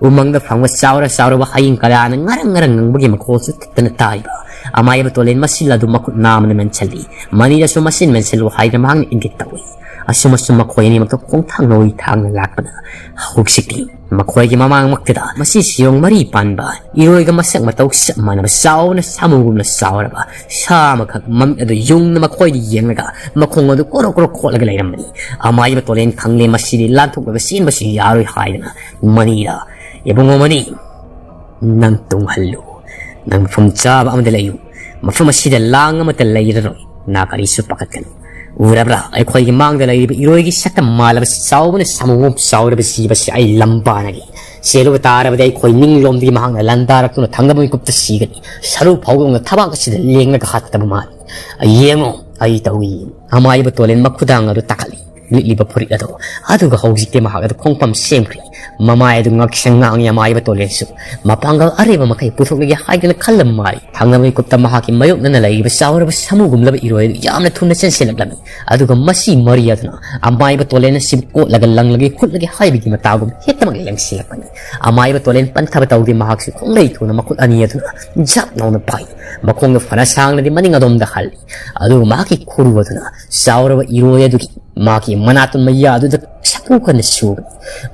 ꯎꯃꯪꯗ ꯐꯪꯕ ꯆꯥꯎꯔ ꯆꯥꯎꯔꯕ ꯍꯌꯤꯡ ꯀꯌꯥꯅ ꯉꯔꯪ ꯉꯔꯪ ꯉꯪꯕꯒꯤ ꯃꯈꯣꯜꯁꯨ ꯊꯠꯇꯅ ꯇꯥꯔꯤꯕ ꯑꯃꯥꯏꯕ ꯇꯣꯂꯦꯟ ꯃꯁꯤꯜ ꯑꯗꯨ ꯃꯈꯨꯠ ꯅꯥꯝꯃꯅ ꯃꯦꯟꯁꯤꯜꯂꯤ꯫ ꯃꯅꯤꯗꯁꯨ ꯃꯁꯤꯟ ꯃꯦꯟꯁꯤꯜꯂꯨ ꯍꯥꯏꯗꯨꯅ ꯃꯍꯥꯛꯅ ꯏꯪꯒꯤꯠ ꯇꯧꯏ꯫ ꯑꯁꯨꯝ ꯑꯁꯨꯝ ꯃꯈꯣꯏ ꯑꯅꯤꯃꯛꯇ ꯈꯣꯡꯊꯥꯡ ꯂꯣꯏ ꯊꯥꯡꯅ ꯂꯥꯛꯄꯅ ꯍꯧꯖꯤꯛꯇꯤ ꯃꯈꯣꯏꯒꯤ ꯃꯃꯥꯡꯃꯛꯇꯗ ꯃꯁꯤ ꯁꯤꯔꯣꯡ ꯃꯔꯤ ꯄꯥꯟꯕ ꯏꯔꯣꯏꯒ ꯃꯁꯛ ꯃꯇꯧ ꯆꯞ ꯃꯥꯟꯅꯕ ꯆꯥꯎꯅ ꯁꯥꯃꯨꯒꯨꯝꯅ ꯆꯥꯎꯔꯕ ꯁꯥ ꯑꯃꯈꯛ ꯃꯃꯤꯠ ꯑꯗꯨ ꯌꯨꯡꯅ ꯃꯈꯣꯏꯗ ꯌꯦꯡꯂꯒ ꯃꯈꯣꯡ ꯑꯗꯨ ꯀꯣꯔꯣ ꯀꯣꯔꯣ ꯈꯣꯠꯂꯒ ꯂꯩꯔꯝꯕꯅꯤ꯫ ꯑꯃꯥꯏꯕ ꯇꯣꯂꯦꯟ ꯈꯪꯂꯦ ꯃꯁꯤꯗꯤ ꯂꯥꯟꯊꯣꯛꯂꯒ ꯆꯦꯟꯕꯁꯨ ꯌꯥꯔꯣꯏ ꯍꯥꯏꯗꯅ ꯃꯅꯤꯗ, "ꯏꯕꯨꯡꯉꯣ ꯃꯅꯤ, ꯅꯪ ꯇꯨꯡꯍꯜꯂꯨ꯫ ꯅꯪ ꯃꯐꯝ ꯆꯥꯕ ꯑꯃꯗ ꯂꯩꯌꯨ꯫ ꯃꯐꯝ ꯑꯁꯤꯗ ꯂꯥꯡ ꯑꯃꯠꯇ ꯂꯩꯔꯔꯣꯏ꯫ ꯅꯥ ꯀꯔꯤꯁꯨ ꯄꯥꯈꯠꯀꯅꯨ꯫ ꯎꯔꯕ꯭ꯔꯥ? ꯑꯩꯈꯣꯏꯒꯤ ꯃꯥꯡꯗ ꯂꯩꯔꯤꯕ ꯏꯔꯣꯏꯒꯤ ꯁꯛꯇꯝ ꯃꯥꯜꯂꯕ ꯆꯥꯎꯕꯅ ꯁꯥꯃꯨꯃꯨꯛ ꯆꯥꯎꯔꯕ ꯖꯤꯕꯁꯤ ꯑꯩ ꯂꯝꯕꯥꯅꯒꯦ꯫ ꯆꯦꯜꯂꯨꯕ ꯇꯥꯔꯕꯗꯤ ꯑꯩꯈꯣꯏ ꯅꯤꯡꯂꯣꯝꯗꯒꯤ ꯃꯍꯥꯛꯅ ꯂꯥꯟꯗꯥꯔꯛꯇꯨꯅ ꯊꯥꯡꯒ ꯃꯤꯀꯨꯞꯇ ꯁꯤꯒꯅꯤ꯫ ꯁꯔꯨ ꯐꯥꯎꯗꯣꯛꯅ ꯊꯕꯥꯛ ꯑꯁꯤꯗ ꯂꯦꯡꯂꯒ ꯍꯥꯠꯀꯗꯕ ꯃꯥꯜꯂꯤ꯫ ꯌꯦꯡꯉꯣ, ꯑꯩ ꯇꯧꯏ꯫" ꯑꯃꯥꯏꯕ ꯇꯣꯂꯦꯟ ꯃꯈꯨꯗꯥꯡ ꯑꯗꯨ ꯇꯥꯈꯠꯂꯤ꯫ ꯂꯤꯠꯂꯤꯕ ꯐꯨꯔꯤꯠ ꯑꯗꯣ꯫ ꯑꯗꯨꯒ ꯍꯧꯖꯤꯛꯇꯤ ꯃꯍꯥꯛ ꯑꯗꯨ ꯈꯣꯡꯐꯝ ꯁꯦꯝꯈ꯭ꯔꯦ꯫ ꯃꯃꯥꯏ ꯑꯗꯨ ꯉꯛꯁꯪ ꯉꯥꯡꯉꯤ꯫ ꯑꯃꯥꯏꯕ ꯇꯣꯂꯦꯟꯁꯨ ꯃꯄꯥꯡꯒꯜ ꯑꯔꯦꯝꯕ ꯃꯈꯩ ꯄꯨꯊꯣꯛꯂꯒꯦ ꯍꯥꯏꯗꯅ ꯈꯜꯂꯝ ꯃꯥꯜꯂꯤ꯫ ꯊꯥꯡꯅꯕꯒꯤ ꯀꯨꯞꯇ ꯃꯍꯥꯛꯀꯤ ꯃꯥꯌꯣꯛꯅꯅ ꯂꯩꯔꯤꯕ ꯆꯥꯎꯔꯕ ꯁꯥꯃꯨꯒꯨꯝꯂꯕ ꯏꯔꯣꯏ ꯑꯗꯨ ꯌꯥꯝꯅ ꯊꯨꯅ ꯆꯦꯟꯁꯤꯜꯂꯛꯂꯝꯃꯤ꯫ ꯑꯗꯨꯒ ꯃꯁꯤ ꯃꯔꯤ ꯑꯗꯨꯅ ꯑꯃꯥꯏꯕ ꯇꯣꯂꯦꯟ ꯑꯁꯤꯕꯨ ꯀꯣꯠꯂꯒ ꯂꯪꯂꯒꯦ ꯈꯨꯠꯂꯒꯦ ꯍꯥꯏꯕꯒꯤ ꯃꯇꯥꯒꯨꯝ ꯍꯦꯛꯇꯃꯛ ꯂꯦꯡꯁꯤꯜꯂꯛꯄꯅꯤ꯫ ꯑꯃꯥꯏꯕ ꯇꯣꯂꯦꯟ ꯄꯟꯊꯕ ꯇꯧꯗꯦ꯫ ꯃꯍꯥꯛꯁꯨ ꯈꯣꯡꯂꯩ ꯊꯨꯅ ꯃꯈꯨꯠ ꯑꯅꯤ ꯑꯗꯨꯅ ꯖꯞ ꯂꯥꯎꯅ ꯄꯥꯏ꯫ ꯃꯈꯣꯡꯗ ꯐꯅ ꯁꯥꯡꯅꯗꯤ ꯃꯅꯤꯡ ꯑꯗꯣꯝꯗ ꯍꯜꯂꯤ꯫ ꯑꯗꯨꯒ ꯃꯍꯥꯛꯀꯤ ꯈꯨꯔꯨ ꯑꯗꯨꯅ ꯆꯥꯎꯔꯕ ꯏꯔꯣꯏ ꯑꯗꯨꯒꯤ ꯃꯍꯥꯛꯀꯤ ꯃꯅꯥꯇꯣꯟ ꯃꯌꯥ ꯑꯗꯨꯗ ꯁꯥꯐꯨ ꯀꯟꯅ ꯁꯨꯕꯅꯤ꯫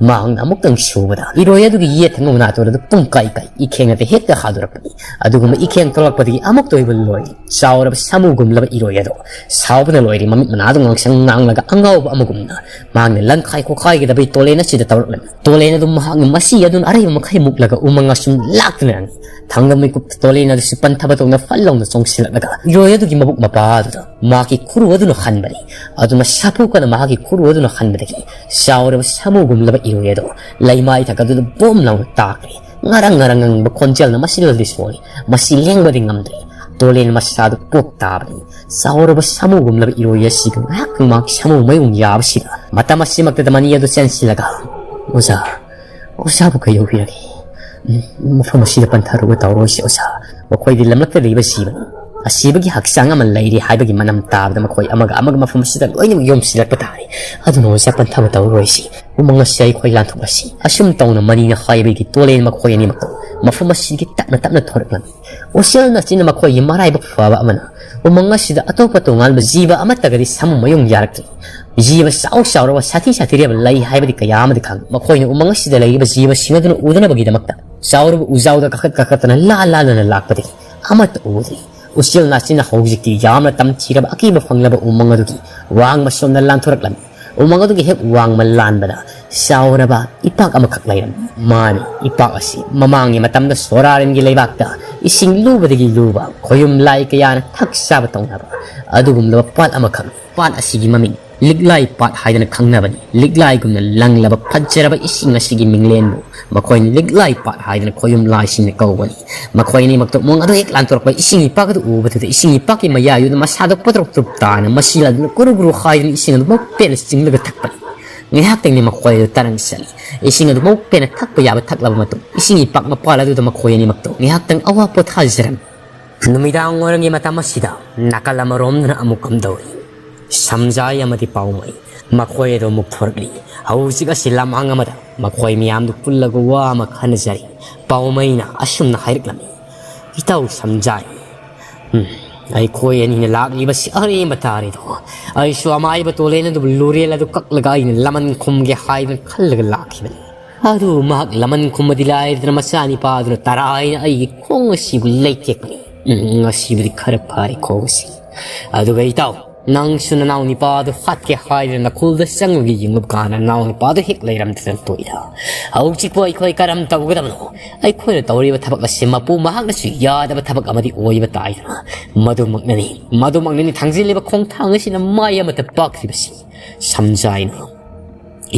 ꯃꯍꯥꯛꯅ ꯑꯃꯨꯛꯇꯪ ꯁꯨꯕꯗ ꯏꯔꯣꯏ ꯑꯗꯨꯒꯤ ꯌꯦꯠ ꯊꯪꯕ ꯃꯅꯥꯇꯣꯟ ꯑꯗꯨ ꯄꯨꯡꯀꯥꯏ ꯀꯥꯏ, ꯏꯈꯦꯡ ꯑꯗꯨ ꯍꯦꯛꯇ ꯍꯥꯗꯣꯔꯛꯄꯅꯤ꯫ ꯑꯗꯨꯒꯨꯝꯕ ꯏꯈꯦꯡ ꯊꯣꯛꯂꯛꯄꯗꯒꯤ ꯑꯃꯨꯛꯇ ꯑꯣꯏꯕ ꯂꯣꯏꯔꯦ꯫ ꯆꯥꯎꯔꯕ ꯁꯥꯃꯨꯒꯨꯝꯂꯕ ꯏꯔꯣꯏ ꯑꯗꯣ ꯁꯥꯎꯕꯅ ꯂꯣꯏꯔꯦ꯫ ꯃꯃꯤꯠ ꯃꯅꯥꯗꯨ ꯉꯥꯡꯁꯪ ꯉꯥꯡꯂꯒ ꯑꯉꯥꯎꯕ ꯑꯃꯒꯨꯝꯅ ꯃꯍꯥꯛꯅ ꯂꯪꯈꯥꯏ ꯈꯣꯈꯥꯏꯒꯗꯕꯒꯤ ꯇꯣꯂꯦꯟ ꯑꯁꯤꯗ ꯇꯧꯔꯛꯂꯝꯃꯤ꯫ ꯇꯣꯂꯦꯟ ꯑꯗꯨ ꯃꯍꯥꯛꯅ ꯃꯁꯤ ꯑꯗꯨꯅ ꯑꯔꯩꯕ ꯃꯈꯩ ꯃꯨꯛꯂꯒ ꯎꯃꯪ ꯑꯁꯨꯝ ꯂꯥꯛꯇꯨꯅ ꯂꯪꯉꯤ꯫ ꯊꯥꯡꯒ ꯃꯤꯀꯨꯞꯇ ꯇꯣꯂꯦꯟ ꯑꯗꯨꯁꯨ ꯄꯟꯊꯕ ꯇꯧꯅ ꯐꯜ ꯂꯥꯎꯅ ꯆꯣꯡꯁꯤꯜꯂꯛꯂꯒ ꯏꯔꯣꯏ ꯑꯗꯨꯒꯤ ꯃꯕꯨꯛ ꯃꯄꯥ ꯑꯗꯨꯗ ꯃꯍꯥꯛꯀꯤ ꯈꯨꯔꯨ ꯑꯗꯨꯅ ꯍꯟꯕꯅꯤ꯫ ꯑꯗꯨꯅ ꯁꯥꯐꯨ ꯀꯟꯅ ꯃꯍꯥꯛꯀꯤ ꯈꯨꯔꯨ ꯑꯗꯨꯅ ꯍꯟꯕꯗꯒꯤ ꯆꯥꯎꯔꯕ ꯁꯥꯃꯨꯒꯨꯝꯂꯕ ꯏꯔꯣꯏ ꯑꯗꯨ ꯂꯩꯃꯥꯏ ꯊꯛ ꯑꯗꯨꯗ ꯕꯣꯝ ꯂꯥꯎꯅ ꯇꯥꯈ꯭ꯔꯦ꯫ ꯉꯔꯪ ꯉꯔꯪ ꯉꯪꯕ ꯈꯣꯟꯖꯦꯜꯅ ꯃꯁꯤꯗꯗꯤ ꯁꯣꯜꯂꯤ꯫ ꯃꯁꯤ ꯂꯦꯡꯕꯗꯤ ꯉꯝꯗ꯭ꯔꯦ꯫ ꯇꯣꯂꯦꯟ ꯃꯁꯥꯗꯨ ꯄꯣꯛ ꯇꯥꯕꯅꯤ꯫ ꯆꯥꯎꯔꯕ ꯁꯥꯃꯨꯒꯨꯝꯂꯕ ꯏꯔꯣꯏ ꯑꯁꯤꯒ ꯉꯥꯏꯍꯥꯛ ꯃꯍꯥꯛ ꯁꯥꯃꯨ ꯃꯌꯨꯡ ꯌꯥꯕꯁꯤꯗ ꯃꯇꯝ ꯑꯁꯤꯃꯛꯇꯗ ꯃꯅꯤ ꯑꯗꯨ ꯆꯦꯟꯁꯤꯜꯂꯒ, "ꯑꯣꯖꯥ, ꯑꯣꯖꯥꯕꯨ ꯀꯩꯗꯧꯕꯤꯔꯒꯦ? ꯎꯝ, ꯃꯐꯝ ꯑꯁꯤꯗ ꯄꯟꯊꯔꯨꯕ ꯇꯧꯔꯣꯏꯁꯤ ꯑꯣꯖꯥ꯫ ꯃꯈꯣꯏꯗꯤ ꯂꯝꯂꯛꯇ ꯂꯩꯕ ꯖꯤꯕꯅꯤ꯫ ꯑꯁꯤꯕꯒꯤ ꯍꯛꯆꯥꯡ ꯑꯃ ꯂꯩꯔꯤ ꯍꯥꯏꯕꯒꯤ ꯃꯅꯝ ꯇꯥꯕꯗ ꯃꯈꯣꯏ ꯑꯃꯒ ꯑꯃꯒ ꯃꯐꯝ ꯑꯁꯤꯗ ꯂꯣꯏꯅꯃꯛ ꯌꯣꯝꯁꯤꯜꯂꯛꯄ ꯇꯥꯔꯦ꯫ ꯑꯗꯨꯅ ꯑꯣꯖꯥ, ꯄꯟꯊꯕ ꯇꯧꯔꯔꯣꯏꯁꯤ꯫ ꯎꯃꯪ ꯑꯁꯤꯗ ꯑꯩꯈꯣꯏ ꯂꯥꯟꯊꯣꯛꯂꯁꯤ꯫ ꯑꯁꯨꯝ ꯇꯧꯅ ꯃꯅꯤꯅ ꯍꯥꯏꯕꯒꯤ ꯇꯣꯂꯦꯟ ꯃꯈꯣꯏ ꯑꯅꯤꯃꯛꯇ ꯃꯐꯝ ꯑꯁꯤꯒꯤ ꯇꯞꯅ ꯇꯞꯅ ꯊꯣꯔꯛꯂꯝꯃꯤ꯫ ꯎꯆꯦꯜ ꯅꯥꯆꯤꯟꯅ ꯃꯈꯣꯏꯒꯤ ꯃꯔꯥꯏꯕꯛ ꯐꯕ ꯑꯃꯅ ꯎꯃꯪ ꯑꯁꯤꯗ ꯑꯇꯣꯞꯄ ꯇꯣꯉꯥꯟꯕ ꯖꯤꯕ ꯑꯃꯠꯇꯒꯗꯤ ꯁꯃꯨ ꯃꯌꯨꯡ ꯌꯥꯔꯛꯇ꯭ꯔꯤ꯫ ꯖꯤꯕ ꯆꯥꯎ ꯆꯥꯎꯔꯕ ꯁꯥꯊꯤ ꯁꯥꯊꯤꯔꯕ ꯂꯩ ꯍꯥꯏꯕꯗꯤ ꯀꯌꯥ ꯑꯃꯗꯤ ꯈꯪꯏ꯫ ꯃꯈꯣꯏꯅ ꯎꯃꯪ ꯑꯁꯤꯗ ꯂꯩꯔꯤꯕ ꯖꯤꯕꯁꯤꯡ ꯑꯗꯨꯅ ꯎꯗꯅꯕꯒꯤꯗꯃꯛꯇ ꯆꯥꯎꯔꯕ ꯎꯖꯥꯎꯗ ꯀꯥꯈꯠ ꯀꯥꯈꯠꯇꯅ ꯂꯥ ꯂꯥꯗꯅ ꯂꯥꯛꯄꯗꯒꯤ ꯑꯃꯠꯇ ꯎꯗ꯭ꯔꯤ꯫ ꯎꯆꯦꯜ ꯅꯥꯆꯤꯟꯅ ꯍꯧꯖꯤꯛꯇꯤ ꯌꯥꯝꯅ ꯇꯝꯊꯤꯔꯕ ꯑꯀꯤꯕ ꯐꯪꯂꯕ ꯎꯃꯪ ꯑꯗꯨꯒꯤ ꯋꯥꯡꯃ ꯁꯣꯝꯗ ꯂꯥꯟꯊꯣꯔꯛꯂꯝꯃꯤ꯫ ꯎꯃꯪ ꯑꯗꯨꯒꯤ ꯍꯦꯛ ꯋꯥꯡꯃ ꯂꯥꯟꯕꯗ ꯆꯥꯎꯔꯕ ꯏꯄꯥꯛ ꯑꯃꯈꯛ ꯂꯩꯔꯝꯃꯤ꯫ ꯃꯥꯅꯤ, ꯏꯄꯥꯛ ꯑꯁꯤ ꯃꯃꯥꯡꯒꯤ ꯃꯇꯝꯗ ꯁꯣꯔꯥꯔꯦꯟꯒꯤ ꯂꯩꯕꯥꯛꯇ ꯏꯁꯤꯡ ꯂꯨꯕꯗꯒꯤ ꯂꯨꯕ ꯈꯣꯌꯨꯝ ꯂꯥꯏ ꯀꯌꯥꯅ ꯊꯛ ꯆꯥꯕ ꯇꯧꯅꯕ ꯑꯗꯨꯒꯨꯝꯂꯕ ꯄꯥꯠ ꯑꯃꯈꯛꯅꯤ꯫ ꯄꯥꯠ ꯑꯁꯤꯒꯤ ꯃꯃꯤꯡ ꯂꯤꯛꯂꯥꯏ ꯄꯥꯠ ꯍꯥꯏꯗꯅ ꯈꯪꯅꯕꯅꯤ꯫ ꯂꯤꯛꯂꯥꯏꯒꯨꯝꯅ ꯂꯪꯂꯕ ꯐꯖꯔꯕ ꯏꯁꯤꯡ ꯑꯁꯤꯒꯤ ꯃꯤꯡꯂꯦꯟꯕꯨ ꯃꯈꯣꯏꯅ ꯂꯤꯛꯂꯥꯏ ꯄꯥꯠ ꯍꯥꯏꯗꯅ ꯈꯣꯌꯨꯝ ꯂꯥꯏꯁꯤꯡꯅ ꯀꯧꯕꯅꯤ꯫ ꯃꯈꯣꯏ ꯑꯅꯤꯃꯛꯇ ꯎꯃꯪ ꯑꯗꯨ ꯍꯦꯛ ꯂꯥꯟꯊꯣꯔꯛꯄ ꯏꯁꯤꯡ ꯏꯄꯥꯛ ꯑꯗꯨ ꯎꯕꯗꯨꯗ ꯏꯁꯤꯡ ꯏꯄꯥꯛꯀꯤ ꯃꯌꯥꯏꯗꯨꯗ ꯃꯁꯥꯗꯣ ꯄꯣꯇ꯭ꯔꯣꯛ ꯇ꯭ꯔꯨꯞ ꯇꯥꯅ ꯃꯁꯤ ꯂꯥꯗꯨꯅ ꯀꯨꯔꯨ ꯀꯨꯔꯨ ꯍꯥꯏꯗꯨꯅ ꯏꯁꯤꯡ ꯑꯗꯨ ꯃꯕꯨꯛ ꯄꯦꯟꯅ ꯆꯤꯡꯂꯒ ꯊꯛꯄꯅꯤ꯫ ꯉꯥꯏꯍꯥꯛꯇꯪꯗꯤ ꯃꯈꯣꯏ ꯑꯗꯨ ꯇꯔꯪ ꯆꯠꯂꯤ꯫ ꯏꯁꯤꯡ ꯑꯗꯨ ꯃꯕꯨꯛ ꯄꯦꯟꯅ ꯊꯛꯄ ꯌꯥꯕ ꯊꯛꯂꯕ ꯃꯇꯨꯡ ꯏꯁꯤꯡ ꯏꯄꯥꯛ ꯃꯄꯥꯜ ꯑꯗꯨꯗ ꯃꯈꯣꯏ ꯑꯅꯤꯃꯛꯇꯣ ꯉꯥꯏꯍꯥꯛꯇꯪ ꯑꯋꯥ ꯄꯣꯊꯥꯖꯔꯝꯃꯤ꯫ ꯅꯨꯃꯤꯗꯥꯡ ꯋꯥꯏꯔꯝꯒꯤ ꯃꯇꯝ ꯑꯁꯤꯗ ꯅꯥꯀꯜ ꯑꯃꯔꯣꯝꯗꯅ ꯑꯃꯨꯛ ꯀꯝꯗꯧꯏ꯫ ꯁꯝꯖꯥꯏ ꯑꯃꯗꯤ ꯄꯥꯎꯃꯩ ꯃꯈꯣꯏ ꯑꯗꯨ ꯑꯃꯨꯛ ꯊꯣꯔꯛꯂꯤ꯫ ꯍꯧꯖꯤꯛ ꯑꯁꯤ ꯂꯝꯍꯥꯡ ꯑꯃꯗ ꯃꯈꯣꯏ ꯃꯤꯌꯥꯝꯗꯨ ꯄꯨꯜꯂꯒ ꯋꯥ ꯑꯃ ꯈꯟꯅꯖꯔꯤ꯫ ꯄꯥꯎꯃꯩꯅ ꯑꯁꯨꯝꯅ ꯍꯥꯏꯔꯛꯂꯝꯃꯤ, "ꯏꯇꯥꯎ ꯁꯝꯖꯥꯏ, ꯎꯝ, ꯑꯩꯈꯣꯏ ꯑꯅꯤꯅ ꯂꯥꯛꯂꯤꯕꯁꯤ ꯑꯔꯦꯝꯕ ꯇꯥꯔꯦꯗꯣ꯫ ꯑꯩꯁꯨ ꯑꯃꯥꯏꯕ ꯇꯣꯂꯦꯟ ꯑꯗꯨꯕꯨ ꯂꯨꯔꯦꯜ ꯑꯗꯨ ꯀꯛꯂꯒ ꯑꯩꯅ ꯂꯃꯟ ꯈꯨꯝꯒꯦ ꯍꯥꯏꯗꯨꯅ ꯈꯜꯂꯒ ꯂꯥꯛꯈꯤꯕꯅꯤ꯫ ꯑꯗꯨ ꯃꯍꯥꯛ ꯂꯃꯟ ꯈꯨꯝꯕꯗꯤ ꯂꯥꯏꯔꯗꯅ ꯃꯆꯥꯅꯤꯄꯥꯗꯨꯅ ꯇꯔꯥꯏꯅ ꯑꯩꯒꯤ ꯈꯣꯡ ꯑꯁꯤꯕꯨ ꯂꯩꯇꯦꯛꯄꯅꯤ꯫ ꯎꯝ, ꯉꯁꯤꯕꯨꯗꯤ ꯈꯔ ꯐꯔꯦ ꯈꯣꯡ ꯑꯁꯤ꯫ ꯑꯗꯨꯒ ꯏꯇꯥꯎ, ꯅꯪꯁꯨ ꯅꯅꯥꯎ ꯅꯤꯄꯥꯗꯨ ꯍꯥꯠꯀꯦ ꯍꯥꯏꯗꯨꯅ ꯅꯈꯨꯜꯗ ꯆꯪꯂꯒ ꯌꯦꯡꯂꯨꯕ ꯀꯥꯟꯗ ꯅꯅꯥꯎ ꯅꯤꯄꯥꯗꯨ ꯍꯦꯛ ꯂꯩꯔꯝꯗꯗꯅ ꯇꯣꯛꯏꯗ꯫ ꯍꯧꯖꯤꯛꯄꯨ ꯑꯩꯈꯣꯏ ꯀꯔꯝ ꯇꯧꯒꯗꯕꯅꯣ? ꯑꯩꯈꯣꯏꯅ ꯇꯧꯔꯤꯕ ꯊꯕꯛ ꯑꯁꯤ ꯃꯄꯨ ꯃꯍꯥꯛꯅꯁꯨ ꯌꯥꯗꯕ ꯊꯕꯛ ꯑꯃꯗꯤ ꯑꯣꯏꯕ ꯇꯥꯏꯗꯅ꯫ ꯃꯗꯨꯃꯛꯅꯅꯤ, ꯃꯗꯨꯃꯛꯅꯅꯤ ꯊꯥꯡꯖꯤꯜꯂꯤꯕ ꯈꯣꯡꯊꯥꯡ ꯑꯁꯤꯅ ꯃꯥꯏ ꯑꯃꯠꯇ ꯄꯥꯛꯂꯤꯕꯁꯤ꯫ ꯁꯝꯖꯥꯏꯅ,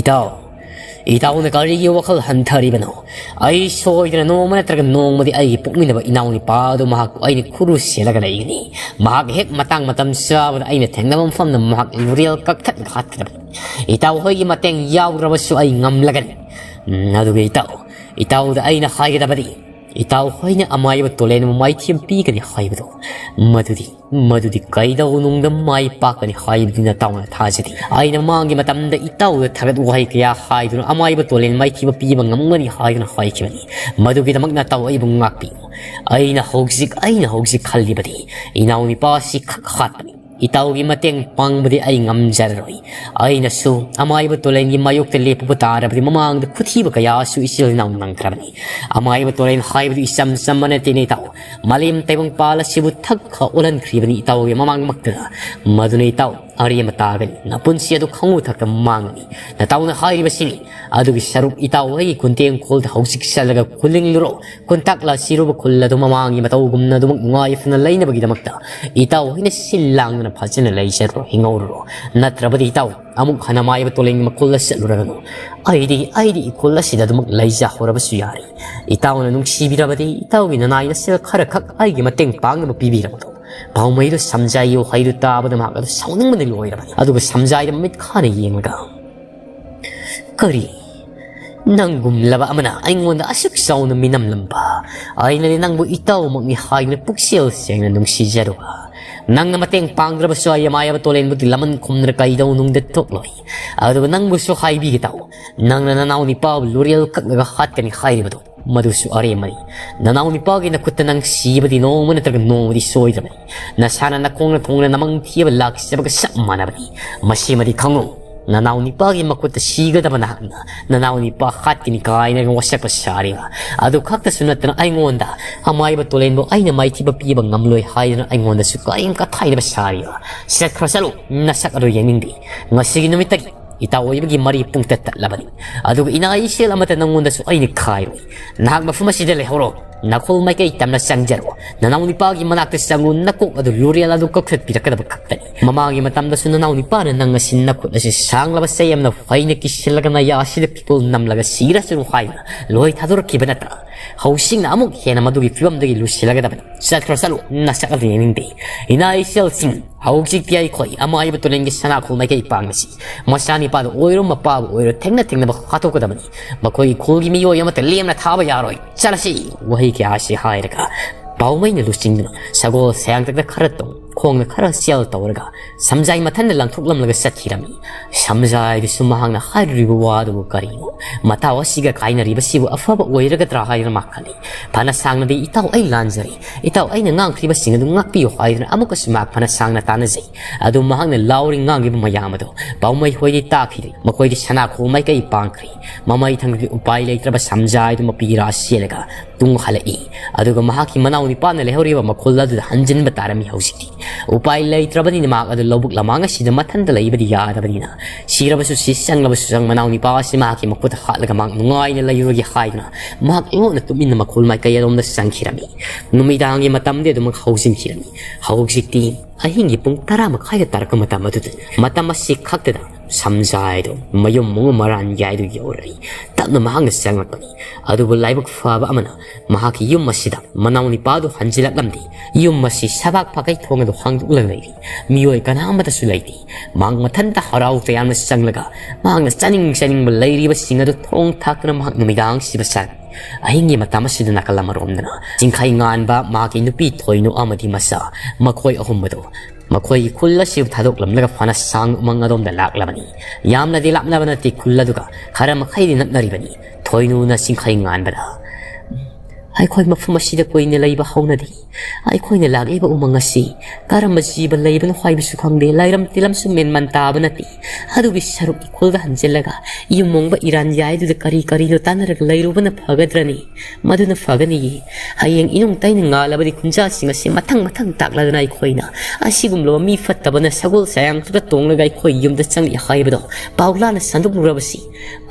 ꯏꯇꯥꯎ, ꯏꯇꯥꯎꯅ ꯀꯔꯤꯒꯤ ꯋꯥꯈꯜ ꯍꯟꯊꯔꯤꯕꯅꯣ? ꯑꯩ ꯁꯣꯏꯗꯅ ꯅꯣꯡꯃ ꯅꯠꯇ꯭ꯔꯒ ꯅꯣꯡꯃꯗꯤ ꯑꯩꯒꯤ ꯄꯣꯛꯃꯤꯟꯅꯕ ꯏꯅꯥꯎꯅꯤꯄꯥ ꯑꯗꯨ ꯃꯍꯥꯛꯄꯨ ꯑꯩꯅ ꯈꯨꯔꯨ ꯁꯦꯜꯂꯒ ꯂꯩꯒꯅꯤ꯫ ꯃꯍꯥꯛ ꯍꯦꯛ ꯃꯇꯥꯡ ꯃꯇꯝ ꯆꯥꯕꯗ ꯑꯩꯅ ꯊꯦꯡꯅꯕ ꯃꯐꯝꯗ ꯃꯍꯥꯛ ꯂꯨꯔꯦꯜ ꯀꯛꯊꯠꯂꯒ ꯍꯥꯠꯀꯗꯕꯅꯤ꯫ ꯏꯇꯥꯎ ꯍꯣꯏꯒꯤ ꯃꯇꯦꯡ ꯌꯥꯎꯗ꯭ꯔꯕꯁꯨ ꯑꯩ ꯉꯝꯂꯒꯅꯤ꯫ ꯎꯝ, ꯑꯗꯨꯒ ꯏꯇꯥꯎ, ꯏꯇꯥꯎꯗ ꯑꯩꯅ ꯍꯥꯏꯒꯗꯕꯗꯤ, ꯏꯇꯥꯎ ꯍꯣꯏꯅ ꯑꯃꯥꯏꯕ ꯇꯣꯂꯦꯟꯕꯨ ꯃꯥꯏꯊꯤꯕ ꯄꯤꯒꯅꯤ ꯍꯥꯏꯕꯗꯣ, ꯃꯗꯨꯗꯤ, ꯃꯗꯨꯗꯤ ꯀꯩꯗꯧꯅꯨꯡꯗ ꯃꯥꯏ ꯄꯥꯛꯀꯅꯤ ꯍꯥꯏꯕꯗꯤ ꯅꯇꯥꯎꯅ ꯊꯥꯖꯗꯦ꯫ ꯑꯩꯅ ꯃꯃꯥꯡꯒꯤ ꯃꯇꯝꯗ ꯏꯇꯥꯎꯗ ꯊꯥꯒꯠ ꯋꯥꯍꯩ ꯀꯌꯥ ꯍꯥꯏꯗꯨꯅ ꯑꯃꯥꯏꯕ ꯇꯣꯂꯦꯟ ꯃꯥꯏꯊꯤꯕ ꯄꯤꯕ ꯉꯝꯒꯅꯤ ꯍꯥꯏꯗꯨꯅ ꯍꯥꯏꯈꯤꯕꯅꯤ꯫ ꯃꯗꯨꯒꯤꯗꯃꯛ ꯅꯇꯥꯎ ꯑꯩꯕꯨ ꯉꯥꯛꯄꯤꯌꯨ꯫ ꯑꯩꯅ ꯍꯧꯖꯤꯛ, ꯑꯩꯅ ꯍꯧꯖꯤꯛ ꯈꯜꯂꯤꯕꯗꯤ ꯏꯅꯥꯎꯅꯤꯄꯥꯁꯤ ꯈꯛ ꯍꯥꯠꯄꯅꯤ꯫ ꯏꯇꯥꯎꯒꯤ ꯃꯇꯦꯡ ꯄꯥꯡꯕꯗꯤ ꯑꯩ ꯉꯝꯖꯔꯔꯣꯏ꯫ ꯑꯩꯅꯁꯨ ꯑꯃꯥꯏꯕ ꯇꯣꯂꯦꯟꯒꯤ ꯃꯥꯌꯣꯛꯇ ꯂꯦꯞꯄꯨꯕ ꯇꯥꯔꯕꯗꯤ ꯃꯃꯥꯡꯗ ꯈꯨꯊꯤꯕ ꯀꯌꯥꯁꯨ ꯏꯆꯤꯜ ꯏꯅꯥꯎ ꯅꯪꯈ꯭ꯔꯕꯅꯤ꯫ ꯑꯃꯥꯏꯕ ꯇꯣꯂꯦꯟ ꯍꯥꯏꯕꯗꯨ ꯏꯆꯝ ꯆꯝꯕ ꯅꯠꯇꯦꯅꯦ ꯏꯇꯥꯎ꯫ ꯃꯥꯂꯦꯝ ꯇꯥꯏꯕꯪꯄꯥꯜ ꯑꯁꯤꯕꯨ ꯊꯛꯈ ꯑꯣꯜꯍꯟꯈ꯭ꯔꯤꯕꯅꯤ ꯏꯇꯥꯎꯒꯤ ꯃꯃꯥꯡꯃꯛꯇꯗ꯫ ꯃꯗꯨꯅ ꯏꯇꯥꯎ ꯑꯔꯦꯝꯕ ꯇꯥꯒꯅꯤ꯫ ꯅꯄꯨꯟꯁꯤ ꯑꯗꯨ ꯈꯪꯉꯨ ꯊꯛꯇ ꯃꯥꯡꯒꯅꯤ꯫ ꯅꯇꯥꯎꯅ ꯍꯥꯏꯔꯤꯕꯁꯤꯅꯤ꯫ ꯑꯗꯨꯒꯤ ꯁꯔꯨꯛ ꯏꯇꯥꯎ ꯑꯩꯒꯤ ꯈꯨꯟꯇꯦꯡꯈꯣꯜꯗ ꯍꯧꯖꯤꯛ ꯆꯠꯂꯒ ꯈꯨꯜꯂꯤꯡꯂꯨꯔꯣ꯫ ꯈꯨꯟꯇꯥꯛꯂ ꯁꯤꯔꯨꯕ ꯈꯨꯜ ꯑꯗꯨ ꯃꯃꯥꯡꯒꯤ ꯃꯇꯧꯒꯨꯝꯅ ꯑꯗꯨꯃꯛ ꯅꯨꯡꯉꯥꯏ ꯌꯥꯏꯐꯅ ꯂꯩꯅꯕꯒꯤꯗꯃꯛꯇ ꯏꯇꯥꯎ ꯍꯣꯏꯅ ꯁꯤꯜ ꯂꯥꯡꯗꯅ ꯐꯖꯅ ꯂꯩꯖꯔꯨꯔꯣ, ꯍꯤꯡꯍꯧꯔꯨꯔꯣ꯫ ꯅꯠꯇ꯭ꯔꯕꯗꯤ ꯏꯇꯥꯎ ꯑꯃꯨꯛ ꯍꯟꯅ ꯃꯥꯏꯕ ꯇꯣꯂꯦꯟꯒꯤ ꯃꯈꯨꯜꯗ ꯆꯠꯂꯨꯔꯒꯅꯨ꯫ ꯑꯩꯗꯤ, ꯑꯩꯗꯤ ꯏꯈꯨꯜ ꯑꯁꯤꯗ ꯑꯗꯨꯃꯛ ꯂꯩꯖꯍꯧꯔꯕꯁꯨ ꯌꯥꯔꯤ꯫ ꯏꯇꯥꯎꯅ ꯅꯨꯡꯁꯤꯕꯤꯔꯕꯗꯤ ꯏꯇꯥꯎꯒꯤ ꯅꯅꯥꯏ ꯅꯁꯦꯜ ꯈꯔꯈꯛ ꯑꯩꯒꯤ ꯃꯇꯦꯡ ꯄꯥꯡꯅꯕ ꯄꯤꯕꯤꯔꯕꯗꯣ꯫ ꯄꯥꯎꯃꯩꯗꯨ ꯁꯝꯖꯥꯏ ꯋꯥꯍꯩꯗꯨ ꯇꯥꯕꯗ ꯃꯍꯥꯛ ꯑꯗꯨ ꯁꯥꯎꯅꯤꯡꯕꯅ ꯂꯣꯏꯔꯕꯅꯤ꯫ ꯑꯗꯨꯒ ꯁꯝꯖꯥꯏꯗ ꯃꯃꯤꯠ ꯈꯥꯅ ꯌꯦꯡꯂꯒ, "ꯀꯔꯤ? ꯅꯪꯒꯨꯝꯂꯕ ꯑꯃꯅ ꯑꯩꯉꯣꯟꯗ ꯑꯁꯨꯛ ꯆꯥꯎꯅ ꯃꯤꯅꯝꯂꯝꯕ? ꯑꯩꯅꯗꯤ ꯅꯪꯕꯨ ꯏꯇꯥꯎꯃꯛꯅꯤ ꯍꯥꯏꯗꯨꯅ ꯄꯨꯛꯆꯦꯜ ꯁꯦꯡꯅ ꯅꯨꯡꯁꯤꯖꯔꯨꯕ꯫ ꯅꯪꯅ ꯃꯇꯦꯡ ꯄꯥꯡꯗ꯭ꯔꯕꯁꯨ ꯑꯩ ꯑꯃꯥꯏꯕ ꯇꯣꯂꯦꯟꯕꯨꯗꯤ ꯂꯃꯟ ꯈꯨꯝꯗꯅ ꯀꯩꯗꯧꯅꯨꯡꯗ ꯊꯣꯛꯂꯣꯏ꯫ ꯑꯗꯨꯒ ꯅꯪꯕꯨꯁꯨ ꯍꯥꯏꯕꯤꯒꯦ ꯇꯥꯎ꯫ ꯅꯪꯅ ꯅꯅꯥꯎ ꯅꯤꯄꯥꯕꯨ ꯂꯨꯔꯦꯜ ꯀꯛꯂꯒ ꯍꯥꯠꯀꯅꯤ ꯍꯥꯏꯔꯤꯕꯗꯨ, ꯃꯗꯨꯁꯨ ꯑꯔꯦꯝꯕꯅꯤ꯫ ꯅꯅꯥꯎ ꯅꯤꯄꯥꯒꯤ ꯅꯈꯨꯠꯇ ꯅꯪ ꯁꯤꯕꯗꯤ ꯅꯣꯡꯃ ꯅꯠꯇ꯭ꯔꯒ ꯅꯣꯡꯃꯗꯤ ꯁꯣꯏꯗ꯭ꯔꯕꯅꯤ꯫ ꯅꯁꯥꯅ ꯅꯈꯣꯡꯅ ꯊꯣꯡꯅ ꯅꯃꯪ ꯊꯤꯕ ꯂꯥꯛꯆꯕꯒ ꯆꯞ ꯃꯥꯟꯅꯕꯅꯤ꯫ ꯃꯁꯤꯃꯗꯤ ꯈꯪꯉꯨ, ꯅꯅꯥꯎ ꯅꯤꯄꯥꯒꯤ ꯃꯈꯨꯠꯇ ꯁꯤꯒꯗꯕ ꯅꯍꯥꯛꯅ ꯅꯅꯥꯎ ꯅꯤꯄꯥ ꯍꯥꯠꯀꯅꯤ ꯀꯥꯏꯅ ꯋꯥꯁꯛꯄ ꯁꯥꯔꯤꯕ꯫ ꯑꯗꯨ ꯈꯛꯇꯁꯨ ꯅꯠꯇꯅ ꯑꯩꯉꯣꯟꯗ ꯑꯃꯥꯏꯕ ꯇꯣꯂꯦꯟꯕꯨ ꯑꯩꯅ ꯃꯥꯏꯊꯤꯕ ꯄꯤꯕ ꯉꯝꯂꯣꯏ ꯍꯥꯏꯗꯨꯅ ꯑꯩꯉꯣꯟꯗꯁꯨ ꯀꯔꯤꯝ ꯀꯊꯥꯏꯅꯕ ꯁꯥꯔꯤꯕ꯫ ꯆꯠꯈ꯭ꯔꯣ ꯆꯠꯂꯨ, ꯅꯁꯛ ꯑꯗꯨ ꯌꯦꯡꯅꯤꯡꯗꯦ꯫ ꯉꯁꯤꯒꯤ ꯅꯨꯃꯤꯠꯇꯒꯤ ꯏꯇꯥꯎ ꯑꯣꯏꯕꯒꯤ ꯃꯔꯤ ꯄꯨꯡꯇ ꯇꯠꯂꯕꯅꯤ꯫ ꯑꯗꯨꯒ ꯏꯅꯥ ꯏꯁꯦꯜ ꯑꯃꯠꯇ ꯅꯪꯉꯣꯟꯗꯁꯨ ꯑꯩꯅ ꯈꯥꯏꯔꯣꯏ꯫ ꯅꯍꯥꯛ ꯃꯐꯝ ꯑꯁꯤꯗ ꯂꯩꯍꯧꯔꯣ꯫ ꯅꯈꯣꯜ ꯃꯥꯏꯀꯩ ꯇꯝꯅ ꯆꯪꯖꯔꯣ꯫ ꯅꯅꯥꯎ ꯅꯤꯄꯥꯒꯤ ꯃꯅꯥꯛꯇ ꯆꯪꯉꯨ, ꯅꯀꯣꯛ ꯑꯗꯨ ꯂꯨꯔꯦꯜ ꯑꯗꯨ ꯀꯛꯊꯠꯄꯤꯔꯛꯀꯗꯕ ꯈꯛꯇꯅꯤ꯫ ꯃꯃꯥꯡꯒꯤ ꯃꯇꯝꯗꯁꯨ ꯅꯅꯥꯎ ꯅꯤꯄꯥꯅ ꯅꯪ ꯑꯁꯤ ꯅꯈꯨꯠ ꯑꯁꯤ ꯁꯥꯡꯂꯕ ꯆꯩ ꯑꯃꯅ ꯐꯩꯅ ꯀꯤꯁꯤꯜꯂꯒ ꯅꯌꯥ ꯑꯁꯤꯗ ꯄꯤꯄꯨꯜ ꯅꯝꯂꯒ ꯁꯤꯔꯁꯅꯨ ꯍꯥꯏꯗꯨꯅ ꯂꯣꯏ ꯊꯥꯗꯣꯔꯛꯈꯤꯕ ꯅꯠꯇ꯭ꯔꯥ? ꯍꯧꯖꯤꯛꯅ ꯑꯃꯨꯛ ꯍꯦꯟꯅ ꯃꯗꯨꯒꯤ ꯐꯤꯕꯝꯗꯒꯤ ꯂꯨꯁꯤꯜꯂꯒꯗꯕꯅꯤ꯫ ꯆꯠꯈ꯭ꯔꯣ, ꯆꯠꯂꯨ, ꯅꯁꯛ ꯑꯗꯨ ꯌꯦꯡꯅꯤꯡꯗꯦ꯫ ꯏꯅꯥ ꯏꯆꯦꯜꯁꯤꯡ, ꯍꯧꯖꯤꯛꯇꯤ ꯑꯩꯈꯣꯏ ꯑꯃꯥꯏꯕ ꯇꯨꯔꯦꯜꯒꯤ ꯁꯅꯥꯈꯣꯜ ꯃꯥꯏꯀꯩ ꯄꯥꯡꯕꯁꯤ ꯃꯆꯥꯅꯤꯄꯥꯗ ꯑꯣꯏꯔꯣ, ꯃꯄꯥꯕꯨ ꯑꯣꯏꯔꯣ, ꯊꯦꯡꯅ ꯊꯦꯡꯅꯕ ꯍꯥꯠꯇꯣꯛꯀꯗꯕꯅꯤ꯫ ꯃꯈꯣꯏꯒꯤ ꯈꯨꯜꯒꯤ ꯃꯤꯑꯣꯏ ꯑꯃꯠꯇ ꯂꯦꯝꯅ ꯊꯥꯕ ꯌꯥꯔꯣꯏ꯫ ꯆꯠꯂꯁꯤ꯫ ꯋꯥꯍꯩ ꯀꯌꯥ ꯑꯁꯤ ꯍꯥꯏꯔꯒ ꯄꯥꯎꯃꯩꯅ ꯂꯨꯆꯤꯡꯗꯨꯅ ꯁꯒꯣꯜ ꯁꯌꯥꯡꯇꯛꯇ ꯈꯔ ꯇꯣꯡ, ꯈꯣꯡꯅ ꯈꯔ ꯆꯦꯜ ꯇꯧꯔꯒ ꯁꯝꯖꯥꯏ ꯃꯊꯟꯗ ꯂꯪꯊꯣꯛꯂꯝꯂꯒ ꯆꯠꯈꯤꯔꯝꯃꯤ꯫ ꯁꯝꯖꯥꯏꯗꯨꯁꯨ ꯃꯍꯥꯛꯅ ꯍꯥꯏꯔꯨꯔꯤꯕ ꯋꯥꯗꯨꯕꯨ ꯀꯔꯤꯅꯣ? ꯃꯇꯥꯎ ꯑꯁꯤꯒ ꯀꯥꯏꯅꯔꯤꯕꯁꯤꯕꯨ ꯑꯐꯕ ꯑꯣꯏꯔꯒꯗ꯭ꯔꯥ ꯍꯥꯏꯗꯨꯅ ꯃꯥ ꯈꯜꯂꯤ꯫ ꯐꯅ ꯁꯥꯡꯅꯗꯤ "ꯏꯇꯥꯎ, ꯑꯩ ꯂꯥꯟꯖꯔꯦ, ꯏꯇꯥꯎ, ꯑꯩꯅ ꯉꯥꯡꯈ꯭ꯔꯤꯕꯁꯤꯡ ꯑꯗꯨ ꯉꯥꯛꯄꯤꯌꯨ" ꯍꯥꯏꯗꯨꯅ ꯑꯃꯨꯛꯀꯁꯨ ꯃꯍꯥꯛ ꯐꯅ ꯁꯥꯡꯅ ꯇꯥꯟꯅꯖꯩ꯫ ꯑꯗꯨ ꯃꯍꯥꯛꯅ ꯂꯥꯎꯔꯤ ꯉꯥꯡꯂꯤꯕ ꯃꯌꯥꯝ ꯑꯗꯨ ꯄꯥꯎꯃꯩ ꯍꯣꯏꯗꯤ ꯇꯥꯈꯤꯗꯦ꯫ ꯃꯈꯣꯏꯗꯤ ꯁꯅꯥꯈꯣꯜ ꯃꯥꯏꯀꯩ ꯄꯥꯡꯈ꯭ꯔꯦ꯫ ꯃꯃꯩ ꯊꯪꯗꯗꯤ ꯎꯄꯥꯏ ꯂꯩꯇ꯭ꯔꯕ ꯁꯝꯖꯥꯏꯗꯨ ꯃꯄꯤ ꯏꯔꯥ ꯆꯦꯜꯂꯒ ꯇꯨꯡ ꯍꯜꯂꯛꯏ꯫ ꯑꯗꯨꯒ ꯃꯍꯥꯛꯀꯤ ꯃꯅꯥꯎ ꯅꯤꯄꯥꯅ ꯂꯩꯍꯧꯔꯤꯕ ꯃꯈꯨꯜ ꯑꯗꯨꯗ ꯍꯟꯖꯤꯟꯕ ꯇꯥꯔꯝꯃꯤ ꯍꯧꯖꯤꯛꯇꯤ꯫ ꯎꯄꯥꯏ ꯂꯩꯇ꯭ꯔꯕꯅꯤꯅ ꯃꯍꯥꯛ ꯑꯗꯨ ꯂꯧꯕꯨꯛ ꯂꯃꯥꯡ ꯑꯁꯤꯗ ꯃꯊꯟꯇ ꯂꯩꯕꯗꯤ ꯌꯥꯗꯕꯅꯤꯅ, ꯁꯤꯔꯕꯁꯨ ꯁꯤ, ꯆꯪꯂꯕꯁꯨ ꯆꯪ, ꯃꯅꯥꯎ ꯅꯤꯄꯥ ꯑꯁꯤ ꯃꯍꯥꯛꯀꯤ ꯃꯈꯨꯠꯇ ꯍꯥꯠꯂꯒ ꯃꯍꯥꯛ ꯅꯨꯡꯉꯥꯏꯅ ꯂꯩꯔꯨꯔꯒꯦ ꯍꯥꯏꯗꯨꯅ ꯃꯍꯥꯛ ꯂꯣꯟꯅ ꯇꯨꯃꯤꯟꯅ ꯃꯈꯨꯜ ꯃꯥꯏꯀꯩ ꯑꯗꯣꯝꯗ ꯆꯪꯈꯤꯔꯝꯃꯤ꯫ ꯅꯨꯃꯤꯗꯥꯡꯒꯤ ꯃꯇꯝꯗꯤ ꯑꯗꯨꯃꯛ ꯍꯧꯖꯤꯟꯈꯤꯔꯝꯃꯤ꯫ ꯍꯧꯖꯤꯛꯇꯤ ꯑꯍꯤꯡꯒꯤ ꯄꯨꯡ ꯇꯔꯥ ꯃꯈꯥꯏꯗ ꯇꯥꯔꯛꯄ ꯃꯇꯝ ꯑꯗꯨꯗꯅꯤ꯫ ꯃꯇꯝ ꯑꯁꯤ ꯈꯛꯇꯗ ꯁꯝꯖꯥꯏꯗꯨ ꯃꯌꯨꯝ ꯃꯨꯡ ꯃꯔꯥꯟ ꯌꯥꯏꯗꯨ ꯌꯧꯔꯛꯏ꯫ ꯇꯞꯅ ꯃꯍꯥꯛꯅ ꯆꯪꯂꯛꯄꯅꯤ꯫ ꯑꯗꯨꯕꯨ ꯂꯥꯏꯕꯛ ꯐꯕ ꯑꯃꯅ ꯃꯍꯥꯛꯀꯤ ꯌꯨꯝ ꯑꯁꯤꯗ ꯃꯅꯥꯎ ꯅꯤꯄꯥꯗꯨ ꯍꯟꯖꯤꯜꯂꯛꯂꯝꯗꯦ꯫ ꯌꯨꯝ ꯑꯁꯤ ꯁꯕꯥꯛ ꯐꯥꯀꯩ ꯊꯣꯡ ꯑꯗꯨ ꯍꯥꯡꯗꯣꯛꯂꯒ ꯂꯩꯔꯤ꯫ ꯃꯤꯑꯣꯏ ꯀꯅꯥ ꯑꯃꯠꯇꯁꯨ ꯂꯩꯇꯦ꯫ ꯃꯍꯥꯛ ꯃꯊꯟꯇ ꯍꯔꯥꯎ ꯇꯌꯥꯝꯅ ꯆꯪꯂꯒ ꯃꯍꯥꯛꯅ ꯆꯥꯅꯤꯡ ꯆꯥꯅꯤꯡꯕ ꯂꯩꯔꯤꯕꯁꯤꯡ ꯑꯗꯨ ꯊꯣꯡ ꯊꯥꯛꯇꯨꯅ ꯃꯍꯥꯛ ꯅꯨꯃꯤꯗꯥꯡꯁꯤꯗ ꯆꯥꯔꯝꯃꯤ꯫ ꯑꯍꯤꯡꯒꯤ ꯃꯇꯝ ꯑꯁꯤꯗ ꯅꯥꯀꯜ ꯑꯃꯔꯣꯝꯗꯅ ꯆꯤꯡꯈꯩ ꯉꯥꯟꯕ, ꯃꯍꯥꯛꯀꯤ ꯅꯨꯄꯤ ꯊꯣꯏꯅꯨ ꯑꯃꯗꯤ ꯃꯆꯥ, ꯃꯈꯣꯏ ꯑꯍꯨꯝ ꯑꯗꯨ ꯃꯈꯣꯏꯒꯤ ꯈꯨꯜ ꯑꯁꯤꯕꯨ ꯊꯥꯗꯣꯛꯂꯝꯂꯒ ꯐꯅ ꯁꯥꯡ ꯎꯃꯪ ꯑꯗꯣꯝꯗ ꯂꯥꯛꯂꯕꯅꯤ꯫ ꯌꯥꯝꯅꯗꯤ ꯂꯥꯞꯅꯕ ꯅꯠꯇꯦ ꯈꯨꯜ ꯑꯗꯨꯒ, ꯈꯔ ꯃꯈꯩꯗꯤ ꯅꯛꯅꯔꯤꯕꯅꯤ꯫ ꯊꯣꯏꯅꯨꯅ ꯆꯤꯡꯈꯩ ꯉꯥꯟꯕꯗ, "ꯑꯩꯈꯣꯏ ꯃꯐꯝ ꯑꯁꯤꯗ ꯀꯨꯏꯅ ꯂꯩꯕ ꯍꯧꯅꯗꯦ꯫ ꯑꯩꯈꯣꯏꯅ ꯂꯥꯛꯂꯤꯕ ꯎꯃꯪ ꯑꯁꯤ ꯀꯔꯝꯕ ꯖꯤꯕ ꯂꯩꯕꯅꯣ ꯍꯥꯏꯕꯁꯨ ꯈꯪꯗꯦ, ꯂꯥꯏꯔꯝ ꯇꯤꯂꯝꯁꯨ ꯃꯦꯟꯃꯥꯟ ꯇꯥꯕ ꯅꯠꯇꯦ꯫ ꯑꯗꯨꯒꯤ ꯁꯔꯨꯛ ꯏꯈꯨꯜꯗ ꯍꯟꯖꯤꯜꯂꯒ ꯌꯨꯝ ꯃꯣꯡꯕ ꯏꯔꯥꯟ ꯌꯥꯏꯗꯨꯗ ꯀꯔꯤ ꯀꯔꯤꯅꯣ ꯇꯥꯟꯅꯔꯒ ꯂꯩꯔꯨꯕꯅ ꯐꯒꯗ꯭ꯔꯅꯤ? ꯃꯗꯨꯅ ꯐꯒꯅꯤꯌꯦ꯫ ꯍꯌꯦꯡ ꯏꯅꯨꯡ ꯇꯩꯅ ꯉꯥꯜꯂꯕꯗꯤ ꯈꯨꯟꯖꯥꯁꯤꯡ ꯑꯁꯤ ꯃꯊꯪ ꯃꯊꯪ ꯇꯥꯛꯂꯗꯅ ꯑꯩꯈꯣꯏꯅ ꯑꯁꯤꯒꯨꯝꯂꯕ ꯃꯤ ꯐꯠꯇꯕꯅ ꯁꯒꯣꯜ ꯁꯌꯥꯡꯇꯨꯗ ꯇꯣꯡꯂꯒ ꯑꯩꯈꯣꯏ ꯌꯨꯝꯗ ꯆꯪꯂꯤ ꯍꯥꯏꯕꯗꯣ ꯄꯥꯎꯂꯥꯅ ꯁꯟꯗꯣꯛꯂꯨꯔꯕꯁꯤ,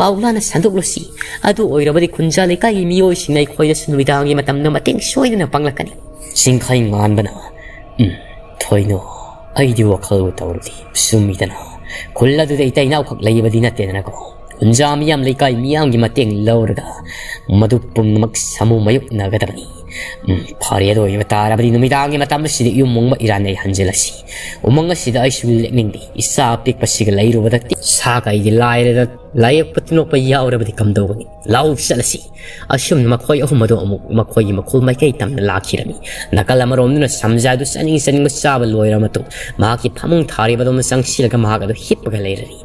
ꯄꯥꯎꯂꯥꯅ ꯁꯟꯗꯣꯛꯂꯨꯁꯤ꯫ ꯑꯗꯨ ꯑꯣꯏꯔꯕꯗꯤ ꯈꯨꯟꯖꯥ ꯂꯩꯀꯥꯏꯒꯤ ꯃꯤꯑꯣꯏꯁꯤꯡꯅ ꯑꯩꯈꯣꯏꯗꯁꯨ ꯅꯨꯃꯤꯗꯥꯡꯒꯤ ꯃꯇꯝꯗ ꯃꯇꯦꯡ ꯁꯣꯏꯗꯅ ꯄꯥꯡꯂꯛꯀꯅꯤ꯫" ꯆꯤꯡꯈꯩ ꯉꯥꯟꯕꯅ, "ꯎꯝ, ꯊꯣꯏꯅꯨ, ꯑꯩꯗꯤ ꯋꯥꯈꯜꯕꯨ ꯇꯧꯔꯨꯗꯦ꯫ ꯆꯨꯝꯃꯤꯗꯅ, ꯈꯨꯜ ꯑꯗꯨꯗ ꯏꯇꯩ ꯏꯅꯥꯎꯈꯛ ꯂꯩꯕꯗꯤ ꯅꯠꯇꯦꯗꯅꯀꯣ꯫ ꯈꯨꯟꯖꯥ ꯃꯤꯌꯥꯝ ꯂꯩꯀꯥꯏ ꯃꯤꯌꯥꯝꯒꯤ ꯃꯇꯦꯡ ꯂꯧꯔꯒ ꯃꯗꯨ ꯄꯨꯝꯅꯃꯛ ꯁꯥꯃꯨ ꯃꯥꯌꯣꯛꯅꯒꯗꯕꯅꯤ꯫ ꯎꯝ, ꯐꯔꯦ, ꯑꯗꯨ ꯑꯣꯏꯕ ꯇꯥꯔꯕꯗꯤ ꯅꯨꯃꯤꯗꯥꯡꯒꯤ ꯃꯇꯝ ꯑꯁꯤꯗ ꯌꯨꯝ ꯎꯪꯕ ꯏꯔꯥꯟꯅꯩ ꯍꯟꯖꯤꯜꯂꯁꯤ꯫ ꯎꯃꯪ ꯑꯁꯤꯗ ꯑꯩꯁꯨ ꯂꯦꯛꯅꯤꯡꯗꯦ꯫ ꯏꯆꯥ ꯑꯄꯤꯛꯄꯁꯤꯒ ꯂꯩꯔꯨꯕꯗ ꯁꯥ ꯀꯩꯗꯤ ꯂꯥꯏꯔꯗ ꯂꯥꯏꯌꯦꯛꯄ ꯇꯤꯅꯣꯛꯄ ꯌꯥꯎꯔꯕꯗꯤ ꯀꯝꯗꯧꯒꯅꯤ? ꯂꯥꯎ ꯆꯠꯂꯁꯤ꯫ ꯑꯁꯨꯝꯅ ꯃꯈꯣꯏ ꯑꯍꯨꯝ ꯑꯗꯨ ꯑꯃꯨꯛ ꯃꯈꯣꯏꯒꯤ ꯃꯈꯨꯜ ꯃꯥꯏꯀꯩ ꯇꯝꯅ ꯂꯥꯛꯈꯤꯔꯝꯃꯤ꯫ ꯅꯥꯀꯜ ꯑꯃꯔꯣꯝꯗꯨꯅ ꯁꯝꯖꯥꯗꯨ ꯆꯥꯅꯤꯡ ꯆꯥꯅꯤꯡꯕ ꯆꯥꯕ ꯂꯣꯏꯔ ꯃꯇꯨꯡ ꯃꯍꯥꯛꯀꯤ ꯐꯃꯨꯡ ꯊꯥꯔꯤꯕ ꯑꯗꯣꯝꯗ ꯆꯪꯁꯤꯜꯂꯒ ꯃꯍꯥꯛ ꯑꯗꯨ ꯍꯤꯞꯄꯒ ꯂꯩꯔꯝꯃꯤ꯫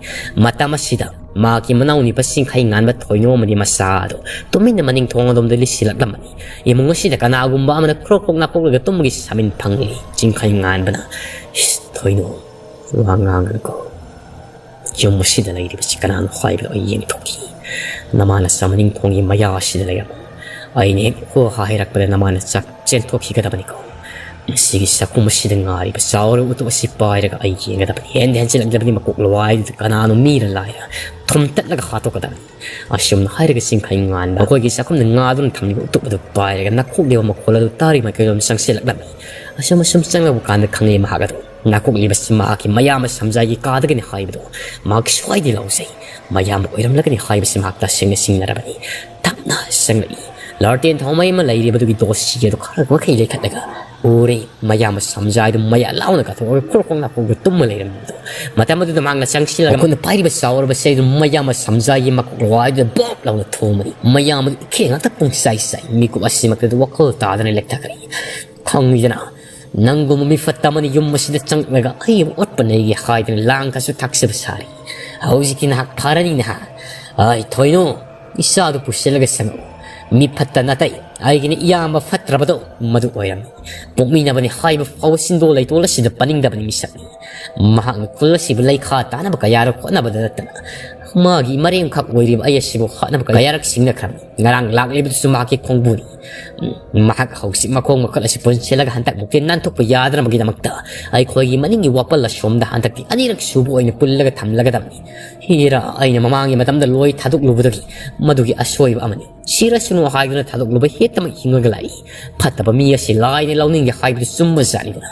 ꯃꯇꯝ ꯑꯁꯤꯗ ꯃꯍꯥꯛꯀꯤ ꯃꯅꯥꯎ ꯅꯤꯄꯥ ꯆꯤꯡꯈꯩ ꯉꯥꯟꯕ ꯊꯣꯏꯅꯣ ꯑꯃꯗꯤ ꯃꯆꯥ ꯑꯗꯨ ꯇꯨꯃꯤꯟꯅ ꯃꯅꯤꯡ ꯊꯣꯡ ꯑꯗꯣꯝꯗ ꯂꯤꯠꯁꯤꯜꯂꯛꯂꯝꯕꯅꯤ꯫ ꯏꯃꯨꯡ ꯑꯁꯤꯗ ꯀꯅꯥꯒꯨꯝꯕ ꯑꯃꯅ ꯈ꯭ꯔꯣꯛ ꯈ꯭ꯔꯣꯛ ꯅꯥꯀꯣꯛꯂꯒ ꯇꯨꯝꯕꯒꯤ ꯁꯥꯃꯤꯟ ꯐꯪꯂꯤ꯫ ꯆꯤꯡꯈꯩ ꯉꯥꯟꯕꯅ, "ꯏꯁ, ꯊꯣꯏꯅꯣ, ꯋꯥ ꯉꯥꯡꯒꯅꯨꯀꯣ꯫ ꯌꯨꯝ ꯑꯁꯤꯗ ꯂꯩꯔꯤꯕꯁꯤ ꯀꯅꯥꯅꯣ ꯍꯥꯏꯕꯗꯨ ꯑꯩ ꯌꯦꯡꯊꯣꯛꯈꯤ꯫ ꯅꯃꯥꯅ ꯆꯥꯃꯅꯤꯡ ꯊꯣꯡꯒꯤ ꯃꯌꯥ ꯑꯁꯤꯗ ꯂꯩꯔꯝꯃꯨ꯫ ꯑꯩꯅ ꯍꯦꯛ ꯍꯣ ꯍꯥꯏꯔꯛꯄꯗ ꯅꯃꯥꯅ ꯆꯥꯛ ꯆꯦꯟꯊꯣꯛꯈꯤꯒꯗꯕꯅꯤꯀꯣ꯫ ꯃꯁꯤꯒꯤ ꯆꯥꯛꯈꯨꯝ ꯑꯁꯤꯗ ꯉꯥꯔꯤꯕ ꯆꯥꯎꯔꯕ ꯎꯇꯣꯛ ꯑꯁꯤ ꯄꯥꯏꯔꯒ ꯑꯩ ꯌꯦꯡꯒꯗꯕꯅꯤ꯫ ꯍꯦꯟꯗ ꯍꯦꯟꯖꯤꯜꯂꯛꯂꯕꯗꯤ ꯃꯀꯣꯛ ꯂꯋꯥꯏꯗꯨꯗ ꯀꯅꯥꯅꯣ ꯃꯤꯔ ꯂꯥꯏꯔ ꯊꯨꯝꯇꯠꯂꯒ ꯍꯥꯠꯇꯣꯛꯀꯗꯕꯅꯤ꯫" ꯑꯁꯨꯝꯅ ꯍꯥꯏꯔꯒ ꯆꯤꯡꯈꯩ ꯉꯥꯟꯕ ꯃꯈꯣꯏꯒꯤ ꯆꯥꯛꯈꯨꯝꯗ ꯉꯥꯗꯨꯅ ꯊꯝꯂꯤꯕ ꯎꯇꯣꯛ ꯑꯗꯨ ꯄꯥꯏꯔꯒ ꯅꯥꯀꯣꯛꯂꯤꯕ ꯃꯈꯣꯜ ꯑꯗꯨ ꯇꯥꯔꯤ ꯃꯥꯏꯀꯩꯔꯣꯝ ꯆꯪꯁꯤꯜꯂꯛꯂꯝꯃꯤ꯫ ꯑꯁꯨꯝ ꯑꯁꯨꯝ ꯆꯪꯂꯕ ꯀꯥꯟꯗ ꯈꯪꯂꯦ ꯃꯍꯥꯛ ꯑꯗꯨ ꯅꯥꯀꯣꯛꯂꯤꯕꯁꯤ ꯃꯍꯥꯛꯀꯤ ꯃꯌꯥꯝꯕ ꯁꯝꯖꯥꯏꯒꯤ ꯀꯥꯗꯒꯤꯅꯤ ꯍꯥꯏꯕꯗꯨ ꯃꯍꯥꯛ ꯁ꯭ꯋꯥꯏꯗꯤ ꯂꯧꯖꯩ꯫ ꯃꯌꯥꯝꯕ ꯑꯣꯏꯔꯝꯂꯒꯅꯤ ꯍꯥꯏꯕꯁꯤ ꯃꯍꯥꯛ ꯇꯁꯦꯡꯅ ꯆꯤꯡꯅꯔꯕꯅꯤ꯫ ꯇꯞꯅ ꯆꯪꯂꯛꯏ꯫ ꯂꯥꯔꯇꯦꯟ ꯊꯥꯎꯃꯩ ꯑꯃ ꯂꯩꯔꯤꯕꯗꯨꯒꯤ ꯗꯣꯁꯤ ꯑꯗꯨ ꯈꯔ ꯃꯈꯩ ꯂꯩꯈꯠꯂꯒ ꯎꯔꯦ꯫ ꯃꯌꯥꯝꯕ ꯁꯝꯖꯥꯏꯗꯨ ꯃꯌꯥ ꯂꯥꯎꯅ ꯀꯥꯊꯣꯛꯑꯒ ꯈ꯭ꯔꯣꯛ ꯈ꯭ꯔꯣꯛ ꯅꯥꯀꯣꯛꯇ ꯇꯨꯝꯃ ꯂꯩꯔꯝꯕꯗꯨ꯫ ꯃꯇꯝ ꯑꯗꯨꯗ ꯃꯍꯥꯛꯅ ꯆꯪꯁꯤꯜꯂꯒ ꯃꯈꯨꯠꯅ ꯄꯥꯏꯔꯤꯕ ꯆꯥꯎꯔꯕ ꯆꯩꯗꯨ ꯃꯌꯥꯝꯕ ꯁꯝꯖꯥꯏꯒꯤ ꯃꯀꯣꯛ ꯂꯋꯥꯏꯗꯨꯗ ꯕꯣꯞ ꯂꯥꯎꯅ ꯊꯣꯝꯕꯅꯤ꯫ ꯃꯌꯥꯝꯕꯗꯨ ꯏꯈꯦ ꯉꯥꯛꯇ ꯄꯨꯡꯆꯥꯏ ꯆꯥꯏ꯫ ꯃꯤꯀꯨꯞ ꯑꯁꯤꯃꯛꯇꯗ ꯋꯥꯈꯜ ꯇꯥꯗꯅ ꯂꯦꯛꯊꯈ꯭ꯔꯦ꯫ ꯈꯪꯉꯤꯗꯅ, ꯅꯪꯒꯨꯝꯕ ꯃꯤꯐꯠꯇ ꯑꯃꯅ ꯌꯨꯝ ꯑꯁꯤꯗ ꯆꯪꯂꯒ ꯑꯩꯕꯨ ꯑꯣꯠꯄ ꯅꯩꯒꯦ ꯍꯥꯏꯗꯅ ꯂꯥꯡ ꯀꯁꯨ ꯊꯥꯛꯆꯕ ꯁꯥꯔꯤ꯫ ꯍꯧꯖꯤꯛꯇꯤ ꯅꯍꯥꯛ ꯐꯔꯅꯤ ꯅꯍꯥꯛ꯫ ꯑꯩ ꯊꯣꯏꯅꯣ, ꯏꯆꯥꯗꯨ ꯄꯨꯁꯤꯜꯂꯒ ꯆꯪꯉꯛꯎ꯫ ꯃꯤ ꯐꯠꯇ ꯅꯠꯇꯦ, ꯑꯩꯒꯤꯅ ꯏꯌꯥꯝꯕ ꯐꯠꯇ꯭ꯔꯕꯗꯣ ꯃꯗꯨ ꯑꯣꯏꯔꯝꯃꯤ꯫ ꯄꯣꯛꯃꯤꯟꯅꯕꯅꯤ ꯍꯥꯏꯕ ꯐꯥꯎꯕ ꯁꯤꯟꯗꯣ ꯂꯩꯇꯣꯜ ꯑꯁꯤꯗ ꯄꯥꯅꯤꯡꯗꯕꯅꯤ ꯃꯤꯁꯛꯅꯤ꯫ ꯃꯍꯥꯛꯅ ꯈꯨꯜ ꯑꯁꯤꯕꯨ ꯂꯩꯈꯥ ꯇꯥꯅꯕ ꯀꯌꯥꯔꯛ ꯍꯣꯠꯅꯕꯗ ꯅꯠꯇꯅ ꯃꯥꯒꯤ ꯃꯔꯦꯝꯈꯛ ꯑꯣꯏꯔꯤꯕ ꯑꯩ ꯑꯁꯤꯕꯨ ꯍꯥꯠꯅꯕ ꯀꯌꯥꯔꯛ ꯁꯤꯡꯅꯈ꯭ꯔꯕꯅꯤ꯫ ꯉꯔꯥꯡ ꯂꯥꯛꯂꯤꯕꯗꯨꯁꯨ ꯃꯍꯥꯛꯀꯤ ꯈꯣꯡꯕꯨꯅꯤ꯫ ꯎꯝ, ꯃꯍꯥꯛ ꯍꯧꯖꯤꯛ ꯃꯈꯣꯡ ꯃꯈꯨꯠ ꯑꯁꯤ ꯄꯨꯟꯁꯤꯜꯂꯒ ꯍꯟꯗꯛ ꯃꯨꯛꯇꯤ ꯅꯥꯟꯊꯣꯛꯄ ꯌꯥꯗꯅꯕꯒꯤꯗꯃꯛꯇ ꯑꯩꯈꯣꯏꯒꯤ ꯃꯅꯤꯡꯒꯤ ꯋꯥꯄꯜ ꯑꯁꯣꯝꯗ ꯍꯟꯗꯛꯇꯤ ꯑꯅꯤꯔꯛ ꯁꯨꯕ ꯑꯣꯏꯅ ꯄꯨꯜꯂꯒ ꯊꯝꯂꯒꯗꯕꯅꯤ꯫ ꯍꯤꯔꯥ ꯑꯩꯅ ꯃꯃꯥꯡꯒꯤ ꯃꯇꯝꯗ ꯂꯣꯏ ꯊꯥꯗꯣꯛꯂꯨꯕꯗꯒꯤ ꯃꯗꯨꯒꯤ ꯑꯁꯣꯏꯕ ꯑꯃꯅꯤ꯫ ꯁꯤꯔꯁꯅꯨ ꯍꯥꯏꯗꯨꯅ ꯊꯥꯗꯣꯛꯂꯨꯕ ꯍꯦꯛꯇꯃꯛ ꯍꯤꯡꯉꯒ ꯂꯥꯛꯏ꯫ ꯐꯠꯇꯕ ꯃꯤ ꯑꯁꯤ ꯂꯥꯏꯅ ꯂꯧꯅꯤꯡꯒꯦ ꯍꯥꯏꯕꯗꯨ ꯆꯨꯝꯕ ꯖꯥꯠꯅꯤꯗꯅ꯫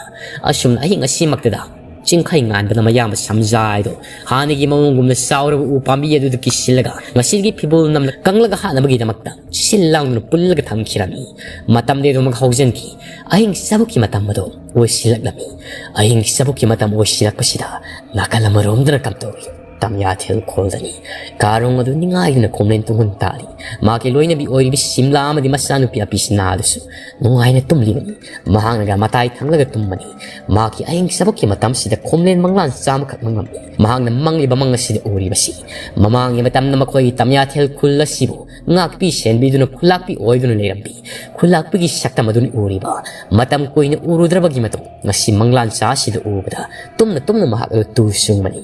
ꯑꯁꯨꯝꯅ ꯑꯍꯤꯡ ꯑꯁꯤꯃꯛꯇꯗ ꯆꯤꯡꯈꯩ ꯉꯥꯟꯕꯅ ꯃꯌꯥꯝꯕ ꯁꯝꯖꯥꯏꯗꯣ ꯍꯥꯟꯅꯒꯤ ꯃꯑꯣꯡꯒꯨꯝꯅ ꯆꯥꯎꯔꯕ ꯎ ꯄꯥꯝꯕꯤ ꯑꯗꯨꯗ ꯀꯤꯁꯤꯜꯂꯒ ꯉꯁꯤꯒꯤ ꯐꯤꯕꯣꯜ ꯅꯝꯅ ꯀꯪꯂꯒ ꯍꯥꯠꯅꯕꯒꯤꯗꯃꯛꯇ ꯁꯤꯜ ꯂꯥꯡꯗꯨꯅ ꯄꯨꯜꯂꯒ ꯊꯝꯈꯤꯔꯝꯃꯤ꯫ ꯃꯇꯝꯗꯤ ꯑꯗꯨꯃꯛ ꯍꯧꯖꯤꯟꯈꯤ꯫ ꯑꯍꯤꯡ ꯆꯕꯨꯛꯀꯤ ꯃꯇꯝ ꯑꯗꯨ ꯑꯣꯏꯁꯤꯜꯂꯛꯂꯝꯃꯤ꯫ ꯑꯍꯤꯡ ꯆꯕꯨꯛꯀꯤ ꯃꯇꯝ ꯑꯣꯏꯁꯤꯜꯂꯛꯄꯁꯤꯗ ꯅꯥꯀꯜ ꯑꯃꯔꯣꯝꯗꯅ ꯀꯝꯗꯧꯏ? ꯇꯝꯌꯥꯊꯦꯜ ꯈꯣꯜꯗꯅꯤ꯫ ꯀꯥꯔꯣꯡ ꯑꯗꯨ ꯅꯤꯡꯉꯥꯏꯗꯨꯅ ꯈꯣꯝꯂꯦꯟ ꯇꯨꯡꯍꯟ ꯇꯥꯔꯤ꯫ ꯃꯍꯥꯛꯀꯤ ꯂꯣꯏꯅꯕꯤ ꯑꯣꯏꯔꯤꯕꯤ ꯁꯤꯝꯂꯥ ꯑꯃꯗꯤ ꯃꯆꯥꯅꯨꯄꯤ ꯑꯄꯤꯁꯅꯥ ꯑꯗꯨꯁꯨ ꯅꯨꯡꯉꯥꯏꯅ ꯇꯨꯝꯂꯤꯕꯅꯤ꯫ ꯃꯍꯥꯛꯅꯒ ꯃꯇꯥꯏ ꯊꯪꯂꯒ ꯇꯨꯝꯕꯅꯤ꯫ ꯃꯍꯥꯛꯀꯤ ꯑꯍꯤꯡ ꯆꯕꯨꯛꯀꯤ ꯃꯇꯝꯁꯤꯗ ꯈꯣꯝꯂꯦꯟ ꯃꯪꯂꯥꯟ ꯆꯥꯝꯃꯈꯛ ꯃꯪꯂꯝꯃꯤ꯫ ꯃꯍꯥꯛꯅ ꯃꯪꯂꯤꯕ ꯃꯪ ꯑꯁꯤꯗ ꯎꯔꯤꯕꯁꯤ ꯃꯃꯥꯡꯒꯤ ꯃꯇꯝꯗ ꯃꯈꯣꯏꯒꯤ ꯇꯝꯌꯥꯊꯦꯜ ꯈꯨꯜ ꯑꯁꯤꯕꯨ ꯉꯥꯛꯄꯤ ꯁꯦꯟꯕꯤꯗꯨꯅ ꯈꯨꯜꯂꯥꯛꯄꯤ ꯑꯣꯏꯗꯨꯅ ꯂꯩꯔꯝꯕꯤ ꯈꯨꯜꯂꯥꯛꯄꯤꯒꯤ ꯁꯛꯇꯝ ꯑꯗꯨꯅꯤ ꯎꯔꯤꯕ꯫ ꯃꯇꯝ ꯀꯨꯏꯅ ꯎꯔꯨꯗ꯭ꯔꯕꯒꯤ ꯃꯇꯨꯡ ꯉꯁꯤ ꯃꯪꯂꯥꯟ ꯆꯥ ꯑꯁꯤꯗ ꯎꯕꯗ ꯇꯨꯝꯅ ꯇꯨꯝꯅ ꯃꯍꯥꯛ ꯑꯗꯨ ꯇꯨ ꯁꯨꯡꯕꯅꯤ꯫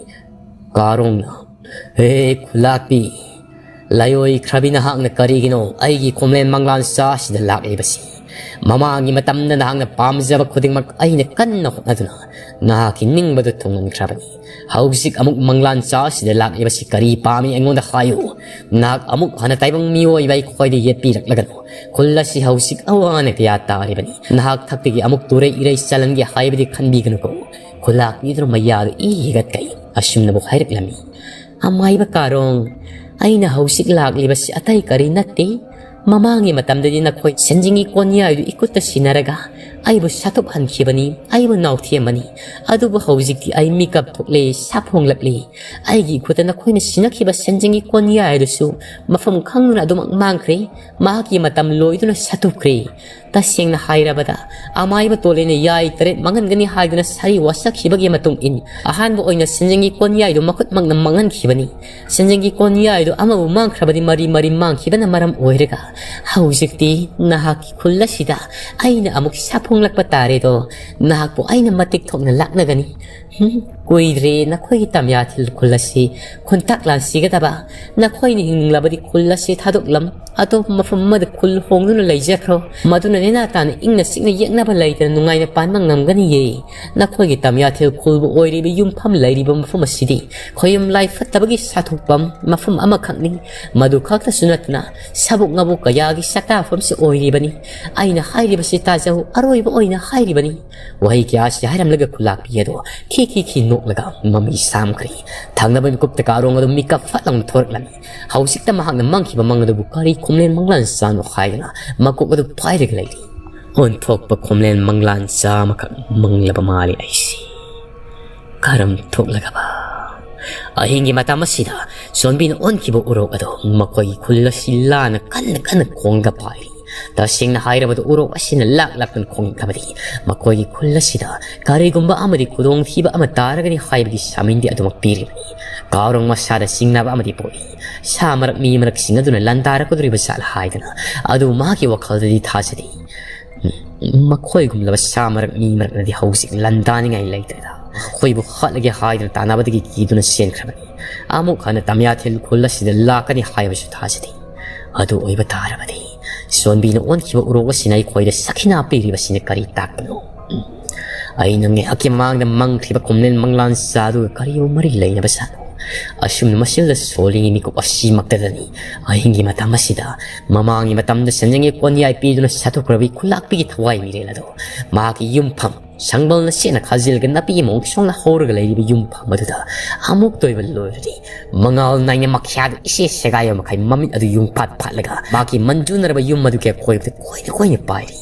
ꯀꯥꯔꯣꯡꯅ, "ꯍꯦ ꯈꯨꯜꯂꯥꯛꯄꯤ, ꯂꯥꯏꯑꯣꯏꯈ꯭ꯔꯕꯤ ꯅꯍꯥꯛꯅ ꯀꯔꯤꯒꯤꯅꯣ ꯑꯩꯒꯤ ꯈꯣꯝꯂꯦꯟ ꯃꯪꯂꯥꯟ ꯆꯥ ꯑꯁꯤꯗ ꯂꯥꯛꯂꯤꯕꯁꯤ? ꯃꯃꯥꯡꯒꯤ ꯃꯇꯝꯗ ꯅꯍꯥꯛꯅ ꯄꯥꯝꯖꯕ ꯈꯨꯗꯤꯡꯃꯛ ꯑꯩꯅ ꯀꯟꯅ ꯍꯣꯠꯅꯗꯨꯅ ꯅꯍꯥꯛꯀꯤ ꯅꯤꯡꯕꯗꯨ ꯊꯨꯡꯍꯟꯈ꯭ꯔꯕꯅꯤ꯫ ꯍꯧꯖꯤꯛ ꯑꯃꯨꯛ ꯃꯪꯂꯥꯟ ꯆꯥ ꯑꯁꯤꯗ ꯂꯥꯛꯂꯤꯕꯁꯤ ꯀꯔꯤ ꯄꯥꯝꯃꯤ ꯑꯩꯉꯣꯟꯗ ꯍꯥꯏꯌꯨ꯫ ꯅꯍꯥꯛ ꯑꯃꯨꯛ ꯍꯟꯅ ꯇꯥꯏꯕꯪ ꯃꯤꯑꯣꯏꯕ ꯑꯩꯈꯣꯏꯗ ꯌꯦꯠꯄꯤꯔꯛꯂꯒꯅꯨ꯫ ꯈꯨꯜ ꯑꯁꯤ ꯍꯧꯖꯤꯛ ꯑꯋꯥ ꯑꯅꯥ ꯀꯌꯥ ꯇꯥꯔꯤꯕꯅꯤ꯫ ꯅꯍꯥꯛ ꯊꯛꯇꯒꯤ ꯑꯃꯨꯛ ꯇꯨꯔꯩ ꯏꯔꯩ ꯆꯜꯍꯟꯒꯦ ꯍꯥꯏꯕꯗꯤ ꯈꯟꯕꯤꯒꯅꯨꯀꯣ꯫" ꯈꯨꯜꯂꯥꯛꯄꯤꯗꯨꯅ ꯃꯌꯥꯗꯨ ꯏ ꯍꯤꯒꯠꯀꯩ ꯑꯁꯨꯝꯅꯕꯨ ꯍꯥꯏꯔꯛꯂꯝꯃꯤ꯫ "ꯑꯃꯥꯏꯕ ꯀꯥꯔꯣꯡ, ꯑꯩꯅ ꯍꯧꯖꯤꯛ ꯂꯥꯛꯂꯤꯕꯁꯤ ꯑꯇꯩ ꯀꯔꯤ ꯅꯠꯇꯦ꯫ ꯃꯃꯥꯡꯒꯤ ꯃꯇꯝꯗꯗꯤ ꯅꯈꯣꯏ ꯁꯦꯟꯖꯤꯡꯒꯤ ꯀꯣꯟꯌꯥꯏꯗꯨ ꯏꯈꯨꯠꯇ ꯁꯤꯟꯅꯔꯒ ꯑꯩꯕꯨ ꯁꯥꯊꯨꯞꯍꯟꯈꯤꯕꯅꯤ, ꯑꯩꯕꯨ ꯅꯥꯎꯊꯦꯝꯕꯅꯤ꯫ ꯑꯗꯨꯕꯨ ꯍꯧꯖꯤꯛꯇꯤ ꯑꯩ ꯃꯤꯀꯞ ꯊꯣꯛꯂꯦ, ꯁꯥꯐꯣꯡꯂꯛꯂꯦ꯫ ꯑꯩꯒꯤ ꯏꯈꯨꯠꯇ ꯅꯈꯣꯏꯅ ꯁꯤꯟꯅꯈꯤꯕ ꯁꯦꯟꯖꯤꯡꯒꯤ ꯀꯣꯟꯌꯥꯏ ꯑꯗꯨꯁꯨ ꯃꯐꯝ ꯈꯪꯗꯅ ꯑꯗꯨꯃꯛ ꯃꯥꯡꯈ꯭ꯔꯦ꯫ ꯃꯍꯥꯛꯀꯤ ꯃꯇꯝ ꯂꯣꯏꯗꯨꯅ ꯁꯥꯊꯨꯞꯈ꯭ꯔꯦ꯫ ꯇꯁꯦꯡꯅ ꯍꯥꯏꯔꯕꯗ, ꯑꯃꯥꯏꯕ ꯇꯣꯂꯦꯅ ꯌꯥꯏ ꯇꯔꯦꯠ ꯃꯥꯡꯍꯟꯒꯅꯤ ꯍꯥꯏꯗꯨꯅ ꯁꯥꯔꯤ ꯋꯥꯁꯛꯈꯤꯕꯒꯤ ꯃꯇꯨꯡ ꯏꯟ, ꯑꯍꯥꯟꯕ ꯑꯣꯏꯅ ꯁꯦꯟꯖꯦꯡꯒꯤ ꯀꯣꯟꯌꯥꯏꯗꯨ ꯃꯈꯨꯠꯃꯛꯅ ꯃꯥꯡꯍꯟꯈꯤꯕꯅꯤ꯫ ꯁꯦꯟꯖꯦꯡꯒꯤ ꯀꯣꯟꯌꯥꯏꯗꯨ ꯑꯃꯕꯨ ꯃꯥꯡꯈ꯭ꯔꯕꯗꯤ ꯃꯔꯤ ꯃꯔꯤ ꯃꯥꯡꯈꯤꯕꯅ ꯃꯔꯝ ꯑꯣꯏꯔꯒ, ꯍꯧꯖꯤꯛꯇꯤ ꯅꯍꯥꯛꯀꯤ ꯈꯨꯜ ꯑꯁꯤꯗ ꯑꯩꯅ ꯑꯃꯨꯛ ꯁꯥꯐꯣꯡꯂꯛꯄ ꯇꯥꯔꯦꯗꯣ꯫ ꯅꯍꯥꯛꯄꯨ ꯑꯩꯅ ꯃꯇꯤꯛ ꯊꯣꯛꯅ ꯂꯥꯛꯅꯒꯅꯤ꯫ ꯀꯨꯏꯗ꯭ꯔꯦ ꯅꯈꯣꯏꯒꯤ ꯇꯝꯌꯥꯊꯤꯜ ꯈꯨꯜ ꯑꯁꯤ ꯈꯨꯟꯇꯥꯛ ꯂꯥꯟꯁꯤꯒꯗꯕ꯫ ꯅꯈꯣꯏꯅ ꯍꯤꯡꯅꯤꯡꯂꯕꯗꯤ ꯈꯨꯜ ꯑꯁꯤ ꯊꯥꯗꯣꯛꯂꯝ ꯑꯇꯣꯞꯄ ꯃꯐꯝ ꯑꯃꯗ ꯈꯨꯜ ꯍꯣꯡꯗꯨꯅ ꯂꯩꯖꯈ꯭ꯔꯣ꯫ ꯃꯗꯨꯅ ꯅꯦꯅꯥ ꯇꯥꯅ ꯏꯪꯅ ꯆꯤꯛꯅ ꯌꯦꯛꯅꯕ ꯂꯩꯇꯅ ꯅꯨꯡꯉꯥꯏꯅ ꯄꯥꯟꯕ ꯉꯝꯒꯅꯤꯌꯦ꯫ ꯅꯈꯣꯏꯒꯤ ꯇꯝꯌꯥꯊꯤꯜ ꯈꯨꯜꯕꯨ ꯑꯣꯏꯔꯤꯕ ꯌꯨꯝꯐꯝ ꯂꯩꯔꯤꯕ ꯃꯐꯝ ꯑꯁꯤꯗꯤ ꯈꯣꯌꯨꯝ ꯂꯥꯏ ꯐꯠꯇꯕꯒꯤ ꯁꯥꯊꯣꯛꯐꯝ ꯃꯐꯝ ꯑꯃꯈꯛꯅꯤ꯫ ꯃꯗꯨ ꯈꯛꯇꯁꯨ ꯅꯠꯇꯅ ꯁꯥꯕꯨꯛ ꯉꯥꯕꯨꯛ ꯀꯌꯥꯒꯤ ꯆꯥꯛꯇꯥꯐꯝꯁꯨ ꯑꯣꯏꯔꯤꯕꯅꯤ꯫ ꯑꯩꯅ ꯍꯥꯏꯔꯤꯕꯁꯤ ꯇꯥꯖꯧ, ꯑꯔꯣꯏꯕ ꯑꯣꯏꯅ ꯍꯥꯏꯔꯤꯕꯅꯤ꯫ ꯋꯥꯍꯩ ꯀꯌꯥꯁꯤ ꯍꯥꯏꯔꯝꯂꯒ ꯈꯨꯂꯥꯛꯄꯤ ꯑꯗꯣ ꯈꯤ ꯈꯤ ꯈꯤ ꯅꯣꯛꯂꯒ ꯃꯃꯩ ꯁꯥꯝꯈ꯭ꯔꯦ꯫ ꯊꯪꯅꯕ ꯃꯤꯀꯨꯞꯇ ꯀꯥꯔꯣꯡ ꯑꯗꯨ ꯃꯤꯀꯞ ꯐꯠ ꯂꯥꯎꯅ ꯊꯣꯔꯛꯂꯝꯃꯤ꯫ ꯍꯧꯖꯤꯛꯇ ꯃꯍꯥꯛꯅ ꯃꯪꯈꯤꯕ ꯃꯪ ꯑꯗꯨꯕꯨ ꯀꯔꯤ ꯈꯨꯝꯂꯦꯟ ꯃꯪꯂꯥꯟ ꯆꯥꯅꯣ ꯍꯥꯏꯗꯨꯅ ꯃꯀꯣꯛ ꯑꯗꯨ ꯄꯥꯏꯔꯒ ꯂꯩꯔꯤ꯫ ꯑꯣꯟꯊꯣꯛꯄ ꯈꯨꯝꯂꯦꯟ ꯃꯪꯂꯥꯟ ꯆꯥ ꯑꯃꯈꯛ ꯃꯪꯂꯕ ꯃꯥꯜꯂꯤ ꯑꯩꯁꯤ꯫ ꯀꯔꯝ ꯊꯣꯛꯂꯒꯕ? ꯑꯍꯤꯡꯒꯤ ꯃꯇꯝ ꯑꯁꯤꯗ ꯁꯣꯟꯕꯤꯅ ꯑꯣꯟꯈꯤꯕ ꯎꯔꯣꯛ ꯑꯗꯨ ꯃꯈꯣꯏꯒꯤ ꯈꯨꯜ ꯑꯁꯤ ꯂꯥꯟꯅ ꯀꯟꯅ ꯀꯟꯅ ꯈꯣꯡꯂꯒ ꯄꯥꯏꯔꯤ꯫ ꯇꯁꯦꯡꯅ ꯍꯥꯏꯔꯕꯗ ꯎꯔꯣꯛ ꯑꯁꯤꯅ ꯂꯥꯛ ꯂꯥꯛꯇꯨꯅ ꯈꯣꯡꯂꯛꯂꯕꯗꯤ ꯃꯈꯣꯏꯒꯤ ꯈꯨꯜ ꯑꯁꯤꯗ ꯀꯔꯤꯒꯨꯝꯕ ꯑꯃꯗꯤ ꯈꯨꯗꯣꯡꯊꯤꯕ ꯑꯃ ꯇꯥꯔꯒꯅꯤ ꯍꯥꯏꯕꯒꯤ ꯁꯥꯃꯤꯟꯗꯤ ꯑꯗꯨꯃꯛ ꯄꯤꯔꯤꯕꯅꯤ꯫ ꯀꯥꯔꯣꯡ ꯃꯁꯥꯗ ꯆꯤꯡꯅꯕ ꯑꯃꯗꯤ ꯄꯣꯛꯏ꯫ ꯁꯥ ꯃꯔꯛ ꯃꯤ ꯃꯔꯛꯁꯤꯡ ꯑꯗꯨꯅ ꯂꯥꯟꯗꯥꯔꯛꯀꯗꯧꯔꯤꯕ ꯖꯥꯠꯂ ꯍꯥꯏꯗꯅ꯫ ꯑꯗꯨꯕꯨ ꯃꯍꯥꯛꯀꯤ ꯋꯥꯈꯜꯗꯗꯤ ꯊꯥꯖꯗꯦ꯫ ꯃꯈꯣꯏꯒꯨꯝꯂꯕ ꯁꯥ ꯃꯔꯛ ꯃꯤ ꯃꯔꯛꯅꯗꯤ ꯍꯧꯖꯤꯛ ꯂꯥꯟꯗꯥꯅꯤꯡꯉꯥꯏ ꯂꯩꯇ꯭ꯔꯦꯗ꯫ ꯑꯩꯈꯣꯏꯕꯨ ꯍꯥꯠꯂꯒꯦ ꯍꯥꯏꯗꯨꯅ ꯇꯥꯟꯅꯕꯗꯒꯤ ꯀꯤꯗꯨꯅ ꯆꯦꯟꯈ꯭ꯔꯕꯅꯤ꯫ ꯑꯃꯨꯛ ꯍꯟꯅ ꯇꯝꯌꯥꯊꯤꯜ ꯈꯨꯜ ꯑꯁꯤꯗ ꯂꯥꯛꯀꯅꯤ ꯍꯥꯏꯕꯁꯨ ꯊꯥꯖꯗꯦ꯫ ꯑꯗꯨ ꯑꯣꯏꯕ ꯇꯥꯔꯕꯗꯤ ꯁꯣꯟꯕꯤꯅ ꯑꯣꯟꯈꯤꯕ ꯎꯔꯣꯛ ꯑꯁꯤꯅ ꯑꯩꯈꯣꯏꯗ ꯁꯈꯤꯅꯥ ꯄꯤꯔꯤꯕꯁꯤꯅ ꯀꯔꯤ ꯇꯥꯛꯄꯅꯣ? ꯑꯩꯅ ꯉꯥꯏꯍꯥꯛꯀꯤ ꯃꯃꯥꯡꯗ ꯃꯪꯈ꯭ꯔꯤꯕ ꯈꯨꯝꯂꯦꯟ ꯃꯪꯂꯥꯟ ꯆꯥꯗꯨꯒ ꯀꯔꯤꯕꯨ ꯃꯔꯤ ꯂꯩꯅꯕ ꯁꯥꯠꯅꯣ? ꯑꯁꯨꯝꯅ ꯃꯁꯤꯜꯗ ꯁꯣꯜꯂꯤꯉꯩ ꯃꯤꯀꯨꯞ ꯑꯁꯤꯃꯛꯇꯗꯅꯤ ꯑꯍꯤꯡꯒꯤ ꯃꯇꯝ ꯑꯁꯤꯗ ꯃꯃꯥꯡꯒꯤ ꯃꯇꯝꯗ ꯁꯦꯟꯖꯪꯒꯤ ꯀꯣꯟꯌꯥꯏ ꯄꯤꯗꯨꯅ ꯁꯥꯊꯣꯛꯈ꯭ꯔꯕꯤ ꯈꯨꯂꯥꯛꯄꯤꯒꯤ ꯊꯋꯥꯏ ꯃꯤꯔꯦꯜ ꯑꯗꯣ ꯃꯍꯥꯛꯀꯤ ꯌꯨꯝꯐꯝ ꯁꯪꯕꯜꯅ ꯁꯦꯠꯅ ꯈꯥꯖꯤꯜꯂꯒ ꯅꯥꯄꯤ ꯃꯑꯣꯡ ꯁꯣꯡꯅ ꯍꯧꯔꯒ ꯂꯩꯔꯤꯕ ꯌꯨꯝꯐꯝ ꯑꯗꯨꯗ ꯑꯃꯨꯛꯇ ꯑꯣꯏꯕ ꯂꯣꯏꯔꯗꯤ ꯃꯉꯥꯜ ꯅꯥꯏꯅ ꯃꯈ꯭ꯌꯥꯗ ꯏꯁꯦ ꯁꯦꯒꯥꯏꯕ ꯃꯈꯩ ꯃꯃꯤꯠ ꯑꯗꯨ ꯌꯨꯡꯐꯥꯠ ꯐꯥꯠꯂꯒ ꯃꯍꯥꯛꯀꯤ ꯃꯟꯖꯨꯅꯔꯕ ꯌꯨꯝ ꯑꯗꯨꯒꯤ ꯑꯀꯣꯏꯕꯗ ꯀꯣꯏꯅ ꯀꯣꯏꯅ ꯄꯥꯏꯔꯤ꯫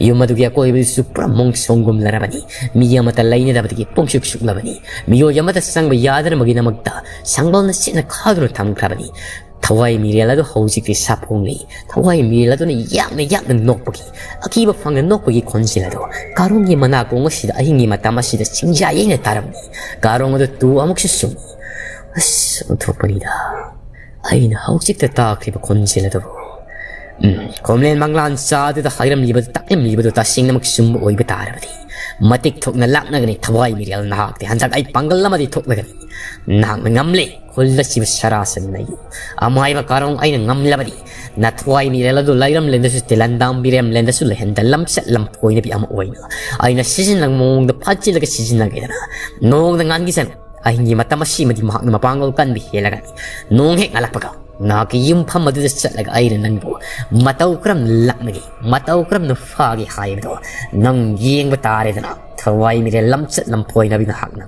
ꯌꯨꯝ ꯑꯗꯨꯒꯤ ꯑꯀꯣꯏꯕꯗꯨꯁꯨ ꯄꯨꯔꯥ ꯃꯣꯡꯁꯣꯡꯒꯨꯝꯂꯔꯕꯅꯤ꯫ ꯃꯤ ꯑꯃꯠꯇ ꯂꯩꯅꯗꯕꯗꯒꯤ ꯄꯨꯡꯁꯨꯛ ꯁꯨꯛꯂꯕꯅꯤ꯫ ꯃꯤꯑꯣꯏ ꯑꯃꯠꯇ ꯆꯪꯕ ꯌꯥꯗꯅꯕꯒꯤꯗꯃꯛꯇ ꯁꯪꯕꯜꯅ ꯆꯦꯠꯅ ꯈꯥꯗꯨꯅ ꯊꯝꯈ꯭ꯔꯕꯅꯤ꯫ ꯊꯋꯥꯏ ꯃꯤꯔꯦꯜ ꯑꯗꯨ ꯍꯧꯖꯤꯛꯇꯤ ꯁꯥꯐꯣꯡꯂꯤ꯫ ꯊꯋꯥꯏ ꯃꯤꯔꯦꯜ ꯑꯗꯨꯅ ꯌꯥꯛꯅ ꯌꯥꯛꯅ ꯅꯣꯛꯄꯒꯤ ꯑꯀꯤꯕ ꯐꯪꯅ ꯅꯣꯛꯄꯒꯤ ꯈꯣꯟꯖꯦꯜ ꯑꯗꯨ ꯀꯥꯔꯣꯡꯒꯤ ꯃꯅꯥꯀꯣꯡ ꯑꯁꯤꯗ ꯑꯍꯤꯡꯒꯤ ꯃꯇꯝ ꯑꯁꯤꯗ ꯆꯤꯡꯖꯥ ꯌꯩꯅ ꯇꯥꯔꯝꯃꯤ꯫ ꯀꯥꯔꯣꯡ ꯑꯗꯨ ꯇꯨ ꯑꯃꯨꯛꯁꯨ ꯆꯨꯝꯃꯤ꯫ ꯑꯁ, ꯑꯣꯟꯊꯣꯛꯄꯅꯤꯗ꯫ ꯑꯩꯅ ꯍꯧꯖꯤꯛꯇ ꯇꯥꯈ꯭ꯔꯤꯕ ꯈꯣꯟꯖꯦꯜ ꯑꯗꯨꯕꯨ꯫ ꯎꯝ, ꯈꯣꯝꯂꯦꯟ ꯃꯪꯂꯥꯟ ꯆꯥꯗꯨꯗ ꯍꯥꯏꯔꯝꯂꯤꯕꯗꯨ, ꯇꯥꯛꯂꯝꯂꯤꯕꯗꯨ ꯇꯁꯦꯡꯅꯃꯛ ꯆꯨꯝꯕ ꯑꯣꯏꯕ ꯇꯥꯔꯕꯗꯤ, ꯃꯇꯤꯛ ꯊꯣꯛꯅ ꯂꯥꯛꯅꯒꯅꯤ ꯊꯋꯥꯏ ꯃꯤꯔꯦꯜ ꯅꯍꯥꯛꯇꯤ꯫ ꯍꯟꯗꯛ ꯑꯩ ꯄꯥꯡꯒꯜ ꯑꯃꯗꯤ ꯊꯣꯛꯂꯒꯅꯤ꯫ ꯅꯍꯥꯛꯅ ꯉꯝꯂꯦ꯫ ꯈꯨꯜ ꯑꯁꯤꯕꯨ ꯁꯔꯥ ꯁꯟꯅ ꯌꯨ ꯑꯃ ꯍꯥꯏꯕ ꯀꯥꯔꯣꯡ ꯑꯩꯅ ꯉꯝꯂꯕꯗꯤ, ꯅꯊ꯭ꯋꯥꯏ ꯃꯤꯔꯦꯜ ꯑꯗꯨ ꯂꯩꯔꯝꯂꯦꯟꯗꯁꯨ ꯇꯤꯂꯟꯗꯥꯝ ꯃꯤꯔꯦꯝꯂꯦꯟꯗꯁꯨ ꯂꯩꯍꯟꯗ ꯂꯝꯆꯠ ꯂꯝꯐꯣꯏꯅꯕꯤ ꯑꯃ ꯑꯣꯏꯅ ꯑꯩꯅ ꯁꯤꯖꯤꯟꯅꯕ ꯃꯑꯣꯡꯗ ꯐꯥꯖꯤꯜꯂꯒ ꯁꯤꯖꯤꯟꯅꯒꯦꯗꯅ ꯅꯣꯡꯗ ꯉꯥꯟꯈꯤꯁꯅꯨ꯫ ꯑꯍꯤꯡꯒꯤ ꯃꯇꯝ ꯑꯁꯤꯃꯗꯤ ꯃꯍꯥꯛꯅ ꯃꯄꯥꯡꯒꯜ ꯀꯟꯕ ꯍꯦꯜꯂꯒꯅꯤ꯫ ꯅꯣꯡ ꯍꯦꯛ ꯉꯥꯜꯂꯛꯄꯒ ꯅꯍꯥꯛꯀꯤ ꯌꯨꯝꯐꯝ ꯑꯗꯨꯗ ꯆꯠꯂꯒ ꯑꯩꯅ ꯅꯪꯕꯨ ꯃꯇꯧ ꯀꯔꯝꯅ ꯂꯥꯛꯅꯒꯦ, ꯃꯇꯧ ꯀꯔꯝꯅ ꯐꯥꯒꯦ ꯍꯥꯏꯕꯗꯣ ꯅꯪ ꯌꯦꯡꯕ ꯇꯥꯔꯦꯗꯅ꯫ ꯊꯋꯥꯏ ꯃꯤꯔꯦꯜ ꯂꯝꯆꯠ ꯂꯝꯐꯣꯏꯅꯕꯤ ꯅꯍꯥꯛꯅ꯫